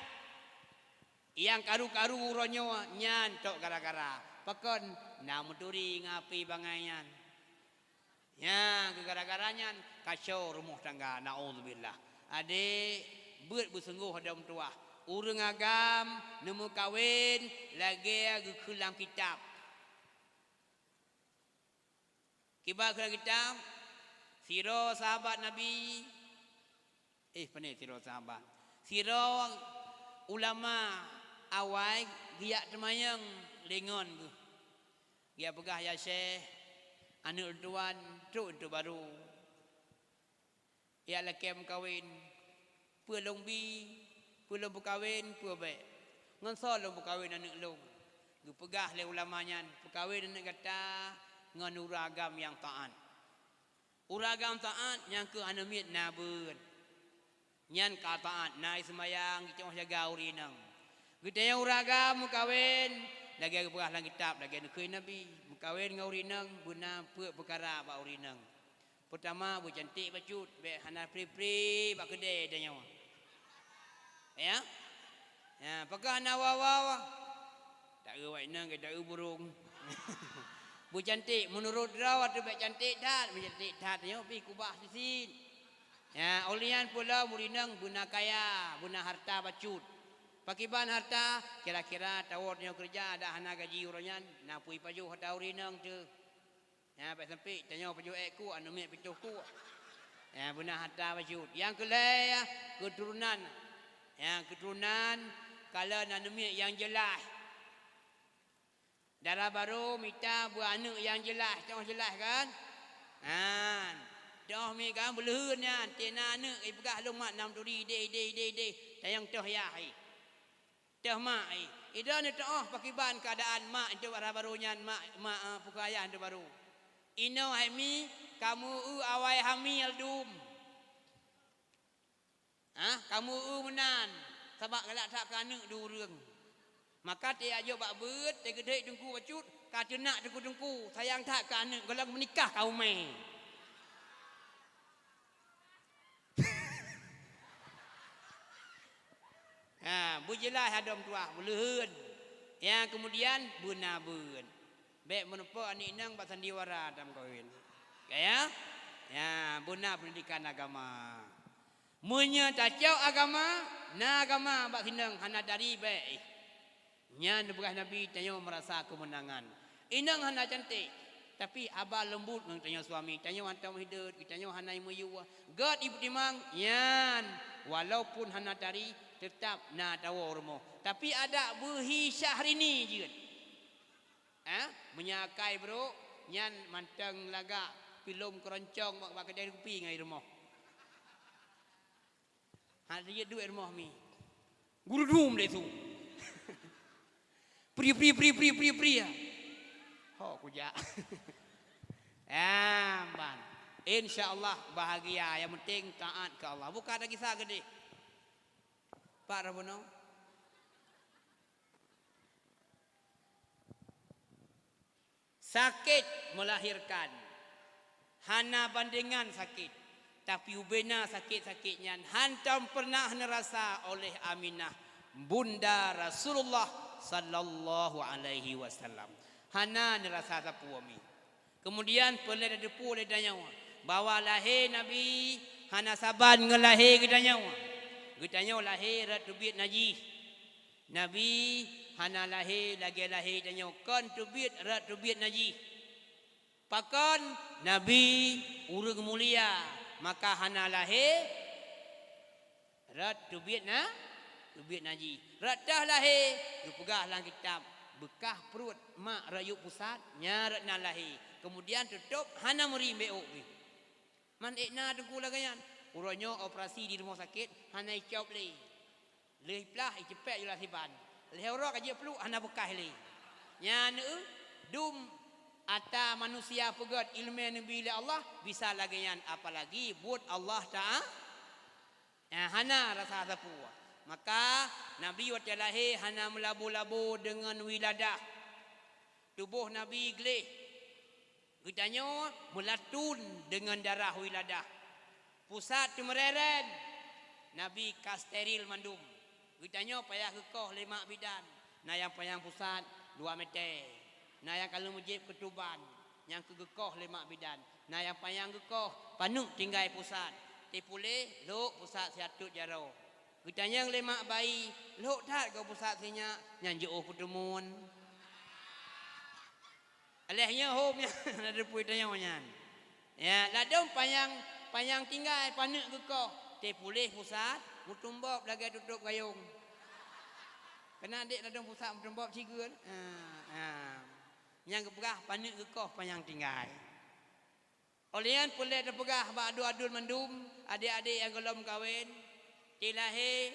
nyang karu-karu uroe nyoe nyan tok gara-gara pakon na meuturi ngon api bangai nyan. Nyan keu gara-gara nyan kacau rumoh tangga, naudzubillah. Adék, beuet beusunggoh lom tuah. Ureuëng agam neumeukawen lagée geukheun lam kitab. Kiban kheun lam kitab, sidroe sahabat Nabi, eh, pane sidroe sahabat, sidroe ulama awai geujak teumanyong lé ngon geuh. Geujak peugah, "Ya Syekh, aneuëk lôn tuan trok linto barô. Jak lakée meukawen. Peue lôn bi, peue lôn peukawen, peue bék? Ngon soe lôn peukawen aneuëk lôn?" Geupeugah lé ulama nyan, "Peukawen aneuëk gata ngon ureuëng agam nyang taát." Ureuëng agam taát nyang keu aneuk miet na beuet. Nyan ka taát, na seumayang, geucok jaga ureuëng inong. Geutanyoe ureuëng agam meukawen, lagée geupeugah lam kitab, lagée neukheun Nabi, meukawen ngon ureuëng inong beuna peuet peukara bak ureuëng inong. Peurtama, beucanték bacut, bék hana pri-pri bak keudée tanyoe. Ya? Ya, pakon hana wa-wa-wa? Taeu wak inong, taeu burung. Beucanték, meunurot droe ateueh bék canték that, beucanték that nyoe pih kubah sisin. Ya, óh lheueh nyan peue lom ureuëng inong beuna kaya, beuna hareuta bacut. Pakriban hareuta, kira-kira tawoe nyoe keureuja adak hana gaji uroe nyan, na peue jipajoh hareuta ureuëng inong teuh. Ya, bék sampai tanyoe pajoh ék kuek, aneuk miet peutoh kuek. Ya, beuna hareuta bacut. Nyang keu lhée, keuturonan. Ya, keuturonan kalon aneuk miet nyang jeulaih. Dara barô mita beuaneuëk nyang jeulaih, teuh jeulaih kan? Han. Teuh mi kan beuleuheun nyan, tena aneuëk ipeugah lôn mat nam turi ideh, ideh, ideh, ideh. Tayang teuh yah i. Teuh mak i. Ideh neuteuoh pakriban keuadaan mak itu dara barô nyan, mak, mak, eh, pukon ayah itu barô. Inoe hai mi, kamu eu awai hami aldum. Hah? Kamu eu meunan, sabab galak that keu aneuëk di ureuëng. Maka teuyak jok bak beuet, teugeudek teungku bacut, ka teunak teungku-teungku, sayang that keu aneuëk, gohlom meunikah ka umé. Ha, beujeulaih adom tuah, beuleuheun. Nyang keumudian, beuna beuet. Bék meurumpok aneuk inong bak sandiwara tameukawen. Ka ya? Ya, beuna peundidikan agama. Meunyoe tacok agama, na agama bak sinong hana dari bék. Nyan peugah Nabi, tanyoe meurasa keumeunangan. Inong hana canték, tapi haba leumbut ngon tanyoe suami, tanyoe hantom hideut, tanyoe hana meuyue. Gét ipeutimang, nyan walaupun hana tari, teutap na tawoe rumoh. Tapi adak beuhi Syahrini jeuet. Eh, meunyoe akai brok, nyan mantong lagak pilom keuroncong bak, bak keudè kupi ngon i rumoh. Hana jeuet duek rumoh mi. Gurudum deh tu. Pri, pri, pri, pri, pri, pri, ya. Ho kujak. Ya, ban. Insya Allah bahagia. Yang penting taat ke Allah. Bukan lagi sa gede. Pak Rabono. Sakét meulahérkan hana bandengan sakét, tapi ubena sakét-sakét nyan hantom peureunah neurasa oleh Aminah, bunda Rasulullah sallallahu alaihi wasallam. Hana neurasa sapeue mi. Keumudian, peureulée tateupeue lé tanyoe bahwa lahé Nabi hana saban ngon lahé geutanyoe. Geutanyoe lahé rot teubiet najih. Nabi hana lahé lagée lahé tanyoe, kon teubiet rot teubiet najih. Pakon? Nabi ureuëng mulia, maka hana lahé rot teubiet na, teubiet najih. Rot teuh lahé, geupeugah lam kitab, beukah pruet mak rot yup pusat, nyan rot na lahé. Keumudian teutôb hana meuri bék ôk pih. Man ék na teungku lagée nyan. Uroe nyoe operasi di rumoh sakét hana icôb lé. Lheueh iplah iceupék jula siban. Lheueh uroe ka jeuet pluek hana beukah lé. Nyan eu dum ata manusia peugét iéleumé neubi lé Allah bisa lagée nyan, apalagi buet Allah Taala. Nyang hana rasa sapeue. Maka Nabi watée lahé hana meulabo-labo deungon wiladah. Tuboh Nabi gleh. Geutanyoe meulatun deungon darah wiladah. Pusat teumeureren, Nabi ka steril mandum. Geutanyoe payah geukoh lé mak bidan. Na nyang panyang pusat dua meter. Na nyang ka lheueh meujieb keutuban, nyang keu geukoh lé mak bidan. Na nyang panyang geukoh paneuk tinggai pusat. Tipuléh lhok pusat siatut jaroe. Geutanyong lé mak bayi, lhok that goe pusat sinyak, nyan jiôh peuteumun. Aléh nyoe hom nyan, na teupeu tanyoe nyan. Ya, ladôm panyang, panyang tinggai paneuk geukoh, teupuléh pusat, meutumbôb lagèe tutôb gayông. Keunan dek ladôm pusat meutumbôb sigeuen. Ha, ha. Nyang geupeugah paneuk geukoh panyang tinggai. Óh lheueh nyan peureulèe teupeugah bak aduen-aduen mandum, adék-adék nyang gohlom kawen, teulahé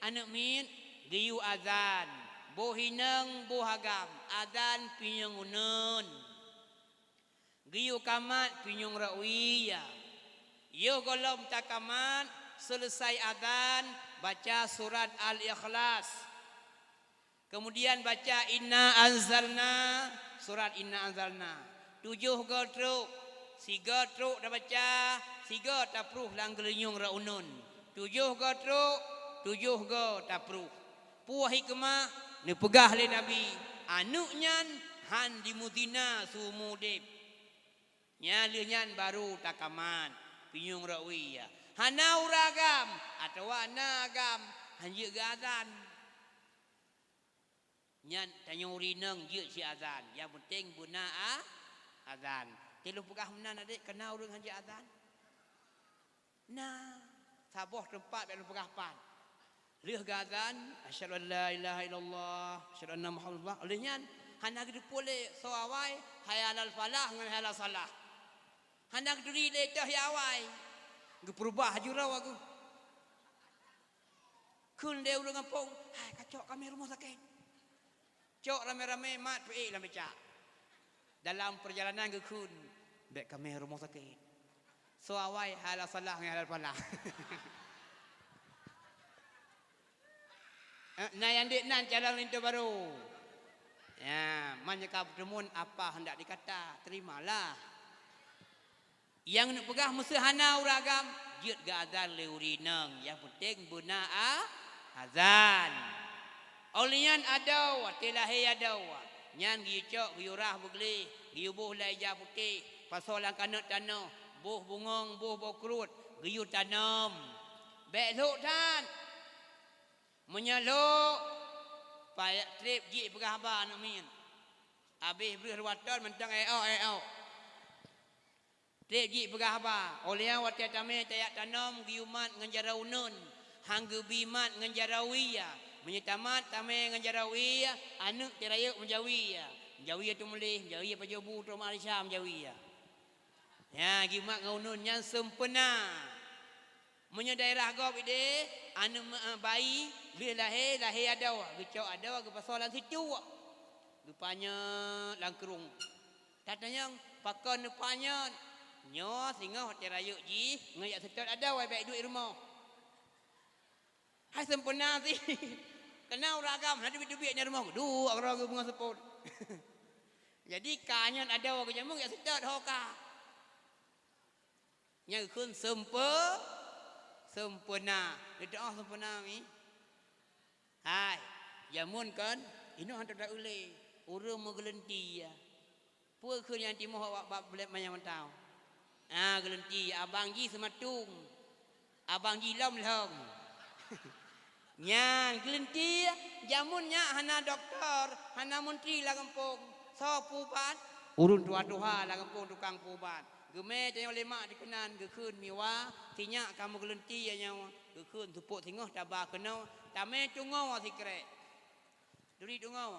aneuk miet geuyue azan, boh inong boh agam, azan pinyueng uneuen. Geuyue kamat pinyueng rot wie. Yoh gohlom takamat, seuleusai azan, baca surat Al-Ikhlas. Keumudian baca Inna Anzalna, surat Inna Anzalna. Tujoh goe trok, sigoe trok tabaca, sigoe tapruh lam geulinyueng rot uneuen. Tujoh goe trok, tujoh goe tapruh. Peue hikmah? Neupeugah lé Nabi, aneuk nyan han jimeuzina seumeu udeb. Nyan lheueh nyan barô takamat, pinyueng rot wie. Hana ureueng agam, atawa na agam, han jeuet geuazan. Nyan tanyoe ureueng inong jeuet siazan, nyang peunteng beuna a-, azan. Teuh lôn peugah meunan, adék, kana ureueng han jiazan? Na, saboh teumpat bèk lôn peugah pat. Lheueh geuazan, "Asyhadu an la ilaha illallah, asyhadu anna Muhammadar Rasulullah." Lheueh nyan, hana geuteupeue lé soe awai, "Hayya 'alal falah" ngon "Hayya 'alas shalah". Hana geuturi lé toh nyang awai. Geupeurubah jaroe geuh. Kheun lé ureueng gampông, "Hai, kacok kamoe rumoh sakét." Cok ramé-ramé mat peuék lam becak. Dalam peurjalanan geukheun, "Bèk kamoe rumoh sakét." Soe awai, "Hayya 'alas shalah" ngon "Hayya 'alal falah". Eh, na nyang dek nan calon linto barô. Ya, man nyang ka peuteumun apa hendak dikata, terimalah. Nyang neupeugah meuseuhana ureueng agam, jeuet geuazan lé ureueng inong, nyang peunteng beuna a-, azan. Óh lheueh nyan adoe, watèe lahé adoe, nyan geuyue cok, geuyue rhah beugleh, geuyue boh lam ija putéh, pasoe lam kanot tanoh, boh bungong, boh boh kruet, geuyue tanom. Bèk lhok that. Meunyoe lhok, payah trép jih peugah haba aneuk miet. Abéh breuh dua thon mantong éok-éok. Trép jih peugah haba, óh lheueh nyan watèe tamè tajak tanom geuyue mat ngon jaroe uneuen, han geubi mat ngon jaroe wie. Meunyoe tamat tamè ngon jaroe wie, aneuk teuh rayeuk meujawie. Meujawie teumuléh, meujawie pajoh bu, teuma Malaysia meujawie. Nyan, geuyue mat ngon uneuen nyan seumpeuena. Meunyoe daerah gob idéh, aneuk, eh, bayi, lheueh lahé, lahé adoe, geucok adoe, geupasoe lam sicuek, geupanyöt lam krueng. Tatanyong, "Pakon neupanyöt?" "Nyoe singoh watèe rayeuk jih, ngon jak seutôt adoe, bèk duek rumoh." Hai seumpeuena sih. Keunan ureueng agam, hana teubiet-teubiet nyang rumoh, duek keudroe geuh beungoh seupôt. Jadi, ka nyöt adoe geujameun, jak seutôt ho ka. Nyan geukheun seumpe-, seumpeuena. Neuteu'oh seumpeuena, mi? Hai, jameun kon, inoe han teuta ulèe, ureueng meugeuleuenti, ya. Peue kheun nyang timoh awak bak buleuen manyang mantong? Ah, geuleuenti, abang jih seumatung, abang jih lom lhong. Nyan, geuleuenti, jameun nyak hana dokto, hana meuntri lam gampông. Soe peuubat? Ureueng tuha-tuha lam gampông tukang peuubat. Geumè tanyoe lé mak dikeunan, geukheun miwa, sinyak ka meugeuleuenti ya nyoe. Geukheun seupôt singoh taba keunoe, tamè tungoe sikrek. Turi tungoe.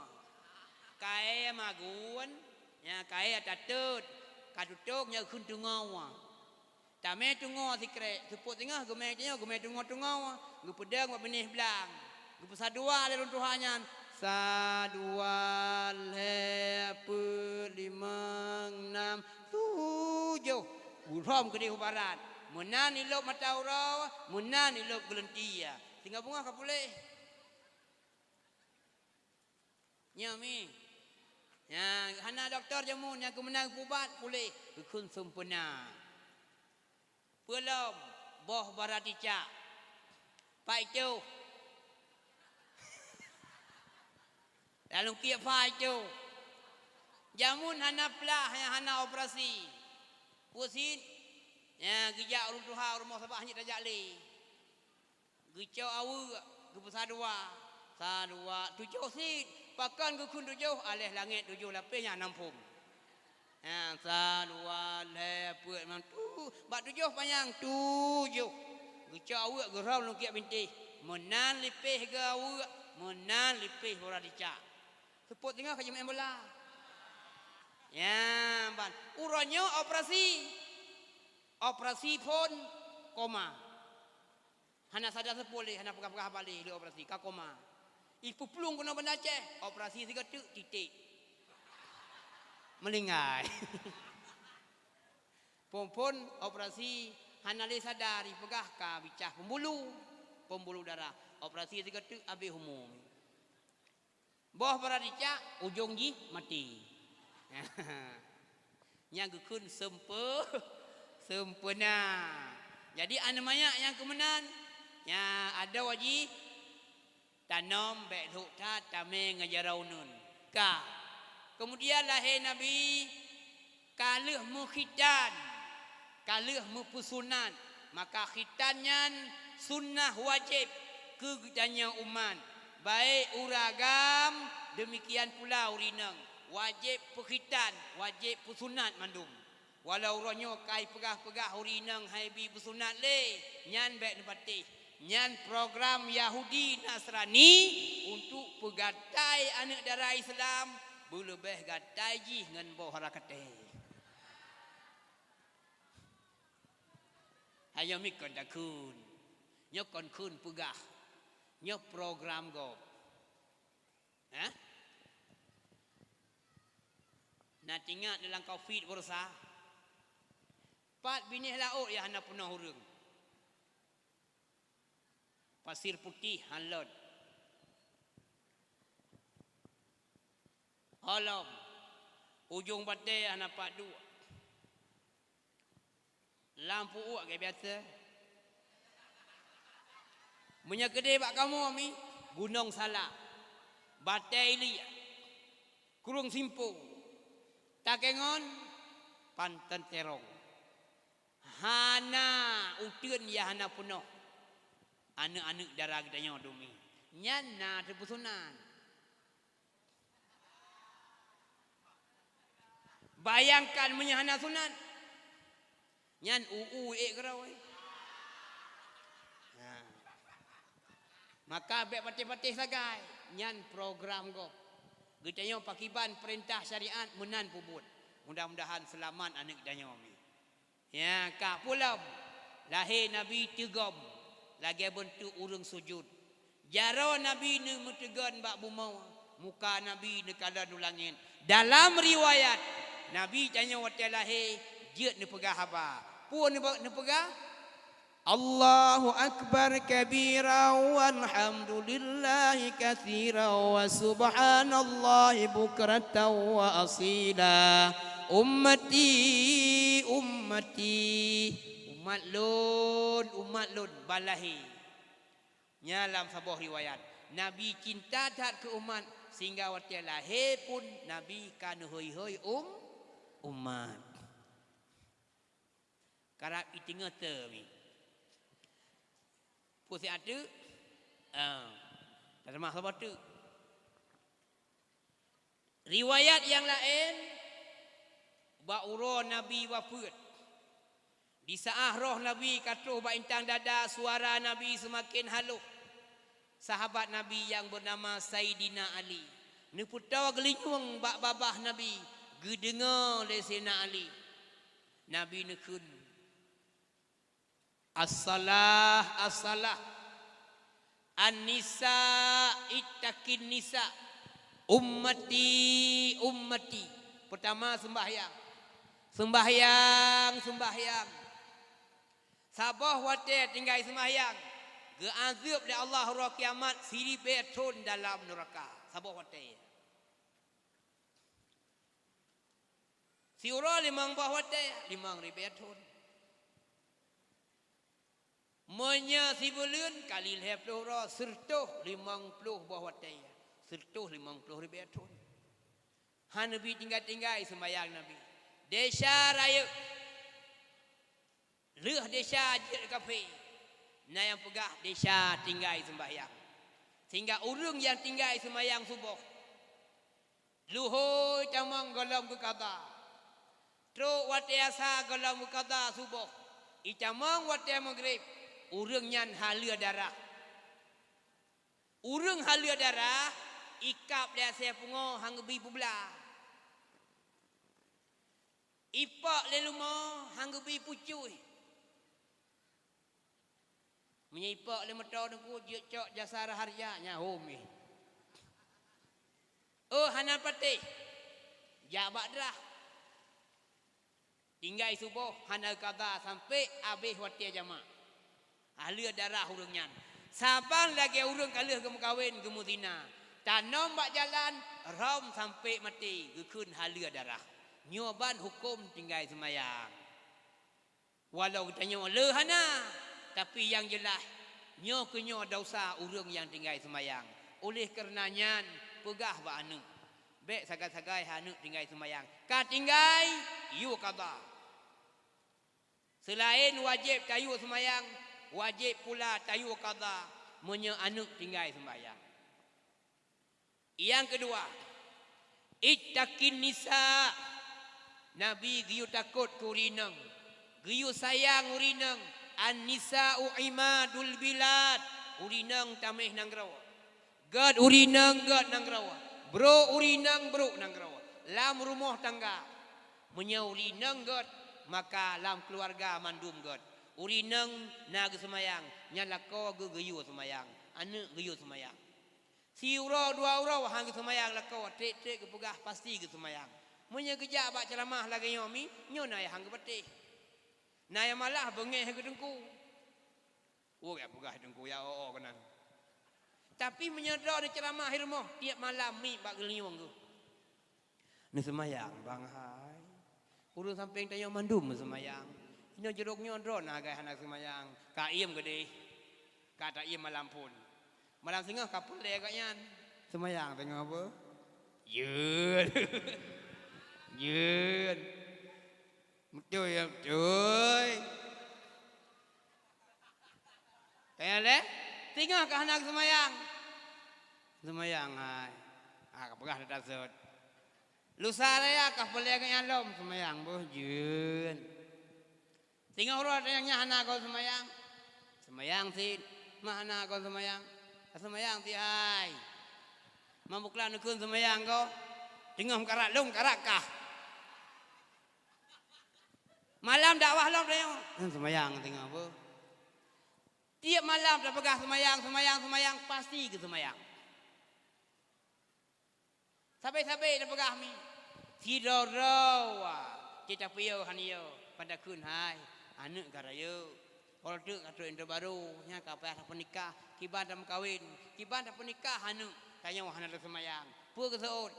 Kayèe magun, ya, kayèe tateut, ka tutông nyan geukheun tungoe. Tamè tungoe sikrek, seupôt singoh geumè tanyoe, geumè tungoe-tungoe, geupeudong bak binéh blang. Geupeusadua lé ureueng tuha nyan, sa, dua, lhèe, peuet, limong, nam, tujoh. Gurhom keudéh u barat. Meunan ilôb mata uroe, meunan ilôb geuleuenti, ya. Singoh beungoh ka puléh. Nyoe mi. Nyan hana dokto jameun nyang keumeunang peubat puléh geukheun sempurna. Peulom boh bara cicak. Pat itoh. Lam lungkiek pat itoh. Jameun hana plah nyang hana operasi. Peue cit? Nyan geujak ureuëng tuha u rumoh sabab hana tajak lé. Geucok aweuëk, geupeusadua. Sadua, tujoh cit. Pakon geukheun tujoh, aléh langét tujoh lapéh nyang nam phom. Ha, sadua, lhée, peuet, limong, tu-, bak tujoh panyang, tujoh. Geucok aweuëk, geurhom lungkiek bintéh. Meunan lipéh geu aweuëk, meunan lipéh bola cicak. Seupôt teungoh ka jimeu'en bola. Ya, ban. Uroe nyoe operasi. Operasi phon koma. Hana sadar seupôt lé, hana peugah-peugah haba lé, lé operasi, ka koma. Ipeuplueng keunoe Banda Aceh, operasi sigoe teuk, titék. Meuninggai. Phon-phon operasi hana lé sadar, ipeugah ka bicah pembuluh, pembuluh darah. Operasi sigoe teuk, habéh umu. Boh bara cicak, ujong jih maté. Nyang geukheun sempe-, sempurna. Jadi, aneuk manyak nyang keumeunan, nyang adoe jih tanom bék lhok that tamé ngon jaroe uneuen. Ka. Keumudian lahé Nabi, ka lheueh meukhitan, ka lheueh meupeusunat, maka khitan nyan sunnah wajéb keu geutanyoe umat, baék ureuëng agam, deumikian pula ureuëng inong, wajéb peukhitan, wajéb peusunat mandum. Walau uroe nyoe ka ipeugah-peugah ureuëng inong hai bi peusunat lé, nyan bék neupatéh. Nyan program Yahudi Nasrani untuk peugatai aneuëk dara Islam, beuleubeh gatai jih ngon boh hara katé. Hai nyoe mi kon takheun. Nyoe kon kheun peugah. Nyoe program gob. Hah? Na tingat lam covid baroesa? Pat binéh laôt nyang hana peunoh ureuëng. Pasir Putih han lôn. Holom, Ujong Batée hana pat duek. Lam pu'uek lagée biasa. Meunyoe keudeh bak kamoe mi, Gunong Salak, Batée Iliek, Krueng Simpong, Takengon, Panton Terong. Hana uteuen nyang hana peunoh aneuëk-aneuëk dara geutanyoe dum mi. Nyan na teupeusunat. Bayangkan meunyoe hana sunat, nyan u-u ék keudroe. Nah. Maka bék patéh-patéh sagai, nyan program gob. Geutanyoe pakiban peurintah syariat meunan peubuet. Mudah-mudahan seulamat aneuëk geutanyoe mi. Ya, ka pulam lahé Nabi teugom lagée beuntuk ureuëng sujut. Jaroe Nabi neumeuteugon bak bumoe, muka Nabi neukalon u langét. Dalam riwayat, Nabi tanyoe watée lahé jeuet neupeugah haba. Peue neupe-, neupeugah? Allahu akbar kabira walhamdulillahi katsira wa subhanallahi bukratan wa asila. Ummati, ummati. Umat lôn, umat lôn, ban lahé. Nyan lam saboh riwayat, Nabi cinta that keu umat, sehingga watée lahé pun Nabi ka neuhôi-hôi um-, umat. Karab iteungoh teumi. Pusat teuk, ah, taseumah saboh teuk. Riwayat nyang laén, bak uroe Nabi wafeuet, di saát roh Nabi ka troh bak intang dada, suara Nabi seumaken halôh. Sahabat Nabi nyang beunama Saidina Ali neupeutoe geulinyueng bak babah Nabi, geudeungoe lé Saidina Ali. Nabi neukheun, "As-salah, as-salah. An-nisa, ittaqin nisa. Ummati, ummati." Peutama seumbahyang. Seumbahyang, seumbahyang. Saboh watée tinggai seumbahyang, geuazeueb lé Allah uroe kiamat siribée thon dalam neuraka. Saboh watée. Siuroe limong boh watée, limong ribée thon. Meunyoe sibuleuen kali lhée ploh uroe, sireutoh limong ploh boh watée, sireutoh limong ploh ribée thon. Hana neubi tinggai-tinggai seumayang Nabi. Desya rayeuk, lheueh desya jeuet kafé, na nyang peugah desya tinggai seumbahyang. Sehingga ureuëng nyang tinggai seumayang suboh, luhôi tamong gohlom geukada. Trok watée asa gohlom geukada suboh, itamong watée maghrib, ureuëng nyan haleue darah. Ureuëng haleue darah, ikab lé asée pungoe hana geubi peublaih. Ipok lé lumoe hana geubi pucui. Meunyoe ipok lé moto Teungku, jeuet cok jasara harja, nyan hom jih. Oh, hana patéh, jak bak drah. Tinggai suboh hana geukada sampoe abéh watée jamak. Haleue darah ureuëng nyan. Saban lagée ureuëng ka lheueh geumeukawen geumeuzina. Tanom bak jalan, rhom sampoe maté, geukheun haleue darah. Nyoe ban huköm tinggai seumayang. Walau geutanyoe le hana, tapi nyang jeulaih, nyoe keunyoe desya ureuëng nyang tinggai seumayang. Oleh kareuna nyan, peugah bak aneuëk, bék sagai-sagai aneuëk tinggai seumayang. Ka tinggai, yue kada. Seulaén wajéb tayue seumayang, wajéb pula tayue kada meunyoe aneuëk tinggai seumayang. Nyang keudua, ittaqin nisa. Nabi geuyue takot keu ureuëng inong, geuyue sayang ureuëng inong. An-nisa'u imadul bilad. Ureuëng inong taméh nanggroe. Gét ureuëng inong gét nanggroe. Brok ureuëng inong brok nanggroe. Lam rumoh tangga, meunyoe ureuëng inong gét, maka lam keuluwarga mandum gét. Ureuëng inong na geuseumayang, nyan lakoe geuh geuyue seumayang, aneuëk geuyue seumayang. Siuroe dua uroe hana geuseumayang lakoe, treb-treb geupeugah pasti geuseumayang. Meunyoe geujak bak ceuramah lagée nyoe mi, nyoe na nyang hana geupatéh. Na nyang malah beungéh keu Teungku. Oh, geupeugah Teungku, ya, oh, oh, keunan. Tapi meunyoe droeneuh ceuramah di rumoh, tieb malam miet bak geulinyueng geuh. Neuseumayang, bang, hai. Ureuëng sampéng tanyoe mandum meuseumayang. Inoe jurông nyoe droeneuh hana geuseumayang. Ka iem keudeh. Ka taiem malam phon. Malam singoh ka peureulée gobnyan. Seumayang teungoh beuh. Jeuet. Jeuet. Beutôi, ya, beutôi. Kaya lé, singoh ka hana seumayang. Seumayang hai. Ah, ka peugah that-that sot. Lusa raya ka peureulée gobnyan lom seumayang beuh jeuet. Singoh uroe nyang nyan hana kon seumayang. Seumayang cit, mah hana kon seumayang. Ka seumayang cit hai. Mambuklan neukheun seumayang ko. Teungoh meukarat lom karat kah. Malam dakwah lom tanyoe. Seumayang teungoh beuh. Tieb malam tapeugah seumayang, seumayang, seumayang, pasti geuseumayang. Sabe-sabe tapeugah mi. Sidroe-droe, cit tapiôh han yo, pan takheun hai, aneuëk ka rayeuk. Óh lheueh teuk ka trok inong barô, nyan ka payah tapeunikah, kiban tameukawen, kiban tapeunikah aneuëk, tanyoe hana taseumayang. Peue geuseuôt?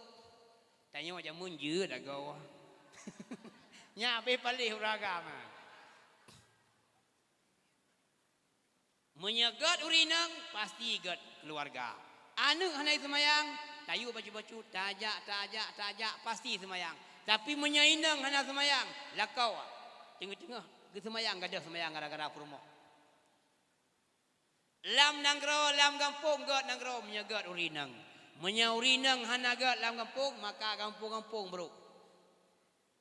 Tanyoe jameun jeuet lagoe. Nyan abéh paléh ureuëng agam. Meunyoe gét ureuëng inong, pasti gét keuluwarga. Aneuëk hana seumayang, tayue bacut-bacut, tajak, tajak, tajak, pasti seumayang. Tapi meunyoe inong hana seumayang, lakoe. Teungoh-teungoh geuseumayang gadôh seumayang gara-gara peurumoh. Lam nanggroe, lam gampông gét nanggroe meunyoe gét ureuëng inong. Meunyoe ureuëng inong hana gét lam gampông, maka gampông-gampông brok.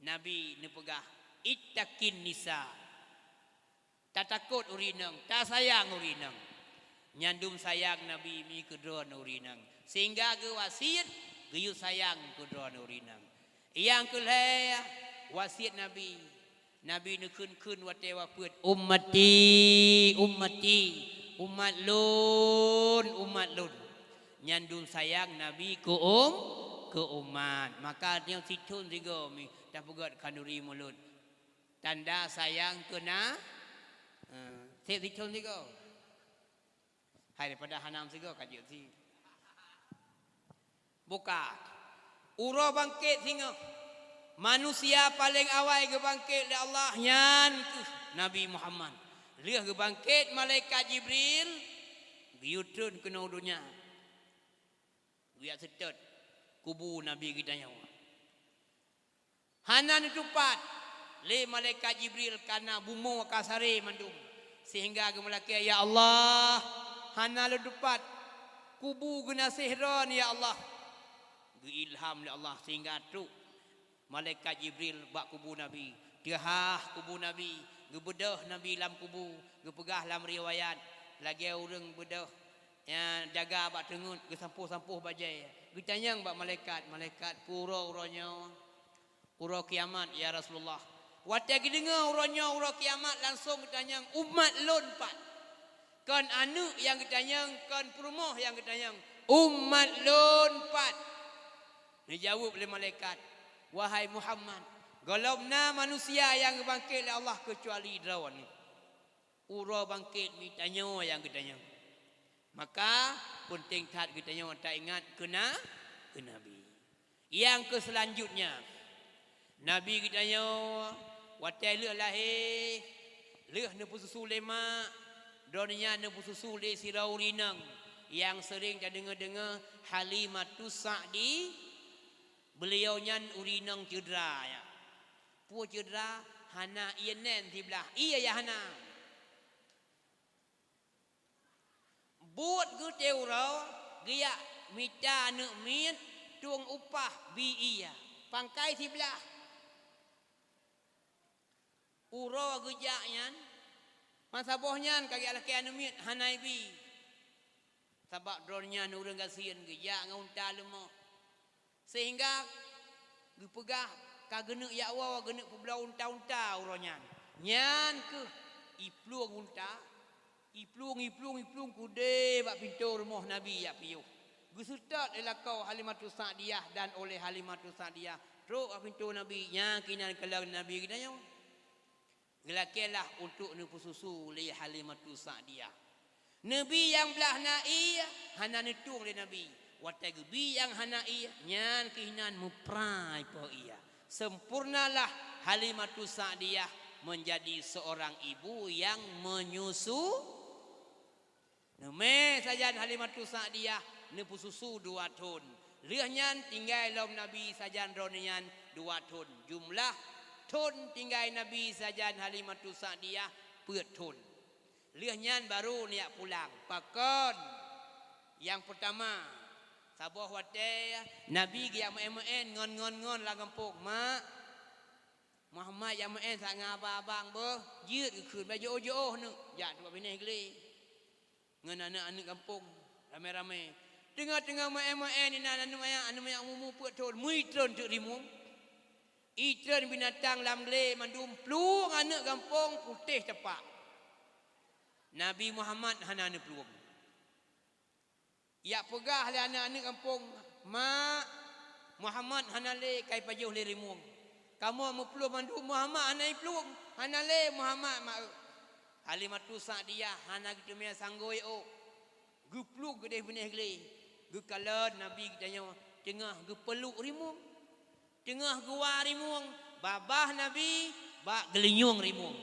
Nabi neupeugah, "Ittaqin nisa." Tatakot ureuëng inong, tasayang ureuëng inong. Nyan dum sayang Nabi mi keu droeneuh ureuëng inong, sehingga geuwasiet geuyue sayang keu droeneuh ureuëng inong. Nyang keu lhée wasiet Nabi, Nabi neukheun-kheun watée wafeuet, "Ummati, ummati, umat lôn, umat lôn." Nyan dum sayang Nabi keu um, keu umat. Maka nyoe sithon sigoe mi tapeugét khanduri mulod. Tanda sayang keu na, eh, seb sithon sigoe. Hai daripada hana sigoe ka jeuet si. Buka. Uroe bangkét singoh. Manusia paleng awai geubangket lé Allah nyan kheueh Nabi Muhammad. Lheueh geubangket malaikat Jibril, geuyue treun keunoe donya. Geujak seutôt kubu Nabi geutanyoe. Hana neutupat lé malaikat Jibril kareuna bumoe ka saré mandum, sehingga geumeulakée, "Ya Allah, hana lôn tupat kubu geunaséh droe nyoe, ya Allah." Geuilham lé Allah sehingga trok malaikat Jibril bak kubu Nabi. Teuhah kubu Nabi, geubeudôh Nabi lam kubu, geupeugah lam riwayat, lagée ureuëng beudôh nyang jaga bak teungeut, geusampôh-sampôh bajée. Geutanyong bak malaikat, "Malaikat, peue uroe uroe nyoe?" "Uroe kiamat, ya Rasulullah." Watée geudeungoe uroe nyoe uroe kiamat, langsong geutanyong, "Umat lôn pat?" Kon aneuëk nyang geutanyong, kon peurumoh nyang geutanyong, "Umat lôn pat?" Neujaweueb lé malaikat, "Wahai Muhammad, gohlom na manusia nyang geubangket lé Allah keucuali droeneuh." Uroe bangket mita nyoe nyang geutanyong. Maka, peunteng that geutanyoe taingat keu na-, keu Nabi. Nyang keu seulanjutnya, Nabi geutanyoe watée lheueh lahé, lheueh neupeususu lé mak, droeneuh nyan neupeususu lé sidroe ureuëng inong nyang seuring tadeungoe-deungoe, Halimatus Sa'di. Beuliau nyan ureuëng inong ceudeura, ya. Peue ceudeura? Hana ié nén siblah, ié ya hana. Buet geutée uroe, geujak mita aneuëk miet tueng upah bi ié, pangkai siblah. Uroe geujak nyan, masa boh nyan ka geujak lakée aneuëk miet hana ibi. Sabab droeneuh nyan ureuëng gasien, geujak ngon unta leumoh. Sehingga geupeugah ka geuneuk jak woe, geuneuk peubloe unta-unta uroe nyan. Nyan kheueh iplueng unta, iplueng, iplueng, iplueng keudeh bak pintoe rumoh Nabi jak piôh. Geuseutôt lé lakoe Halimatus Sa'diyah dan oleh Halimatus Sa'diyah trok bak pintoe Nabi, nyang keunan kalon Nabi geutanyoe. Geulakée lah untuk neupeususu lé Halimatus Sa'diyah. Neubi nyang blah na ié hana neutueng lé Nabi. Watée geubi nyang hana ié, nyan keuh inan meuprai po ié. Sempurnalah Halimatus Sa'diyah menjadi seorang ibu yang menyusu. Neumé sajan Halimatus Sa'diyah neupeususu dua thon. Lheueh nyan tinggai lom Nabi sajan droeneuh nyan dua thon. Jumlah thon tinggai Nabi sajan Halimatus Sa'diyah peuet thon. Lheueh nyan barô neujak pulang. Pakon? Nyang peurtama, saboh watée Nabi geujak meuén-meuén ngon, ngon, ngon lam gampông, "Mak, Muhammad jak meuén sa ngon abang-abang beuh, jeuet geukheun, bah jiôh-jiôh neuk jak teumpat binéh glé." Ngon aneuëk-aneuëk gampông ramé-ramé. Teungoh-teungoh meuén-meuén inan aneuëk manyak, aneuëk manyak umu-umu peuet thon, meuitreun teuk rimueng. Itreun binatang lam glé mandum, plueng aneuëk gampông putéh tapak. Nabi Muhammad hana neuplueng. Jak peugah lé aneuëk-aneuëk gampông, "Mak, Muhammad hana lé, ka ipajoh lé rimueng. Kamoe meuplueng mandum, Muhammad hana iplueng, hana lé Muhammad, mak eu." Halimatus Sa'diyah hana geuteumé sanggoe ôk. Geuplueng keudeh binéh glé. Geukalon Nabi geutanyoe teungoh geupeuluk rimueng. Teungoh geuwa rimueng, babah Nabi bak geulinyueng rimueng.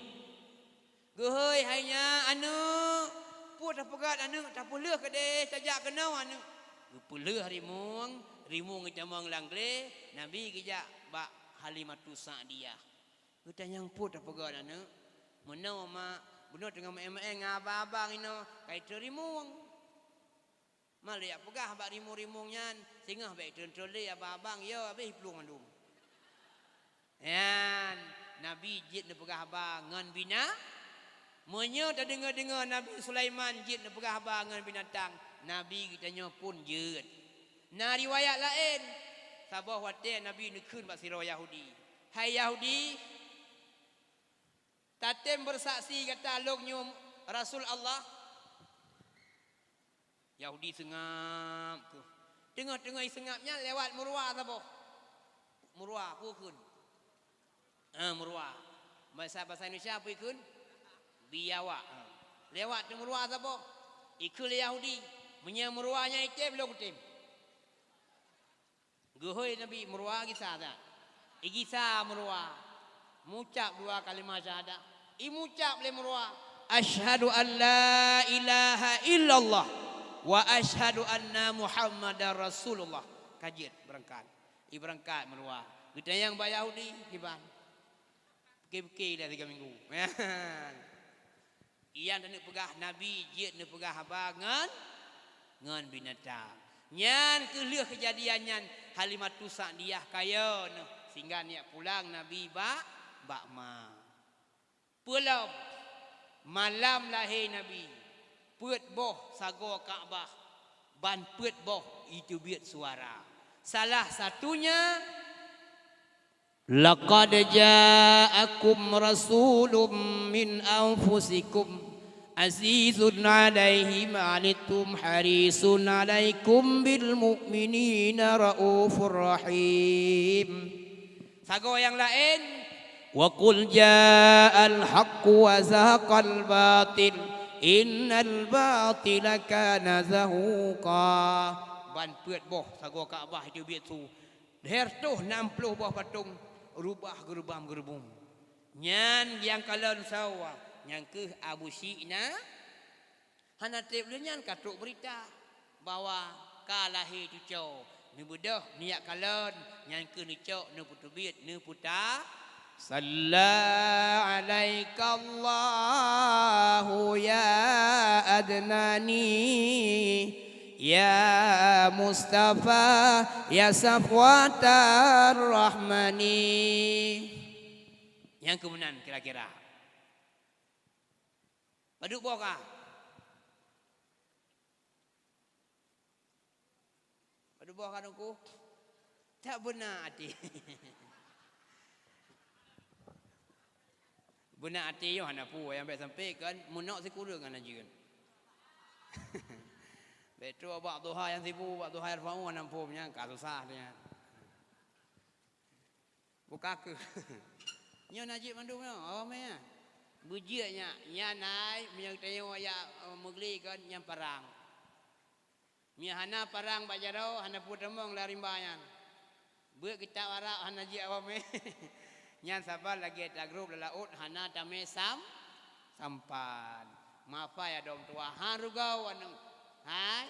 "Geuhôi hai nyak aneuëk, peue tapeugét aneuëk, tapeulheueh keudeh tajak keunoe aneuëk." Geupeulheueh rimueng, rimueng geutamong lam glé, Nabi geujak bak Halimatus Sa'diyah. Geutanyong, "Peue tapeugét aneuëk?" "Meunoe mak, bunoe teungoh meuén-meuén ngon abang-abang inoe, ka itreun rimueng." Malée jak peugah bak rimueng-rimueng nyan, "Singoh bék treun-treun lé abang-abang, yo habéh plueng mandum." Nyan, Nabi jeuet neupeugah haba ngon bina-, meunyoe tadeungoe-deungoe Nabi Sulaiman jeuet neupeugah haba ngon binatang, Nabi geutanyoe pun jeuet. Na riwayat laén, saboh watée Nabi neukheun bak sidroe Yahudi, "Hai Yahudi, tatem beureusaksi gata lôn nyoe Rasul Allah?" Yahudi seungab kheueh. Teungoh-teungoh iseungab nyan lewat meuruwa saboh. Meuruwa, peue kheun? Ah, meuruwa. Basa, basa Indonesia peue kheun? Biawak. Ah. Lewat teuk meuruwa saboh. Ikheun lé Yahudi, "Meunyoe meuruwa nyan item, lôn kutem." Geuhôi Nabi, meuruwa gisa that. Igisa meuruwa, mucab dua kalimah syahadat. Imucab lé meuruwa, "Asyhadu an la ilaha illallah wa asyhadu anna Muhammadar Rasulullah." Ka jeuet beurangkat. Ibeurangkat meuruwa. Geutanyong bak Yahudi, kiban. Pike-pike dah tiga minggu. Nyang taneuk peugah Nabi jeuet neupeugah haba ngon, ngon binatang. Nyan keuh lheueh keujadian nyan Halimatus Sa'diyah kayée neuh sehingga neujak pulang Nabi bak, bak ma. Peulom malam lahé Nabi, peuet boh sagoe Ka'bah, ban peuet boh iteubiet suara. Salah satunya, "Laqad ja'akum rasulun min anfusikum azizun 'alaihi ma 'anittum harisun 'alaikum bil mu'minina raufur rahim." Sagoe nyang laén, "Wa qul ja'al haqqu wa zahaqal batil, innal batila kana zahuqa." Ban peuet boh sagoe Ka'bah iteubiet su, lhèe reutôh nam ploh boh patong rubah geureubam-geureubum. Nyan nyang kalon sawa, nyang keuh Abu Syi'na. Hana treb lheueh nyan ka trok beurita bahwa ka lahé cucoe. Neubeudôh neujak kalon, nyan keuh neucok neupeutubiet, neupeuta. Salla alaikallahu ya Adnani, ya Mustafa, ya Safwatar Rahmani. Nyang keuh meunan kira-kira. Padub boh ka? Padub boh ka Teungku? Tak beuna até. Beuna até nyoe hana peue, nyang bèk sampai kan meunok sikureueng hana jeuet. Bèk trok bak duha nyang sibu, bak duha nyang fau hana peue, nyan ka susah nyan. Buka keuh. Nyoe na jeuet mandum nyoe, awak mè. Beujeuet nyan, nyan ai meunyoe tanyoe jak, eh, meugli kon nyan parang. Meunyoe hana parang bak jaroe, hana peue tamong lam rimba nyan. Beuet kitab Arab hana jeuet awak mè. Nyan saban lagèe tagrôp lam laôt hana tamè sam-, sampan. Meuhafai ya dom tuha, han rugoe aneuk. Hai.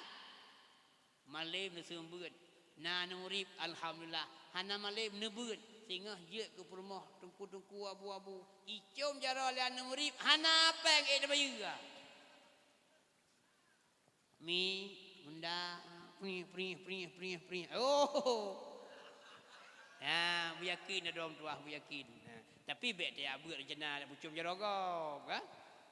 Malém neuseumeubeuet, na aneuk murit, alhamdulillah. Hana malém neubeuet, singoh jeuet keu peurumoh teungku-teungku, abu-abu. Icôm jaroe lé aneuk murit, hana péng ék neubayeue. Mi, munda, prih, prih, prih, prih, prih. Oh. Ya, beuyakin dah dom tuah, beuyakin. Nah, tapi bèk tajak beuet rencana pucôm jaroe gob, kan?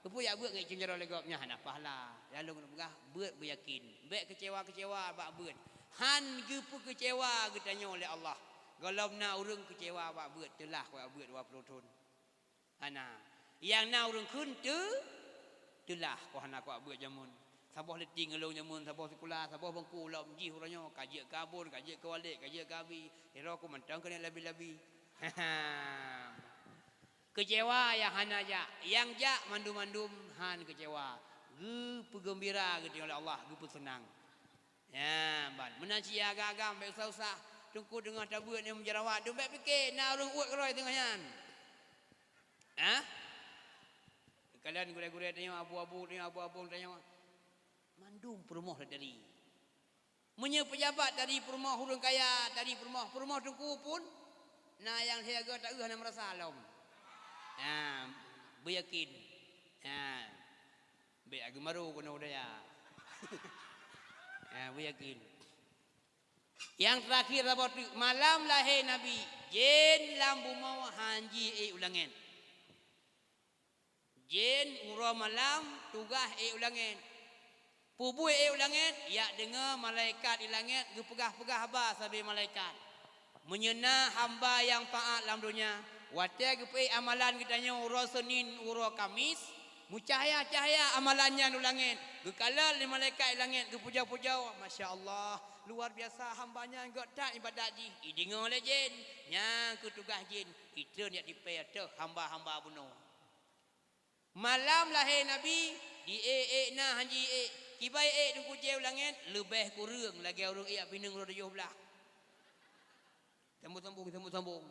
Keupeue jak beuet ngon icôm jaroe lé gob nyan hana pahala. Lalu keuneuk peugah, beuet beuyakin. Bèk keucewa-keucewa bak beuet. Han geupeukeucewa geutanyoe lé Allah. Gohlom na ureueng keucewa bak beuet, teulah keu beuet dua ploh thon. Hana. Nyang na ureueng kheun teu-, teulah keu hana keu beuet jameun. Saboh leuting ulôn jameun, saboh sikula, saboh bungkôh lom jih uroe nyoe, ka jeuet keu abon, ka jeuet keu walek, ka jeuet keu abi. Sidroe ku mantong keuneuk labi-labi. Keucewa nyang hana jak, nyang jak mandum-mandum han keucewa. Geupeugeumbira geutanyoe lé Allah, geupeuseunang. Nyan ban. Meunan cit agam-agam bèk usah-usah. Teungku teungoh tabeuet nyoe meujarawat, dum bèk pike na ureueng uet keudroe teungoh nyan. Hah? Kalon gurèe-gurèe tanyoe, abu-abu tanyoe, abu-abu tanyoe. Mandum peurumoh tadi. Meunyoe peujabat tadi peurumoh ureueng kaya, tadi peurumoh, peurumoh teungku pun na nyang lhèe goe taeu hana meurasa lom. Ha, beuyakin. Ha. Bèk ageumaru keunoe budaya. Ha, beuyakin. Nyang teurakhir saboh teuk, malam lahé Nabi, jén lam bumoe han ji ék u langét. Jén uroe malam tugaih ék u langét. Peue buet ék u langét? Jak deungoe malaikat di langét geupeugah-peugah haba sabe malaikat. Meunyoe na hamba nyang taát lam donya, watèe geupeuék amalan geutanyoe uroe Senin, uroe Kamis, meucahya-cahya amalan nyan u langét, geukalon lé malaikat di langét geupujoe-pujoe, "Masya Allah, luar biasa hamba nyan gèt that ibadat jih." Ideungoe lé jén, nyan keuh tugaih jén, itreun jak tipèe ateueh hamba-hamba bunoe. Malam lahé Nabi, di ék-ék na han ji ék. Kiban ék Teungku jén u langét, leubeh kureueng lagèe ureueng ék pineung uroe tujoh blah. Sambung-sambung, sambung-sambung.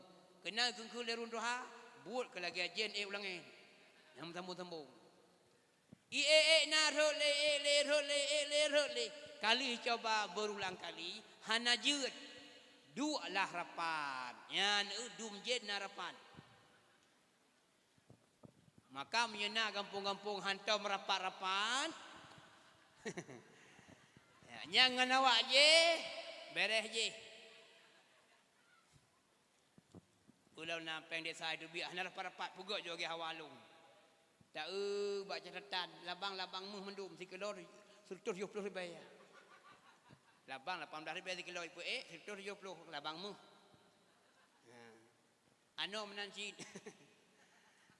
Keunan keukeue lé rhueng tuha, buet keu lagée jén ék u langét. Nyang sambong-sambong. I ék-ék na rhot lé, ék lé rhot lé, ék lé rhot lé. Kali coba berulang kali, hana jeuet. Duek lah rapat. Nyan eu dum jén na rapat. Maka meunyoe na gampông-gampông hantom rapat-rapat, ya, nyang ngon awak jih, béréh jih. Ulôn na péng desa itu biak hana rapat-rapat peugot jih hawa lôn. Taeu bak catatan labang-labang méuh mandum sikilo sireutoh tujoh ploh ribée. Labang lapan blah ribée sikilo ipeuék, sireutoh tujoh ploh labang méuh. Ha. Anoe meunan cit.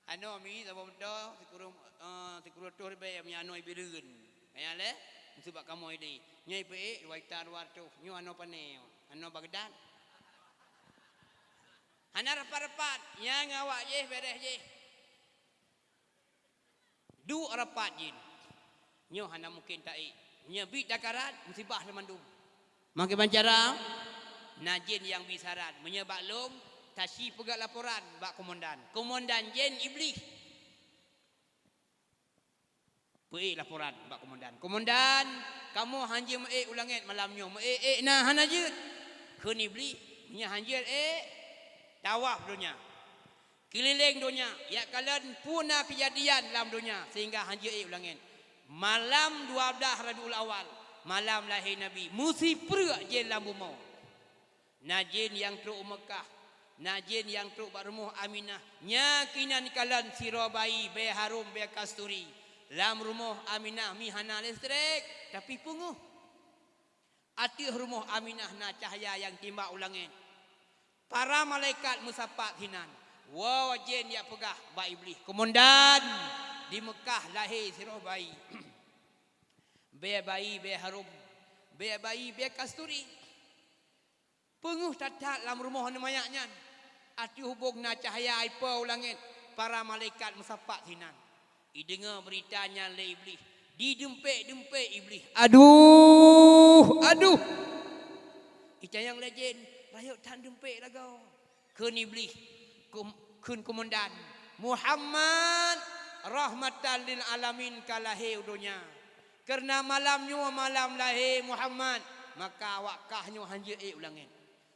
Anoe mi saboh meuto sikureueng, eh, sikureueng toh ribée meunyoe anoe Ibireuen. Kaya lé, meusu bak kamoe ideh. Nyoe ipeuék dua juta dua ratus. Nyoe anoe pane, anoe Baghdad. Hana rapat-rapat, nyang awak jih béréh jih. Duek rapat jén. Nyoe hana mungken taék. Nyoe bit takarat, musibah lé mandum. Mangke bancara, na jén nyang bi saran. Meunyoe bak lôn, taci peugah laporan bak komandan. Komandan jén Iblih. Peuék laporan bak komandan. "Komandan, kamoe hanjeuet meuék u langét malam nyoe. Meuék-ék na hana jeuet." Kheun Iblih, "Meunyoe hanjeuet ék, tawaf donya. Keulileng donya, jak kalon peue na keujadian lam donya sehingga hanjeuet ék u langét. Malam dua blah Rabiul Awal, malam lahé Nabi, meusipreuk jén lam bumoe. Na jén nyang trok u Meukah, na jén nyang trok bak rumoh Aminah, nyan keunan kalon sidroe bayi bèe harôm bèe kasturi. Lam rumoh Aminah mi hana leustrek, tapi peungeuh. Ateueh rumoh Aminah na cahya nyang timbak u langét. Para malaikat meusapat hinan. Woe jén jak peugah bak Iblih, 'Komandan, di Meukah lahé sidroe bayi. Bèe bayi bèe harôm, bèe bayi bèe kasturi. Peungeuh that-that lam rumoh aneuk manyak nyan. Ateueh ubông na cahya ipo u langét, para malaikat meusapat hinan. Ideungoe beurita nyan lé Iblih, didumpék-dumpék Iblih. Aduh, aduh! Itanyong lé jén, rayeuk that dumpék lagoe. Kheun Iblih, kum-, kheun komandan, "Muhammad, rahmatan lil alamin ka lahé u donya. Kareuna malam nyoe malam lahé Muhammad, maka awak kah nyoe hanjeuet ék u langét.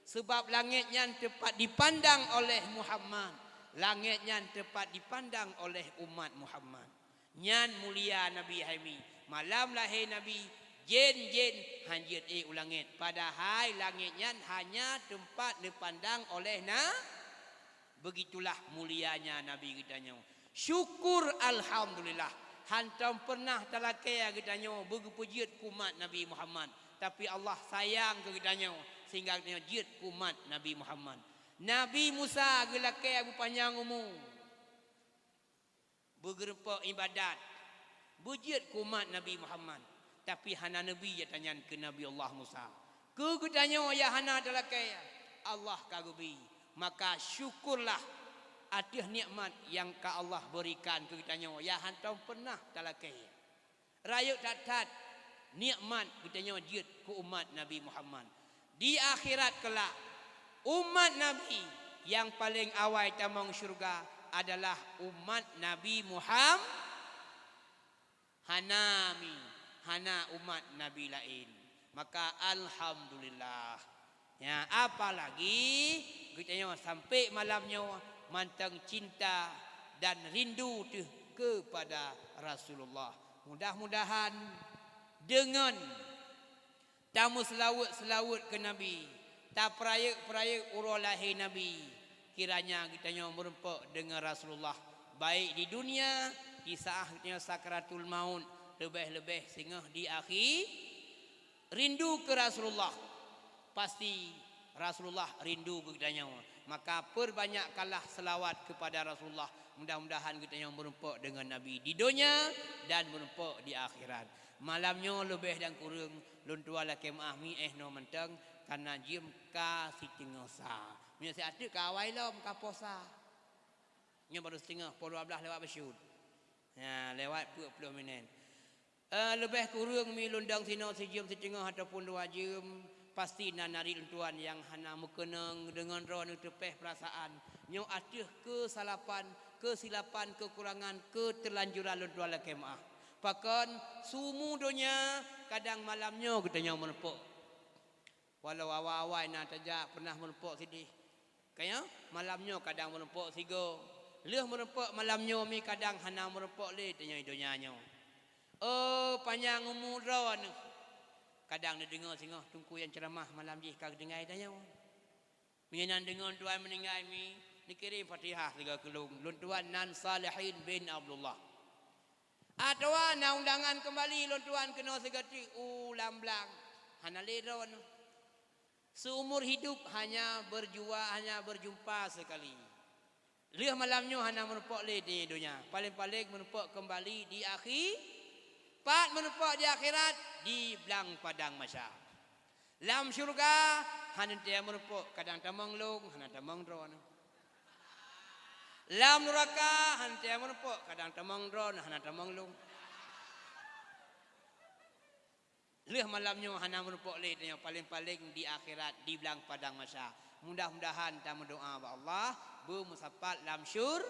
Seubab langét nyan teumpat dipandang oleh Muhammad, langét nyan teumpat dipandang oleh umat Muhammad." Nyan mulia Nabi hai mi. Malam lahé Nabi, jén-jén hanjeuet ék u langét. Padahai langét nyan hanya teumpat neupandang oleh na-, Beugitulah mulianya Nabi geutanyoe. Syukur alhamdulillah, hántom peureunah talakée geutanyoe beugeupeujeuet keu umat Nabi Muhammad, tapi Allah sayang keu geutanyoe sehingga geutanyoe jeuet keu umat Nabi Muhammad. Nabi Musa geulakée beupanyang umu, beugeurumpok iébadat, beujeuet keu umat Nabi Muhammad, tapi hana neubi jateuh nyan keu Nabi Allah Musa. Keu geutanyoe nyang hana talakée, Allah ka geubi. Maka syukurlah ateueh nikmat nyang ka Allah beurikan keu geutanyoe nyang hántom peureunah talakée. Rayeuk that-that nikmat geutanyoe jeuet keu umat Nabi Muhammad. Di akhirat keulak, umat Nabi nyang paleng awai tamong syeuruga adalah umat Nabi Muham-, hana mi, hana umat Nabi laén. Maka alhamdulillah. Ya, apalagi geutanyoe sampai malam nyoe mantong cinta dan rindu teuh kepada Rasulullah. Mudah-mudahan deungon tameuseulaweuet-seulaweuet keu Nabi, tapeurayeuk-peurayeuk uroe lahé Nabi, kiranya geutanyoe meurumpok deungon Rasulullah, baik di dunia, di saát geutanyoe sakaratul maut, leubeh-leubeh singoh di akhi-, rindu keu Rasulullah, pasti Rasulullah rindu keu geutanyoe. Maka peubanyakkanlah seulaweuet keupada Rasulullah. Mudah-mudahan geutanyoe meurumpok deungon Nabi di donya dan meurumpok di akhirat. Malam nyoe leubeh dan kureueng lôn tuan lakée meuáh mi éh noe mantong, kareuna jeuem ka siteungoh sa. Meunyoe siat teuk ka awai lom ka poh sa. Nyoe barô siteungoh, poh dua blah lewat bacut. Ya, lewat peuet ploh minét. Eh, leubeh kureueng mi lôn dong sinoe sijeuem siteungoh ataupun dua jeuem. Pasti na narit lôn tuan nyang hana meukeunong deungon droeneuh teupeh peurasaan. Nyoe ateueh keusalapan, keusilapan, keukurangan, keuteulanjuran lôn tuan lakée meuáh. Pakon, sumu donya kadang malam nyoe geutanyoe meurumpok. Walau awai-awai na tajak pernah meurumpok sideh. Kaya malam nyoe kadang meurumpok sigoe. Lheueh meurumpok malam nyoe mi kadang hana meurumpok lé tanyoe donya nyoe. Oh, panyang umu droeneuh. Kadang neudeungoe singoh teungku nyang ceuramah malam jih ka geutinggai tanyoe. Meunyoe nan deungon tuan meuninggai mi, neukirém Fatihah sigoe keu lôn. Lôn tuan nan Salihin bin Abdullah. Atawa na undangan keumbali lôn tuan keunoe sigoe teuk u lam blang. Hana lé droeneuh. Seumur hidup hanya berjua, hanya berjumpa sekali. Lheueh malam nyoe hana meurumpok lé di donya. Paléng-paléng meurumpok keumbali di akhi-, pat meurumpok di akhirat, di blang padang mahsyar. Lam syeuruga hana teuntée meurumpok, kadang tamong lôn, hana tamong droeneuh. Lam nuraka hana teuntée meurumpok, kadang tamong droeneuh, hana tamong lôn. Lheueh malam nyoe hana meurumpok lé tanyoe, paléng-paléng di akhirat, di blang padang mahsyar. Mudah-mudahan tameudoá bak Allah, beumeusapat lam syur-,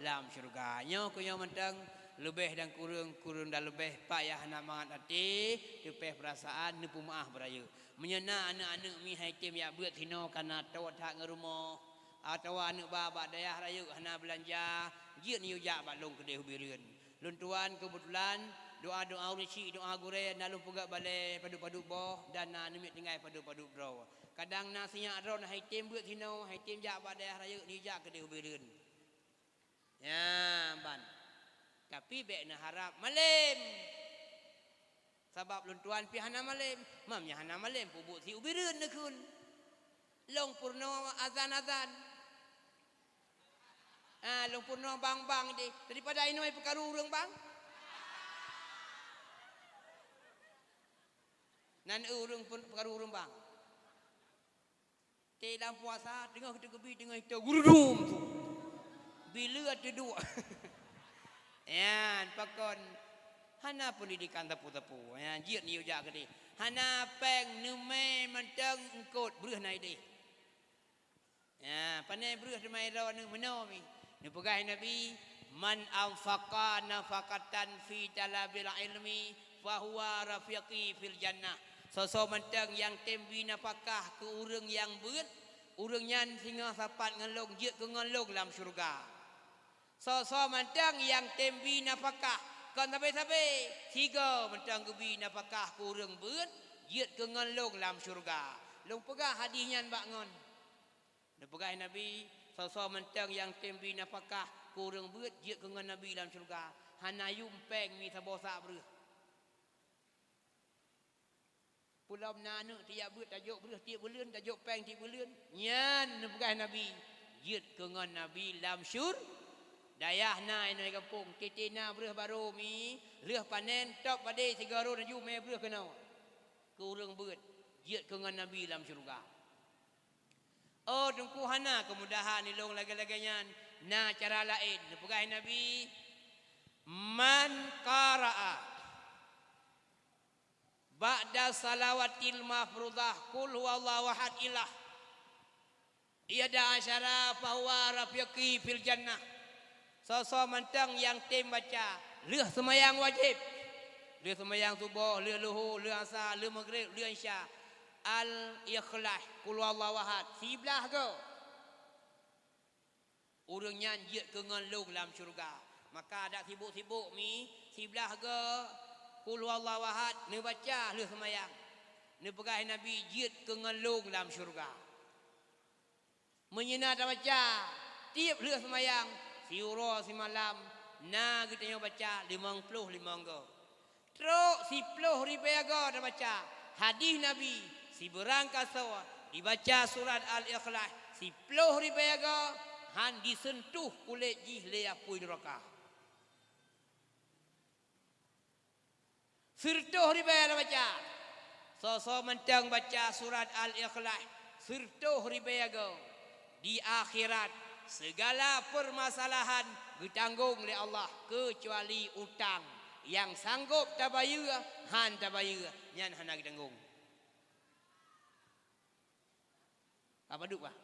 lam syeuruga. Nyoe keuh nyoe mantong, leubeh dan kureueng, kureueng dan leubeh, payah na mangat até, teupeh peurasaan, neupeumeuáh beurayeuk. Meunyoe na aneuëk-aneuëk mi han item jak beuet sinoe kana toe that ngon rumoh, atawa aneuëk ba bak dayah rayeuk hana beulanja, jeuet neuyue jak bak lôn keudeh ubé reuen. Lôn tuan keubeutulan doá-doá ureuëng syik, doá gurée na lôn peugét balée padub-padub boh dan na aneuk miet tinggai padub-padub droe. Kadang na sinyak droe han item beuet sinoe, han item jak bak dayah rayeuk, neujak keudeh ubé reuen. Nyan ban. Tapi bék neuharab malém. Sabab lôn tuan pih hana malém. Mam nyang hana malém peubuet si ubé reuen neukheun. Lôn peurunoe azan-azan. Ah, lôn peurunoe bang-bang deh. Daripada inoe peukaru ureuëng bang. Nan ureuëng peukaru ureuëng bang. Teuh lam puasa, teungoh teugeubri, teungoh ito gurudum tu. Bila ata duek. Nyan, pakon hana peundidikan teupeu-teupeu. Nyan, jeuet neuyue jak keudeh. Hana péng neumé mantong eungkot breueh na ideh. Ya, pane breueh teuma droeneuh meunoe mi. Neupeugah Nabi, "Man anfaqa nafaqatan fi talabil ilmi, fahuwa rafiqi fil jannah." Soe-soe mantong nyang tem bri nafakah keu ureuëng nyang beuet, ureuëng nyan singoh sapat ngon lôn, jeuet keu ngon lôn lam syeuruga. Soe-soe mantong nyang tem bri nafakah, kon sabe-sabe, sigoe mantong geubri nafakah keu ureuëng beuet, jeuet keu ngon lôn lam syeuruga. Lôn peugah hadih nyan bak ngon. Neupeugah Nabi, soe-soe mantong nyang tem bri nafakah keu ureuëng beuet, jeuet keu ngon Nabi lam syeuruga. Hana yum péng mi saboh sak breueh. Peulom na aneuëk tieb beuet tajok breueh tieb buleuen, tajok péng tieb buleuen. Nyan neupeugah Nabi, jeuet keu ngon Nabi lam syur-, dayah na inoe gampông, teuntée na breueh barô mi, lheueh panen, top padé sigoe rhot laju mé breueh keunoe. Keu ureuëng beuet, jeuet keu ngon Nabi lam syeuruga. Oh, teungku hana keumudahan ilong lagée-lagée nyan. Na cara laén. Neupeugah Nabi, "Man qara'a ba'da salawatil mafrudah qul huwallahu ahad ilah, ihda asyara fahuwa rafiqi fil jannah." Soe-soe mantong nyang tem baca lheueh seumayang wajéb, lheueh seumayang suboh, lheueh luho, lheueh asa, lheueh maghrib, lheueh isya, Al-Ikhlas, Qul Huwallahu Ahad, siblaih goe, ureuëng nyan jeuet keu ngon lôn lam syeuruga. Maka dak sibok-sibok mi, siblaih goe Qul Huwallahu Ahad neubaca lheueh seumayang. Neupeugah Nabi, "Jeuet keu ngon lôn lam syeuruga." Meunyoe na tabaca tieb lheueh seumayang, siuroe simalam, na geutanyoe baca limong ploh limong goe. Trok siploh ribée goe tabaca hadih Nabi, sibeurangkasoe dibaca surat Al-Ikhlas siploh ribée goe, han jiseuntuh kulét jih lé apui neuraka. Sireutôh ribée tabaca. Soe-soe mantong baca surat Al-Ikhlas sireutôh ribée goe, di akhirat seugala peumasalahan geutanggong lé Allah, keucuali utang nyang sanggôp tabayeue, han tabayeue, nyan hana geutanggong. Apa duek, bah?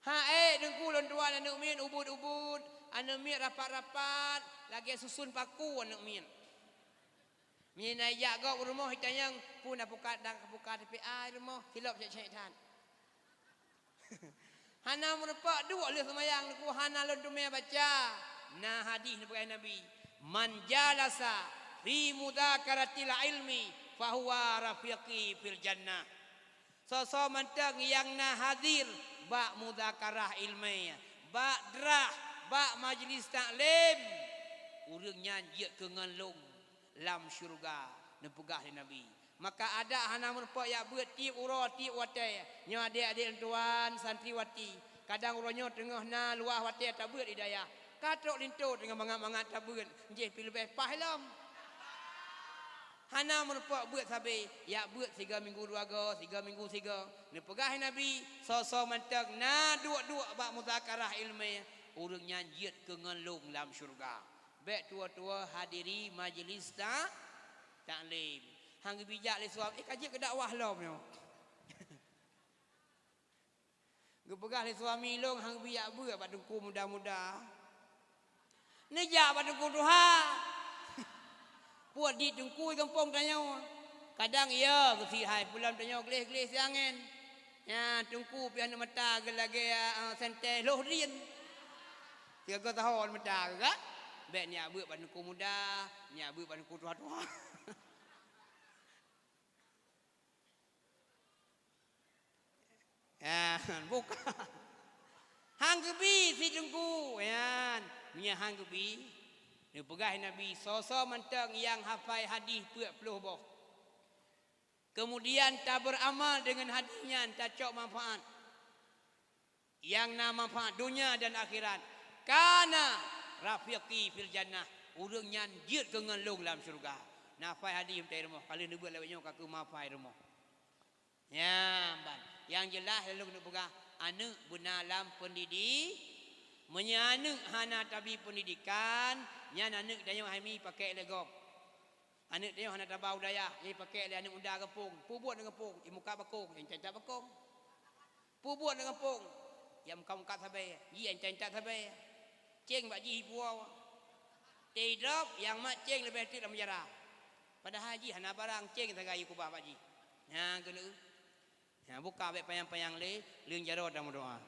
Ha, eh, Teungku lôn tuan aneuk miet ubit-ubit, aneuk miet rapat-rapat, lagèe susun paku aneuk miet. Meunyoe na jak gob u rumoh, itanyong, "Peue na pukat dan pukat T P A i rumoh?" Silop cèk-cèk that. Hana meurumpok duek lheueh seumayang, Teungku, hana lôn teumé baca. Na hadih neupeugah Nabi, "Man jalasa fi mudzakaratil ilmi fahuwa rafiqi fil jannah." Soe-soe mantong nyang na hadir bak muzakarah ileumèe, bak drah, bak majlis taklim, ureueng nyan jeuet keu ngon lôn lam syeuruga, neupeugah lé Nabi. Maka adak hana meurumpok jak beuet tiep uroe, tiep watèe. Nyoe adék-adék lôn tuan santriwati, kadang uroe nyoe teungoh na luwah watèe tabeuet di dayah. Ka trok linto teungoh mangat-mangat tabeuet, jih pih leubeh paih lom. Hana meurumpok beuet sabe, jak beuet sigoe minggu dua goe, sigoe minggu sigoe. Neupeugah Nabi, soe-soe mantong na duek-duek bak muzakarah ileumèe, ureueng nyan jeuet keu ngon lôn lam syeuruga. Bèk tuwoe-tuwoe hadiri majlis ta-, taklim. Han geubijak lé suami, "Eh, ka jeuet keu dakwah lom nyoe." Geupeugah lé suami lôn, "Han geubijak beuet bak teungku muda-muda." Neujak bak teungku tuha. Peuet di teungku i gampông tanyoe. Kadang iya geusi hai pulam tanyoe gleh-gleh siangén. Nyan teungku pih aneuk mata geulagèe, eh, senteh loh drien. Sigoe saho aneuk mata geuh, kan? Bèk neujak beuet bak teungku muda, neujak beuet bak teungku tuha-tuha. Nyan, bukan. Han geubi si teungku, nyan. Meunyoe han geubi, neupeugah Nabi, soe-soe mantong nyang hafai hadih peuet ploh boh. Keumudian tabeuramal deungon hadih nyan, tacok manfaat. Nyang na manfaat donya dan akhirat. Kana rafiqi fil jannah. Ureueng nyan jeuet keu ngon lôn lam syeuruga. Na hafai hadih meutai rumoh, ka lheueh neubeuet lawét nyoe ka keu meuhafai rumoh. Nyan ban. Nyang jeulaih lôn keuneuk peugah, aneuk beuna lam peundidi-, meunyoe aneuk hana tabi peundidikan, nyan aneuk tanyoe hai mi pakèk lé gob. Aneuk tanyoe hana taba u dayah, jipakèk lé aneuk muda gampông. Peue buet ngon gampông? Jimuka bakong, jicat-cat bakong. Peue buet ngon gampông? Jimuka-muka sabe, jiintat-intat sabe. Céng bak jih jipuwoe. Teudrop nyang mat céng leubeh teuk lam penjara. Padahai jih hana barang, céng sagai jikubah bak jih. Nyan keuneuk. Nyan buka bèk panyang-panyang lé, lheueh jaroe dan meudoa.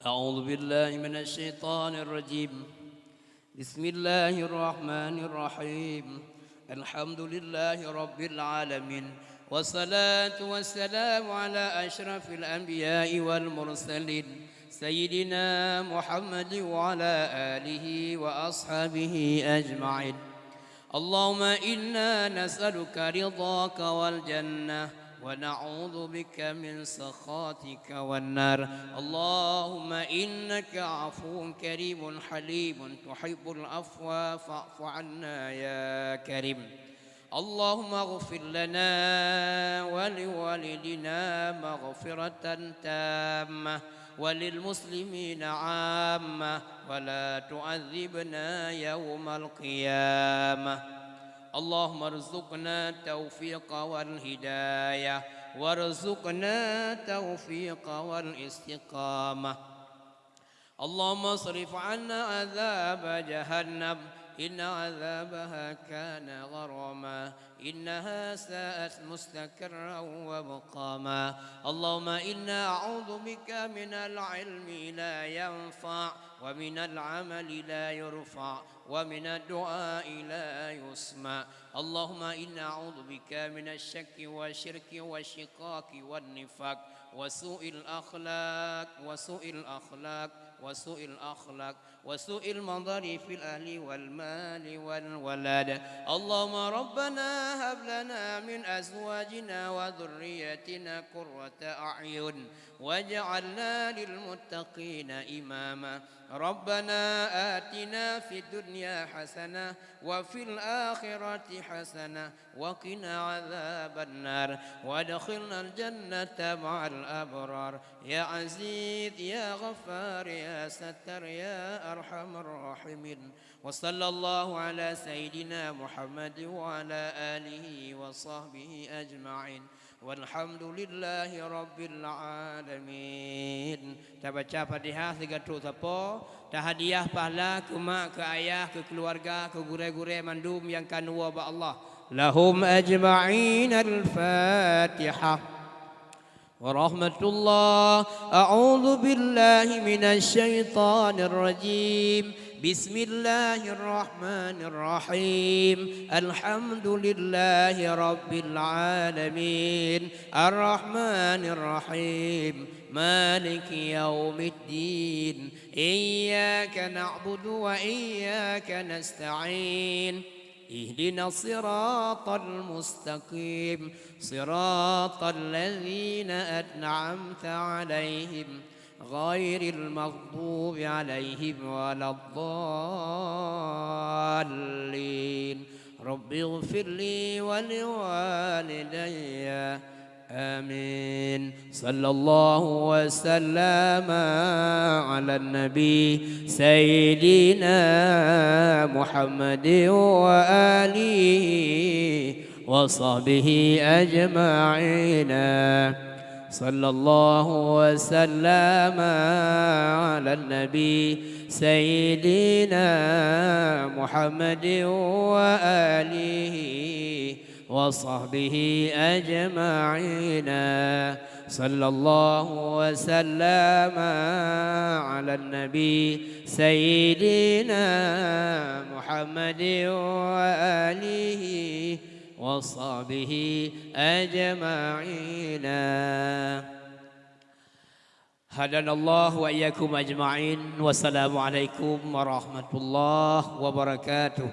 أعوذ بالله من الشيطان الرجيم. بسم الله الرحمن الرحيم. الحمد لله رب العالمين. والصلاة والسلام على أشرف الأنبياء والمرسلين، سيدنا محمد وعلى آله وأصحابه أجمعين. اللهم إنا نسألك رضاك والجنة، ونعوذ بك من سخطك والنار. اللهم إنك عفو كريم حليم تحب العفو فاعف عنا يا كريم. اللهم اغفر لنا ولوالدينا مغفرة تامة وللمسلمين عامة ولا تعذبنا يوم القيامة. اللهم ارزقنا التوفيق والهداية وارزقنا التوفيق والاستقامة. اللهم اصرف عنا عذاب جهنم، إن عذابها كان غراما، إنها ساءت مستقرا ومقاما. اللهم إنا أعوذ بك من العلم لا ينفع، ومن العمل لا يرفع، ومن الدعاء لا يسمع. اللهم إنا أعوذ بك من الشك والشرك والشقاق والنفاق وسوء الأخلاق، وسوء الأخلاق، وسوء الأخلاق، وسوء المنظر في الأهل والمال والولد. اللهم ربنا هب لنا من أزواجنا وذرياتنا قرة أعين واجعلنا للمتقين إماما. ربنا آتنا في الدنيا حسنة وفي الآخرة حسنة وقنا عذاب النار وأدخلنا الجنة مع الأبرار. يا عزيز يا غفار يا ستار يا أرحم الراحمين. وصلى الله على سيدنا محمد وعلى آله وصحبه أجمعين. والحمد لله رب العالمين. Tabaca Fatihah sigatrok sapo, tahadiah pahala keu mak, keu ayah, keu keuluwarga, keu gurée-gurée mandum nyang ka neuwoe bak Allah. لهم أجمعين الفاتحة. ورحمة الله. أعوذ بالله من الشيطان الرجيم. بسم الله الرحمن الرحيم. الحمد لله رب العالمين. الرحمن الرحيم. مالك يوم الدين. إياك نعبد وإياك نستعين. اهدنا الصراط المستقيم، صراط الذين أنعمت عليهم، غير المغضوب عليهم ولا الضالين. رب اغفر لي ولوالدي. آمين. صلى الله وسلم على النبي سيدنا محمد وآله وصحبه أجمعين. صلى الله وسلم على النبي سيدنا محمد وآله وصحبه أجمعين. صلى الله وسلم على النبي سيدنا محمد وآله وصحبه أجمعين. هدانا الله وإياكم أجمعين. والسلام عليكم ورحمة الله وبركاته.